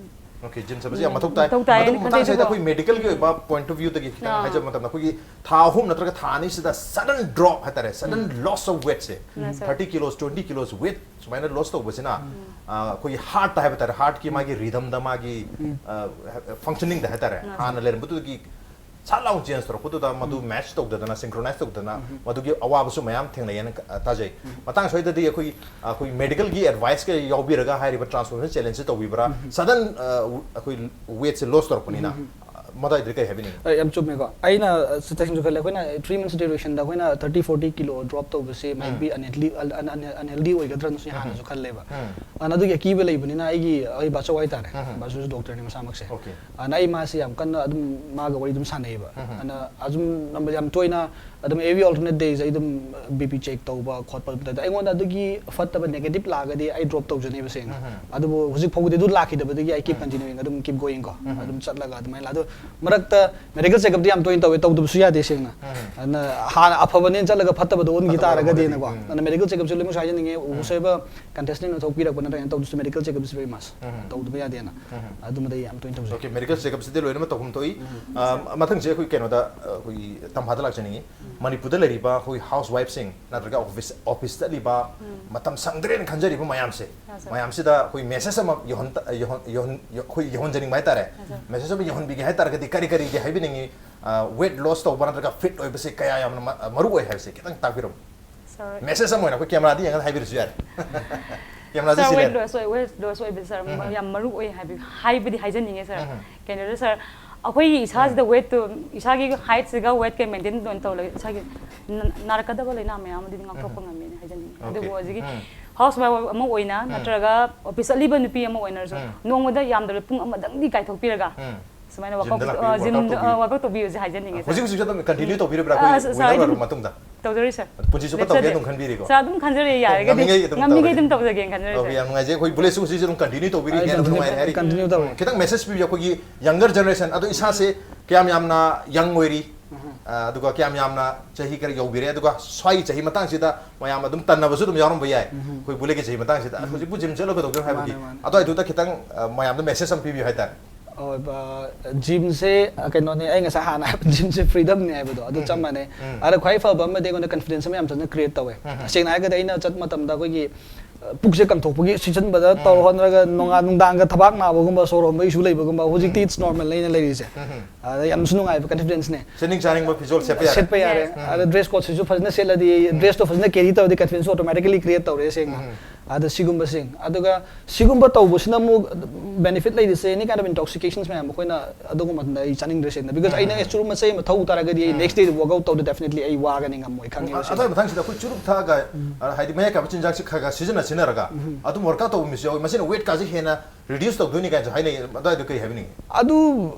Okay, ꯖꯤꯝ ꯆꯠꯄꯁꯦ ꯌꯥꯝ ꯃꯊꯧ ꯇꯥꯏ꯫ ꯃꯊꯧ ꯇꯥꯏ ꯑꯗꯨ ꯍꯥꯏꯅ ꯃꯇꯥꯡꯁꯤꯗ ꯈꯟꯖꯩ꯫ ꯑꯩꯈꯣꯏ medicalꯒꯤ ꯑꯣꯏꯕ point of viewꯗꯒꯤ ꯈꯤꯇꯪ ꯑꯥ꯫ ꯍꯥꯏꯖꯕ ꯃꯇꯝꯗ ꯑꯩꯈꯣꯏꯒꯤ ꯊꯥ ꯑꯍꯨꯝ ꯅꯠꯇ꯭ꯔꯒ ꯊꯥ ꯑꯅꯤꯁꯤꯗ sudden drop ꯍꯥꯏꯇꯥꯔꯦ, sudden loss of weightꯁꯦ, um, sir꯫ Thirty kilos, twenty kilos weight ꯁꯨꯃꯥꯏꯅ loss ꯇꯧꯕꯁꯤꯅ, ꯑ, ꯑꯩꯈꯣꯏꯒꯤ heartꯇ ꯍꯥꯏꯕ ꯇꯥꯔꯦ, heartꯀꯤ ꯃꯥꯒꯤ rhythmꯗ, ꯃꯥꯒꯤ, ꯑ, functioningꯗ ꯍꯥꯏꯇꯥꯔꯦ, ꯎꯝ꯫ ꯍꯥꯟꯅ ꯂꯩꯔꯝꯕꯗꯨꯗꯒꯤ ꯁꯠ ꯂꯥꯎꯅ change ꯇꯧꯔꯛꯄꯗꯨꯗ ꯃꯗꯨ match ꯇꯧꯗꯗꯅ, synchronize ꯇꯧꯗꯅ ꯃꯗꯨꯒꯤ ꯑꯋꯥꯕꯁꯨ ꯃꯌꯥꯝ ꯊꯦꯡꯅꯩꯌꯦꯅ ꯈ-, ꯇꯥꯖꯩ꯫ ꯃꯇꯥꯡ ꯁ꯭ꯋꯥꯏꯗꯗꯤ ꯑꯩꯈꯣꯏ, ꯑꯩꯈꯣꯏ medicalꯒꯤ adviceꯀ ꯌꯥꯎꯕꯤꯔꯒ ꯍꯥꯏꯔꯤꯕ transformation challengeꯁꯤ ꯇꯧꯕꯤꯕ꯭ꯔꯥ? Sudden, ꯑ, ꯑꯩꯈꯣꯏ weightꯁꯦ loss ꯇꯧꯔꯛꯄꯅꯤꯅ, ꯑ, ꯃꯗꯥꯏꯗ ꯀꯩ ꯍꯥꯏꯕꯤꯅꯤꯡꯉꯤ? ꯑ, ꯌꯥꯝ ꯆꯨꯝꯃꯦꯀꯣ꯫ ꯑꯩꯅ ꯁꯖꯦꯁꯟꯁꯨ ꯈꯜꯂꯦ, ꯑꯩꯈꯣꯏꯅ ꯊ꯭ꯔꯤ ꯃꯟꯊꯁ ꯗ꯭ꯌꯨꯔꯦꯁꯟꯗ ꯑꯩꯈꯣꯏꯅ ꯊꯥꯔꯇꯤ ꯐꯣꯔꯇꯤ ꯀꯤꯂꯣ ꯗ꯭ꯔꯣꯞ ꯇꯧꯕꯁꯦ ꯃꯥꯏꯠ ꯕꯤ ꯑꯟꯍꯦꯜꯗꯤ ꯑꯟꯍꯦꯜꯗꯤ ꯑꯣꯏꯒꯗ꯭ꯔꯅꯁꯨ ꯍꯥꯟꯅꯁꯨ ꯈꯜꯂꯦꯕ꯫ ꯑꯗꯨꯅ ꯑꯗꯨꯒꯤ ꯑꯀꯤꯕ ꯂꯩꯕꯅꯤꯅ ꯑꯩꯒꯤ ꯑꯩ ꯕꯥꯆꯧ ꯍꯥꯏꯇꯥꯔꯦ, ꯕꯥꯆꯧꯁꯨ ꯗꯣꯛꯇꯔꯅꯤ ꯃꯁꯥꯃꯛꯁꯦ꯫ Okay. ꯑꯗꯨꯅ ꯑꯩ ꯃꯥꯁꯦ ꯌꯥꯝ ꯀꯟꯅ ꯑꯗꯨꯝ ꯃꯥꯒ ꯋꯥꯔꯤ ꯑꯗꯨꯝ ꯁꯥꯟꯅꯩꯌꯦꯕ꯫ ꯑꯗꯨꯅ ꯑꯗꯨꯝ ꯌꯥꯝ ꯇꯣꯏꯅ ꯑꯗꯨꯝ every alternate days ꯑꯩ ꯑꯗꯨꯝ ꯕꯤ ꯄꯤ ꯆꯦꯛ ꯇꯧꯕ ꯈꯣꯠꯄ ꯑꯗꯨꯝ ꯇꯧꯏ꯫ ꯑꯩꯉꯣꯟꯗ ꯑꯗꯨꯒꯤ ꯐꯠꯇꯕ ꯅꯦꯒꯦꯇꯤꯚ ꯂꯥꯛꯑꯒꯗꯤ ꯑꯩ ꯗ꯭ꯔꯣꯞ ꯇꯧꯖꯅꯦꯕ ꯁꯦꯡꯅ꯫ ꯑꯗꯨꯕꯨ ꯍꯧꯖꯤꯛ ꯐꯥꯎꯕꯗꯤ ꯑꯗꯨ ꯂꯥꯛꯈꯤꯗꯕꯗꯒꯤ ꯑꯩ ꯀꯤꯞ ꯀꯟꯇꯤꯅ꯭ꯌꯨꯋꯤꯡ ꯑꯗꯨꯝ ꯀꯤꯞ ꯒꯣꯌꯤꯡ ꯀꯣ꯫ ꯑꯗꯨꯝ ꯆꯠꯂꯒ ꯑꯗꯨꯃꯥꯏꯅ ꯂꯥꯛ-, ꯑꯗꯣ ꯃꯔꯛꯇ ꯃꯦꯗꯤꯀꯦꯜ ꯆꯦꯛꯑꯞꯇꯤ ꯌꯥꯝ ꯇꯣꯏꯅ ꯇꯧꯋꯦ, ꯇꯧꯗꯕꯁꯨ ꯌꯥꯗꯦ ꯁꯦꯡꯅ꯫ ꯑꯗꯨꯅ ꯍꯥꯟꯅ ꯑꯐꯕꯅꯦꯅ ꯆꯠꯂꯒ ꯐꯠꯇꯕꯗ ꯑꯣꯟꯈꯤ ꯐꯠꯇꯕꯗ ꯇꯥꯔꯒꯗꯤꯅꯀꯣ꯫ ꯑꯣꯟꯈ꯭ꯔꯗꯤ, ꯎꯝ꯫ ꯑꯗꯨꯅ ꯃꯦꯗꯤꯀꯦꯜ ꯆꯦꯛꯑꯞꯁꯦ ꯂꯣꯏꯅꯃꯛ ꯍꯥꯏꯖꯅꯤꯡꯉꯦ꯫ ꯎꯝ꯫ Whosoever contestant ꯊꯣꯛꯄꯤꯔꯛꯄ ꯅꯠꯇ꯭ꯔꯒ ꯇꯧꯗ꯭ꯔꯁꯨ medical checkup is very must꯫ ꯇꯧꯗꯕ ꯌꯥꯗꯦꯅ꯫ ꯑꯗꯨꯃꯗꯤ ꯌꯥꯝ ꯇꯣꯏꯅ ꯇꯧꯖꯩ꯫ Okay, medical checkup ꯁꯤꯗꯤ ꯂꯣꯏꯅꯃꯛ ꯇꯧꯐꯝ ꯊꯣꯛꯏ꯫ ꯑ, ꯃꯊꯪꯁꯦ ꯑꯩꯈꯣꯏ ꯀꯩꯅꯣꯗ, ꯑ, ꯑꯩꯈꯣꯏꯒꯤ ꯇꯝꯐꯥꯗ ꯂꯥꯛꯆꯅꯤꯡꯉꯤ꯫ ꯃꯅꯤꯄꯨꯔꯗ ꯂꯩꯔꯤꯕ ꯑꯩꯈꯣꯏ ꯍꯥꯎꯁ ꯋꯥꯏꯐꯁꯤꯡ ꯅꯠꯇ꯭ꯔꯒ ꯑꯣꯐꯤꯁ, ꯑꯣꯐꯤꯁꯇ ꯂꯩꯕ, ꯃꯇꯝ ꯁꯪꯗ꯭ꯔꯦꯅ ꯈꯟꯖꯔꯤꯕ ꯃꯌꯥꯝꯁꯦ, ꯃꯌꯥꯝꯁꯤꯗ ꯑꯩꯈꯣꯏ ꯃꯦꯁꯦꯖ ꯑꯃ ꯌꯧꯍꯟ-, ꯌꯧꯍꯟ-, ꯌꯧꯍꯟ-, ꯑꯩꯈꯣꯏ ꯌꯧꯍꯟꯖꯅꯤꯡꯕ ꯍꯥꯏꯇꯥꯔꯦ꯫ ꯃꯦꯁꯦꯖ ꯑꯃ ꯌꯧꯍꯟꯕꯤꯒꯦ ꯍꯥꯏꯇꯥꯔꯒꯗꯤ ꯀꯔꯤ ꯀꯔꯤꯗꯤ ꯍꯥꯏꯕꯤꯅꯤꯡꯉꯤ? ꯑ, weight loss ꯇꯧꯕ ꯅꯠꯇ꯭ꯔꯒ ꯐꯤꯠ ꯑꯣꯏꯕꯁꯦ ꯀꯌꯥ ꯌꯥꯝꯅ ꯃ-, ꯃꯔꯨ ꯑꯣꯏ ꯍꯥꯏꯕꯁꯦ ꯈꯤꯇꯪ ꯇꯥꯛꯄꯤꯔꯝꯃꯨ꯫ ꯃꯦꯁꯦꯖ ꯑꯃ ꯑꯣꯏꯅ ꯑꯩꯈꯣꯏ ꯀꯦꯃꯦꯔꯥꯗ ꯌꯦꯡꯉꯒ ꯍꯥꯏꯕꯤꯔꯁꯨ ꯌꯥꯔꯦ꯫ ꯀꯦꯃꯦꯔꯥꯁꯦ ꯁꯥꯔ, ꯁꯤꯂꯦ꯫ Weight loss ꯑꯣꯏ, weight loss ꯑꯣꯏꯕꯁꯦ ꯁꯥꯔ, ꯌꯥꯝ ꯃꯔꯨ ꯑꯣꯏ ꯍꯥꯏꯕ, ꯍꯥꯏꯕꯗꯤ ꯍꯥꯏꯖꯅꯤꯡꯉꯦ ꯁꯥꯔ꯫ ꯀꯩꯅꯣꯗ ꯁꯥꯔ, ꯑꯩꯈꯣꯏꯒꯤ ꯏꯁꯥꯁꯤꯗ ꯋꯦꯠꯇꯨ, ꯏꯁꯥꯒꯤ ꯍꯥꯏꯠꯁꯤꯒ ꯋꯦꯠꯀ ꯃꯦꯟꯇꯦꯟ ꯂꯣꯏꯅ ꯇꯧꯔꯒ ꯏꯁꯥꯒꯤ ꯅ-, ꯅꯥꯔꯛꯀꯗꯕ ꯂꯥꯏꯅꯥ ꯃꯌꯥꯝ ꯑꯗꯨꯗꯤ ꯉꯥꯛꯊꯣꯛꯄ ꯉꯝꯃꯦꯅ ꯍꯥꯏꯖꯅꯤꯡꯉꯤ꯫ ꯑꯗꯨꯕꯨ ꯍꯧꯖꯤꯛꯀꯤ ꯍꯥꯎꯁ ꯋꯥꯏꯐ ꯑꯃ ꯑꯣꯏꯅ ꯅꯠꯇ꯭ꯔꯒ ꯑꯣꯐꯤꯁ ꯆꯠꯂꯤꯕ ꯅꯨꯄꯤ ꯑꯃ ꯑꯣꯏꯅꯔꯁꯨ ꯅꯣꯡꯃꯗ ꯌꯥꯝꯗ꯭ꯔꯕꯗ ꯄꯨꯡ ꯑꯃꯗꯪꯗꯤ ꯀꯥꯏꯊꯣꯛꯄꯤꯔꯒ ꯁꯨꯃꯥꯏꯅ ꯋꯥꯛꯑꯥꯎꯠ, ꯂꯥꯛꯄꯤꯌꯨ, ꯖꯤꯝꯗ ꯋꯥꯛꯑꯥꯎꯠ ꯇꯧꯕꯤꯌꯨ꯫ ꯋꯥꯛꯑꯥꯎꯠ ꯇꯧꯕꯤꯌꯨꯁꯦ ꯍꯥꯏꯖꯅꯤꯡꯉꯦ ꯍꯧꯖꯤꯛ ꯁꯥꯔ꯫ ꯍꯧꯖꯤꯛꯁꯨ ꯑꯗꯨꯝ ꯀꯟꯇꯤꯅ꯭ꯌꯨ ꯇꯧꯕꯤꯔꯤꯕ꯭ꯔꯥ? ꯑ, ꯑꯩꯈꯣꯏꯒꯤ ꯁꯥꯔ, ꯋꯤꯟꯅꯔ ꯑꯗꯨꯝ ꯑꯣꯏꯔꯕ ꯃꯇꯨꯡꯗ? ꯇꯧꯖꯔꯤ ꯁꯥꯔ꯫ ꯄꯨꯟꯁꯤ ꯆꯨꯞꯄ ꯇꯧꯒꯦ ꯂꯦꯞꯆꯗꯦ꯫ ꯑꯗꯨꯝ ꯈꯟꯕꯤꯔꯤꯀꯣ? ꯁꯥꯔ, ꯑꯗꯨꯝ ꯈꯟꯖꯔꯤ, ꯌꯥꯔꯒꯗꯤ꯫ ꯉꯝꯅꯤꯡꯉꯩ ꯑꯗꯨꯝ ꯉꯝꯅꯤꯡꯉꯩ ꯇꯧꯕꯤꯔꯣ꯫ ꯑꯗꯨꯝ ꯇꯧꯖꯒꯦꯅ ꯈꯟꯖꯔꯤ ꯑꯣꯀꯦ, ꯁꯥꯔ꯫ ꯌꯥꯝ ꯅꯨꯡꯉꯥꯏꯖꯩ꯫ ꯑꯩꯈꯣꯏ ꯕꯨꯂꯦꯠꯁꯨ ꯍꯧꯖꯤꯛꯁꯨ ꯑꯗꯨꯝ ꯀꯟꯇꯤꯅ꯭ꯌꯨ ꯇꯧꯕꯤꯔꯤ, ꯑꯩ ꯍꯦꯟꯅ ꯑꯗꯨꯝ ꯀꯟꯇꯤꯅ꯭ꯌꯨ ꯅꯨꯡꯉꯥꯏꯔꯦ ꯍꯥꯏꯔꯤ꯫ ꯀꯟꯇꯤꯅ꯭ꯌꯨ ꯇꯧꯔꯤ꯫ ꯈꯤꯇꯪ ꯃꯦꯁꯦꯖ ꯄꯤꯕꯤꯌꯨ ꯑꯩꯈꯣꯏꯒꯤ ꯌꯪꯒꯔ ꯖꯦꯅꯦꯔꯦꯁꯟ꯫ ꯑꯗꯣ ꯏꯁꯥꯁꯦ ꯀꯌꯥꯝ ꯌꯥꯝꯅ ꯌꯪ ꯑꯣꯏꯔꯤ? ꯑ, ꯑꯗꯨꯒ ꯀꯌꯥꯝ ꯌꯥꯝꯅ ꯆꯍꯤ ꯈꯔ ꯌꯧꯕꯤꯔꯦ? ꯑꯗꯨꯒ ꯁ꯭ꯋꯥꯏꯒꯤ ꯆꯍꯤ ꯃꯇꯥꯡꯁꯤꯗ ꯃꯌꯥꯝ ꯑꯗꯨꯝ ꯇꯟꯅꯕꯁꯨ ꯑꯗꯨꯝ ꯌꯥꯎꯔꯝꯕ ꯌꯥꯏ꯫ ꯑꯩꯈꯣꯏ ꯕꯨꯂꯦꯠꯀꯤ ꯆꯍꯤ ꯃꯇꯥꯡꯁꯤꯗ ꯍꯧꯖꯤꯛꯄꯨ ꯖꯤꯝ ꯆꯠꯂꯒ ꯀꯩꯗꯧꯗꯣꯏꯅꯣ ꯍꯥꯏꯕꯒꯤ ꯃꯥꯅꯦ, ꯃꯥꯅꯦ꯫ ꯑꯗꯨꯋꯥꯏꯗꯨꯗ ꯈꯤꯇꯪ, ꯑ, ꯃꯌꯥꯝꯗ ꯃꯦꯁꯦꯖ ꯑꯃ ꯄꯤꯕꯤꯌꯨ ꯍꯥꯏꯇꯥꯔꯦ꯫ ꯑꯣ, ꯑ, ꯖꯤꯝꯁꯦ, ꯑ, ꯀꯩꯅꯣꯅꯦ, ꯑꯩ ꯉꯁꯥꯏ ꯍꯥꯟꯅ ꯍꯥꯏꯕ ꯖꯤꯝꯁꯦ ꯐ꯭ꯔꯤꯗꯝꯅꯦ ꯍꯥꯏꯕꯗꯣ ꯑꯗꯨ ꯆꯞ ꯃꯥꯟꯅꯩ꯫ ꯑꯗ ꯈ꯭ꯋꯥꯏ ꯐꯕ ꯑꯃꯗꯤ ꯑꯩꯉꯣꯟꯗ ꯀꯟꯐꯤꯗꯦꯟꯁ ꯑꯃ ꯌꯥꯝ ꯐꯖꯅ ꯀ꯭ꯔꯤꯌꯦꯠ ꯇꯧꯋꯦ꯫ ꯇꯁꯦꯡꯅ ꯍꯥꯏꯔꯒꯗꯤ ꯑꯩꯅ ꯆꯠꯄ ꯃꯇꯝꯗ ꯑꯩꯈꯣꯏꯒꯤ, ꯑ, ꯄꯨꯛꯁꯦ ꯀꯪꯊꯣꯛꯄꯒꯤ ꯁꯤꯆꯟꯕꯗ ꯇꯧꯔ ꯍꯣꯠꯅꯔꯒ ꯅꯣꯡꯉꯥ-, ꯅꯨꯡꯗꯥꯡꯒ ꯊꯕꯥꯛ ꯅꯥꯕꯒꯨꯝꯕ, ꯁꯣꯔ ꯍꯣꯟꯕ ꯏꯁꯨ ꯂꯩꯕꯒꯨꯝꯕ, ꯍꯧꯖꯤꯛꯇꯤ it's normal ꯑꯩꯅ ꯂꯩꯔꯤꯁꯦ꯫ ꯑꯗ ꯌꯥꯝꯁꯨ ꯅꯨꯡꯉꯥꯏꯕ ꯀꯟꯐꯤꯗꯦꯟꯁꯅꯦ꯫ ꯁꯦꯠꯅꯤꯡ ꯆꯥꯅꯤꯡꯕ ꯐꯤꯖꯣꯜ ꯁꯦꯠꯄ ꯌꯥꯔꯦ꯫ ꯁꯦꯠꯄ ꯌꯥꯔꯦ꯫ Yes. ꯑꯗ ꯗ꯭ꯔꯦꯁ ꯀꯣꯗꯁꯤꯁꯨ ꯐꯖꯅ ꯁꯦꯠꯂꯗꯤ, ꯗ꯭ꯔꯦꯁꯇꯣ ꯐꯖꯅ ꯀꯦꯔꯤ ꯇꯧꯔꯗꯤ ꯀꯟꯐꯤꯗꯦꯟꯁꯁꯨ ꯑꯣꯇꯣꯃꯦꯇꯤꯀꯦꯂꯤ ꯀ꯭ꯔꯤꯌꯦꯠ ꯇꯧꯔꯦ ꯁꯦꯡꯅ꯫ ꯑꯗ ꯁꯤꯒꯨꯝꯕꯁꯤꯡ, ꯑꯗꯨꯒ ꯁꯤꯒꯨꯝꯕ ꯇꯧꯕꯁꯤꯅ ꯑꯃꯨꯛ benefit ꯂꯩꯔꯤꯁꯦ, any kind of intoxications ꯃꯌꯥꯝ ꯑꯩꯈꯣꯏꯅ ꯑꯗꯨꯒꯨꯝꯕ ꯃꯇꯝꯗ ꯑꯩ ꯆꯥꯅꯤꯡꯗ꯭ꯔꯦ ꯁꯦꯡꯅ, because ꯑꯩꯅ ꯆꯨꯔꯨꯞ ꯃꯆꯩ ꯑꯃ ꯊꯧ ꯇꯥꯔꯒꯗꯤ ꯑꯩ next day workout ꯇꯧꯗ definitely ꯑꯩ ꯋꯥꯒꯅꯤ, ꯉꯝꯃꯣꯏ, ꯈꯪꯉꯦꯕ ꯑꯗꯨꯒꯤ ꯃꯊꯪꯁꯤꯗ ꯑꯩꯈꯣꯏ ꯆꯨꯔꯨꯞ ꯊꯛꯑꯒ, ꯍꯥꯏꯗꯤ ꯃꯌꯥꯏ ꯀꯥꯏꯕ ꯆꯤꯟꯖꯥꯛꯁꯤ ꯈꯔ ꯈꯔ ꯁꯤꯖꯤꯟꯅ ꯁꯤꯖꯤꯟꯅꯔꯒ ꯑꯗꯨꯝ workout ꯇꯧꯕ ꯃꯤꯁꯨ ꯌꯥꯎꯋꯤ, ꯃꯁꯤꯅ weight ꯀꯥꯁꯦ ꯍꯦꯟꯅ reduce ꯇꯧꯗꯣꯏꯅꯤ ꯀꯥꯏꯅꯁꯨ ꯍꯥꯏꯅꯩ꯫ ꯑꯗꯨꯋꯥꯏꯗꯣ ꯀꯩ ꯍꯥꯏꯕꯤꯅꯤꯡꯉꯤ? ꯑꯗꯨ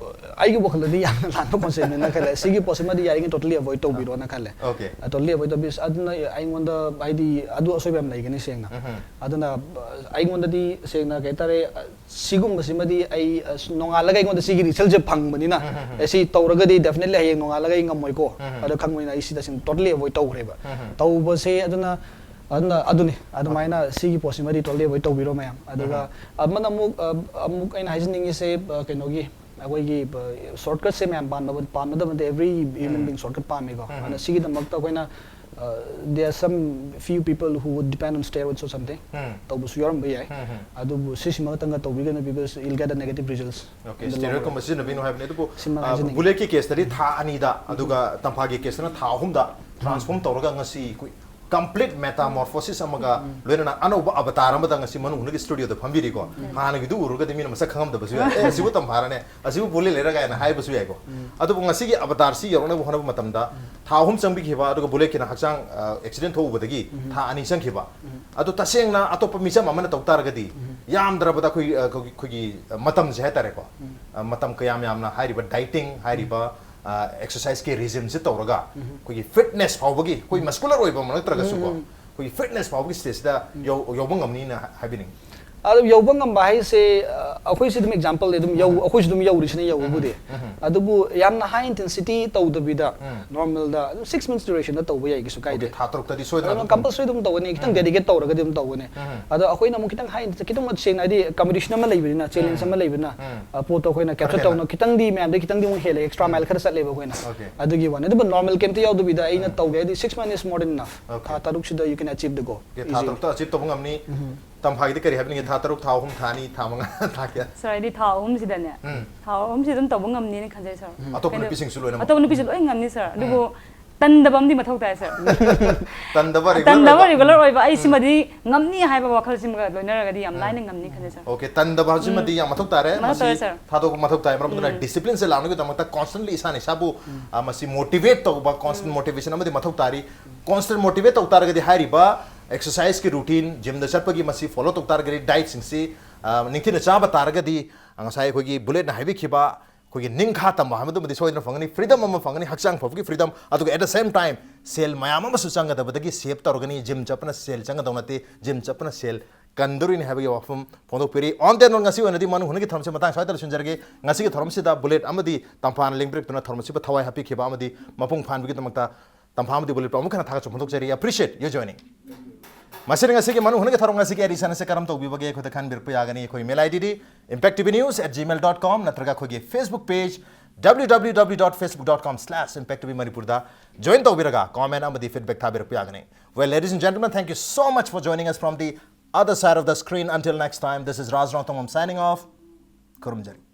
ꯑꯩꯒꯤ ꯋꯥꯈꯜꯗꯗꯤ ꯌꯥꯝꯅ ꯂꯥꯟꯕ concept ꯅꯦꯅ ꯈꯜꯂꯦ꯫ ꯁꯤꯒꯤ ꯄꯣꯠꯁꯤꯃꯗꯤ ꯌꯥꯔꯤꯉꯩ totally avoid ꯇꯧꯕꯤꯔꯣꯅ ꯈꯜꯂꯦ꯫ Okay. ꯑ, totally avoid ꯇꯧꯕꯤꯔꯁꯤ꯫ ꯑꯗꯨꯅ ꯑꯩꯉꯣꯟꯗ, ꯍꯥꯏꯗꯤ, ꯑꯗꯨ ꯑꯁꯣꯏꯕ ꯌꯥꯝ ꯂꯩꯒꯅꯤ ꯁꯦꯡꯅ꯫ ꯑꯗꯨꯅ, ꯑ, ꯑꯩꯉꯣꯟꯗꯗꯤ ꯁꯦꯡꯅ ꯀꯩ ꯍꯥꯏꯇꯥꯔꯦ, ꯑ, ꯁꯤꯒꯨꯝꯕꯁꯤꯃꯗꯤ ꯑꯩ, ꯑ, ꯅꯣꯡꯉꯥꯜꯂꯒ ꯑꯩꯉꯣꯟꯗ ꯁꯤꯒꯤ result ꯁꯦ ꯐꯪꯕꯅꯤꯅ, ꯑꯦ, ꯁꯤ ꯇꯧꯔꯒꯗꯤ definitely ꯍꯌꯦꯡ ꯅꯣꯡꯉꯥꯜꯂꯒ ꯑꯩ ꯉꯝꯃꯣꯏꯀꯣ꯫ ꯑꯗꯣ ꯈꯪꯕꯅꯤꯅ ꯑꯩ ꯁꯤ ꯇꯁꯦꯡꯅ totally avoid ꯇꯧꯈ꯭ꯔꯦꯕ꯫ ꯇꯧꯕꯁꯦ ꯑꯗꯨꯅ, ꯑꯗꯨꯅ ꯑꯗꯨꯅꯤ, ꯑꯗꯨꯃꯥꯏꯅ ꯁꯤꯒꯤ ꯄꯣꯠꯁꯤꯃꯗꯤ totally avoid ꯇꯧꯕꯤꯔꯣ ꯃꯌꯥꯝ꯫ ꯑꯗꯨꯒ ꯑꯃꯅ ꯑꯃꯨꯛ, ꯑ, ꯑꯃꯨꯛ ꯑꯩꯅ ꯍꯥꯏꯖꯅꯤꯡꯉꯤꯁꯦ, ꯑ, ꯀꯩꯅꯣꯒꯤ, ꯑꯩꯈꯣꯏꯒꯤ, ꯑ, shortcut ꯁꯦ ꯃꯌꯥꯝ ꯄꯥꯝꯅꯕ, ꯄꯥꯝꯅꯗꯕ ꯅꯠꯇꯦ, every human being shortcut ꯄꯥꯝꯃꯤꯀꯣ꯫ ꯑꯗꯨꯅ ꯁꯤꯒꯤꯗꯃꯛꯇ ꯑꯩꯈꯣꯏꯅ, ꯑ, there are some few people who would depend on steroids or something ꯇꯧꯕꯁꯨ ꯌꯥꯎꯔꯝꯕ ꯌꯥꯏ꯫ ꯑꯗꯨꯕꯨ ꯁꯤꯁꯤꯃ ꯈꯛꯇꯪꯒ ꯇꯧꯕꯤꯒꯅꯨ, because you'll get a negative results. Okay, in the long steroid run. ꯀꯨꯝꯕ ꯁꯤꯖꯤꯟꯅꯕꯤꯅꯨ ꯍꯥꯏꯕꯅꯤ꯫ ꯑꯗꯨꯕꯨ, ꯁꯤꯃ ꯑ, ꯍꯥꯏꯖꯅꯤꯡꯉꯤ꯫ Bullet ꯀꯤ case ꯇꯗꯤ ꯊꯥ ꯑꯅꯤꯗ, ꯑꯗꯨꯒ ꯇꯝꯐꯥꯒꯤ case ꯇꯅ ꯊꯥ ꯑꯍꯨꯝꯗ transform ꯇꯧꯔꯒ ꯉꯁꯤ ꯑꯩꯈꯣꯏ complete metamorphosis ꯑꯃꯒ ꯂꯣꯏꯅꯅ ꯑꯅꯧꯕ avatar ꯑꯃꯗ ꯉꯁꯤ ꯃꯅꯨꯡ ꯍꯨꯠꯅꯒꯤ studio ꯗ ꯐꯝꯕꯤꯔꯤꯀꯣ꯫ ꯍꯥꯟꯅꯒꯤꯗꯨ ꯎꯔꯨꯔꯒꯗꯤ ꯃꯤꯅ ꯃꯁꯛ ꯈꯪꯉꯝꯗꯕꯁꯨ ꯌꯥꯏ꯫ "ꯑꯦ, ꯑꯁꯤꯕꯨ ꯇꯝꯐꯥꯔꯅꯦ, ꯑꯁꯤꯕꯨ ꯕꯨꯂꯦꯠ ꯂꯩꯔ" ꯀꯥꯏꯅ ꯍꯥꯏꯕꯁꯨ ꯌꯥꯏꯀꯣ꯫ ꯑꯗꯨꯕꯨ ꯉꯁꯤꯒꯤ avatar ꯁꯤ ꯌꯧꯔꯛꯅꯕ ꯍꯣꯠꯅꯕ ꯃꯇꯝꯗ ꯊꯥ ꯑꯍꯨꯝ ꯆꯪꯕꯤꯈꯤꯕ, ꯑꯗꯨꯒ ꯕꯨꯂꯦꯠꯀꯤꯅ ꯍꯛꯆꯥꯡ, ꯑ, accident ꯊꯣꯛꯎꯕꯗꯒꯤ ꯊꯥ ꯑꯅꯤ ꯆꯪꯈꯤꯕ꯫ ꯑꯗꯨ ꯇꯁꯦꯡꯅ ꯑꯇꯣꯞꯄ ꯃꯤꯆꯝ ꯑꯃꯅ ꯇꯧ ꯇꯥꯔꯒꯗꯤ ꯌꯥꯝꯗ꯭ꯔꯕꯗ ꯑꯩꯈꯣꯏ, ꯑ, ꯑꯩꯈꯣꯏꯒꯤ, ꯑꯩꯈꯣꯏꯒꯤ, ꯑ, ꯃꯇꯝꯁꯦ ꯍꯥꯏꯇꯥꯔꯦꯀꯣ꯫ ꯑ, ꯃꯇꯝ ꯀꯌꯥꯝ ꯌꯥꯝꯅ ꯍꯥꯏꯔꯤꯕ dieting ꯍꯥꯏꯔꯤꯕ, ꯑ, exercise ꯀꯤ regime ꯁꯤ ꯇꯧꯔꯒ ꯑꯩꯈꯣꯏꯒꯤ fitness ꯐꯥꯎꯕꯒꯤ, ꯑꯩꯈꯣꯏ muscular ꯑꯣꯏꯕ ꯅꯠꯇ꯭ꯔꯒꯁꯨꯀꯣ, ꯑꯩꯈꯣꯏꯒꯤ fitness ꯐꯥꯎꯕꯒꯤ stage ꯁꯤꯗ ꯌꯧ-, ꯌꯧꯕ ꯉꯝꯅꯤꯅ ꯍꯥꯏ-, ꯍꯥꯏꯕꯤꯅꯤꯡꯉꯤ꯫ ꯑꯗꯨ ꯌꯧꯕ ꯉꯝꯕ ꯍꯥꯏꯁꯦ, ꯑ, ꯑꯩꯈꯣꯏꯁꯨ ꯑꯗꯨꯝ example ꯂꯩ, ꯑꯗꯨꯝ ꯌꯧ-, ꯑꯩꯈꯣꯏꯁꯨ ꯑꯗꯨꯝ ꯌꯧꯔꯤꯁꯤꯅ ꯌꯧꯕꯕꯨꯗꯤ꯫ ꯑꯗꯨꯕꯨ ꯌꯥꯝꯅ high intensity ꯇꯧꯗꯕꯤꯗ, normal ꯗ ꯑꯗꯨꯝ six months duration ꯗ ꯇꯧꯕ ꯌꯥꯏ, ꯀꯩꯁꯨ ꯀꯥꯏꯗꯦ꯫ Okay, ꯊꯥ ꯇꯔꯨꯛꯇꯗꯤ ꯁꯣꯏꯗꯅ ꯑꯗꯨꯝ ꯑꯗꯨꯝ compulsory ꯑꯗꯨꯝ ꯇꯧꯒꯅꯤ, ꯈꯤꯇꯪ dedicate ꯇꯧꯔꯒꯗꯤ ꯑꯗꯨꯝ ꯇꯧꯒꯅꯤ꯫ ꯑꯗꯣ ꯑꯩꯈꯣꯏꯅ ꯑꯃꯨꯛ ꯈꯤꯇꯪ high intensity, ꯈꯤꯇꯪ ꯁꯦꯡꯅ ꯍꯥꯏꯗꯤ competition ꯑꯃ ꯂꯩꯕꯅꯤꯅ, challenge ꯑꯃ ꯂꯩꯕꯅꯤꯅ, ꯑ, ꯄꯣꯠꯇꯣ ꯑꯩꯈꯣꯏꯅ capture ꯍꯦꯟꯅ꯫ ꯇꯧꯅ ꯈꯤꯇꯪꯗꯤ ꯃꯌꯥꯝꯗꯩ ꯈꯤꯇꯪꯗꯤ ꯑꯃꯨꯛ ꯍꯦꯜꯂꯦ, extra mile ꯈꯔ ꯆꯠꯂꯦꯕ ꯑꯩꯈꯣꯏꯅ꯫ Okay. ꯑꯗꯨꯒꯤ ꯋꯥꯅꯤ꯫ ꯑꯗꯨꯕꯨ normal ꯀꯩꯝꯇ ꯌꯥꯎꯗꯕꯤꯗ ꯑꯩꯅ ꯇꯧꯒꯦ ꯍꯥꯏꯗꯤ six months is more than enough. Okay. ꯊꯥ ꯇꯔꯨꯛꯁꯤꯗ you can achieve the goal. Okay, ꯊꯥ easily꯫ ꯇꯔꯨꯛꯇ achieve ꯇꯧꯕ ꯉꯝꯅꯤ꯫ ꯇꯝꯐꯥꯒꯤꯗꯤ ꯀꯔꯤ ꯍꯥꯏꯕꯤꯅꯤꯡꯉꯤ? ꯊꯥ ꯇꯔꯨꯛ, ꯊꯥ ꯑꯍꯨꯝ, ꯊꯥ ꯑꯅꯤ, ꯊꯥ ꯃꯉꯥ, ꯊꯥ ꯀꯌꯥ? Sir, ꯑꯩꯗꯤ ꯊꯥ ꯑꯍꯨꯝꯁꯤꯗꯅꯦ, ꯊꯥ ꯑꯍꯨꯝꯁꯤ ꯑꯗꯨꯝ ꯇꯧꯕ ꯉꯝꯅꯤꯅ ꯈꯟꯖꯩ, sir꯫ ꯑꯇꯣꯞꯄ ꯀꯩꯅꯣ, ꯅꯨꯄꯤꯁꯤꯡꯁꯨ ꯂꯣꯏꯅꯃꯛ? ꯑꯇꯣꯞꯄ ꯅꯨꯄꯤꯁꯨ ꯂꯣꯏ ꯉꯝꯅꯤ, sir꯫ ꯑꯗꯨꯕꯨ ꯇꯟꯗꯕ ꯑꯃꯗꯤ ꯃꯊꯧ ꯇꯥꯏ, ꯁꯥꯔ꯫ ꯇꯟꯗꯕ regular ꯇꯟꯗꯕ ꯑꯣꯏꯕ꯫ ꯔꯤꯒꯨꯂꯔ ꯑꯣꯏꯕ, ꯑꯩ ꯁꯤꯃꯗꯤ ꯉꯝꯅꯤ ꯍꯥꯏꯕ ꯋꯥꯈꯜꯁꯤꯃꯒ ꯂꯣꯏꯅꯔꯒꯗꯤ ꯌꯥꯝ ꯂꯥꯏꯅ ꯉꯝꯅꯤ ꯈꯜꯂꯦ, ꯁꯥꯔ꯫ ꯑꯣꯀꯦ, ꯇꯟꯗꯕ ꯍꯧꯖꯤꯛꯃꯗꯤ ꯌꯥꯝ ꯃꯊꯧ ꯇꯥꯔꯦ꯫ ꯃꯊꯧ ꯃꯁꯤ ꯇꯥꯔꯦ, ꯁꯥꯔ꯫ ꯊꯥꯗꯣꯛꯄ ꯃꯊꯧ ꯇꯥꯏ, ꯃꯔꯝ ꯑꯗꯨꯅ ꯗꯤꯁꯤꯄ꯭ꯂꯤꯟꯁꯦ ꯂꯥꯛꯅꯕꯒꯤꯗꯃꯛꯇ ꯀꯣꯟꯁꯇꯦꯟꯠꯂꯤ ꯏꯁꯥꯅ ꯏꯁꯥꯕꯨ ꯑ, ꯃꯁꯤ ꯃꯣꯇꯤꯚꯦꯠ ꯇꯧꯕ, ꯀꯣꯟꯁꯇꯦꯟꯠ ꯃꯣꯇꯤꯚꯦꯁꯟ ꯑꯃꯗꯤ ꯃꯊꯧ ꯇꯥꯔꯤ꯫ ꯀꯣꯟꯁꯇꯦꯟꯠ ꯃꯣꯇꯤꯚꯦꯠ ꯇꯧ ꯇꯥꯔꯒꯗꯤ ꯍꯥꯏꯔꯤꯕ ꯑꯦꯛꯁꯔꯁꯥꯏꯁꯀꯤ ꯔꯨꯇꯤꯟ, ꯖꯤꯝꯗ ꯆꯠꯄꯒꯤ ꯃꯁꯤ ꯐꯣꯂꯣ ꯇꯧ ꯇꯥꯔꯒꯗꯤ, ꯗꯥꯏꯠꯁꯤꯡꯁꯤ ꯑ, ꯅꯤꯡꯊꯤꯅ ꯆꯥꯕ ꯇꯥꯔꯒꯗꯤ, ꯑ, ꯉꯁꯥꯏ ꯑꯩꯈꯣꯏꯒꯤ ꯕꯨꯂꯦꯠꯅ ꯍꯥꯏꯕꯤꯈꯤꯕ ꯑꯩꯈꯣꯏꯒꯤ ꯅꯤꯡꯈꯥ ꯇꯝꯕ ꯍꯥꯏꯕꯗꯨꯃꯗꯤ ꯁꯣꯏꯗꯅ ꯐꯪꯒꯅꯤ, ꯐ꯭ꯔꯤꯗꯝ ꯑꯃ ꯐꯪꯒꯅꯤ, ꯍꯛꯆꯥꯡ ꯐꯕꯒꯤ ꯐ꯭ꯔꯤꯗꯝ, ꯑꯗꯨꯒ at the same time ꯁꯦꯜ ꯃꯌꯥꯝ ꯑꯃꯁꯨ ꯆꯪꯒꯗꯕꯗꯒꯤ ꯁꯦꯞ ꯇꯧꯔꯒꯅꯤ꯫ ꯖꯤꯝ ꯆꯠꯄꯅ ꯁꯦꯜ ꯆꯪꯒꯗꯧ ꯅꯠꯇꯦ, ꯖꯤꯝ ꯆꯠꯄꯅ ꯁꯦꯜ ꯀꯟꯗꯣꯔꯤꯅꯤ ꯍꯥꯏꯕꯒꯤ ꯋꯥꯐꯝ ꯐꯣꯡꯗꯣꯛꯄꯤꯔꯤ꯫ On that note, ꯉꯁꯤ ꯑꯣꯏꯅꯗꯤ ꯃꯅꯨ ꯍꯨꯅꯒꯤ ꯊꯧꯔꯝꯁꯦ ꯃꯇꯥꯡ ꯁ꯭ꯋꯥꯏꯗ ꯂꯣꯏꯁꯤꯟꯖꯔꯒꯦ꯫ ꯉꯁꯤꯒꯤ ꯊꯧꯔꯝꯁꯤꯗ ꯕꯨꯂꯦꯠ ꯑꯃꯗꯤ ꯇꯝꯐꯥꯅ ꯂꯦꯡꯕꯤꯔꯛꯇꯨꯅ ꯊꯧꯔꯝ ꯑꯁꯤꯕꯨ ꯊꯋꯥꯏ ꯍꯥꯞꯄꯤꯈꯤꯕ ꯑꯃꯗꯤ ꯃꯄꯨꯡ ꯐꯥꯍꯟꯕꯒꯤꯗꯃꯛꯇ ꯇꯝꯐꯥ ꯑꯃꯗꯤ ꯕꯨꯂꯦꯠꯄꯨ ꯑꯃꯨꯛ ꯍꯟꯅ ꯊꯥꯒꯠꯆꯕ ꯐꯣꯡꯗꯣꯛꯆꯔꯤ꯫ Appreciate your joining. ꯃꯁꯤꯅ ꯉꯁꯤꯒꯤ ꯃꯅꯨ ꯍꯨꯅꯒꯤ ꯊꯧꯔꯝ ꯉꯁꯤꯒꯤ ꯑꯦꯗꯤꯁꯟ ꯑꯁꯤ ꯀꯔꯝ ꯇꯧꯕꯤꯕꯒꯦ ꯑꯩꯈꯣꯏꯗ ꯈꯟꯕꯤꯔꯛꯄ ꯌꯥꯒꯅꯤ꯫ ꯑꯩꯈꯣꯏ email I ꯗꯤꯗꯤ impact T V news at gmail dot com ꯅꯠꯇ꯭ꯔꯒ ꯑꯩꯈꯣꯏꯒꯤ Facebook page W W W dot facebook dot com slash impact T V Manipur ꯗ join ꯇꯧꯕꯤꯔꯒ comment ꯑꯃꯗꯤ feedback ꯊꯥꯕꯤꯔꯛꯄ ꯌꯥꯒꯅꯤ꯫ Well, ladies and gentlemen, thank you so much for joining us from the other side of the screen. Until next time, this is Raj Rongtongam signing off. ꯈꯨꯔꯨꯝꯖꯔꯤ꯫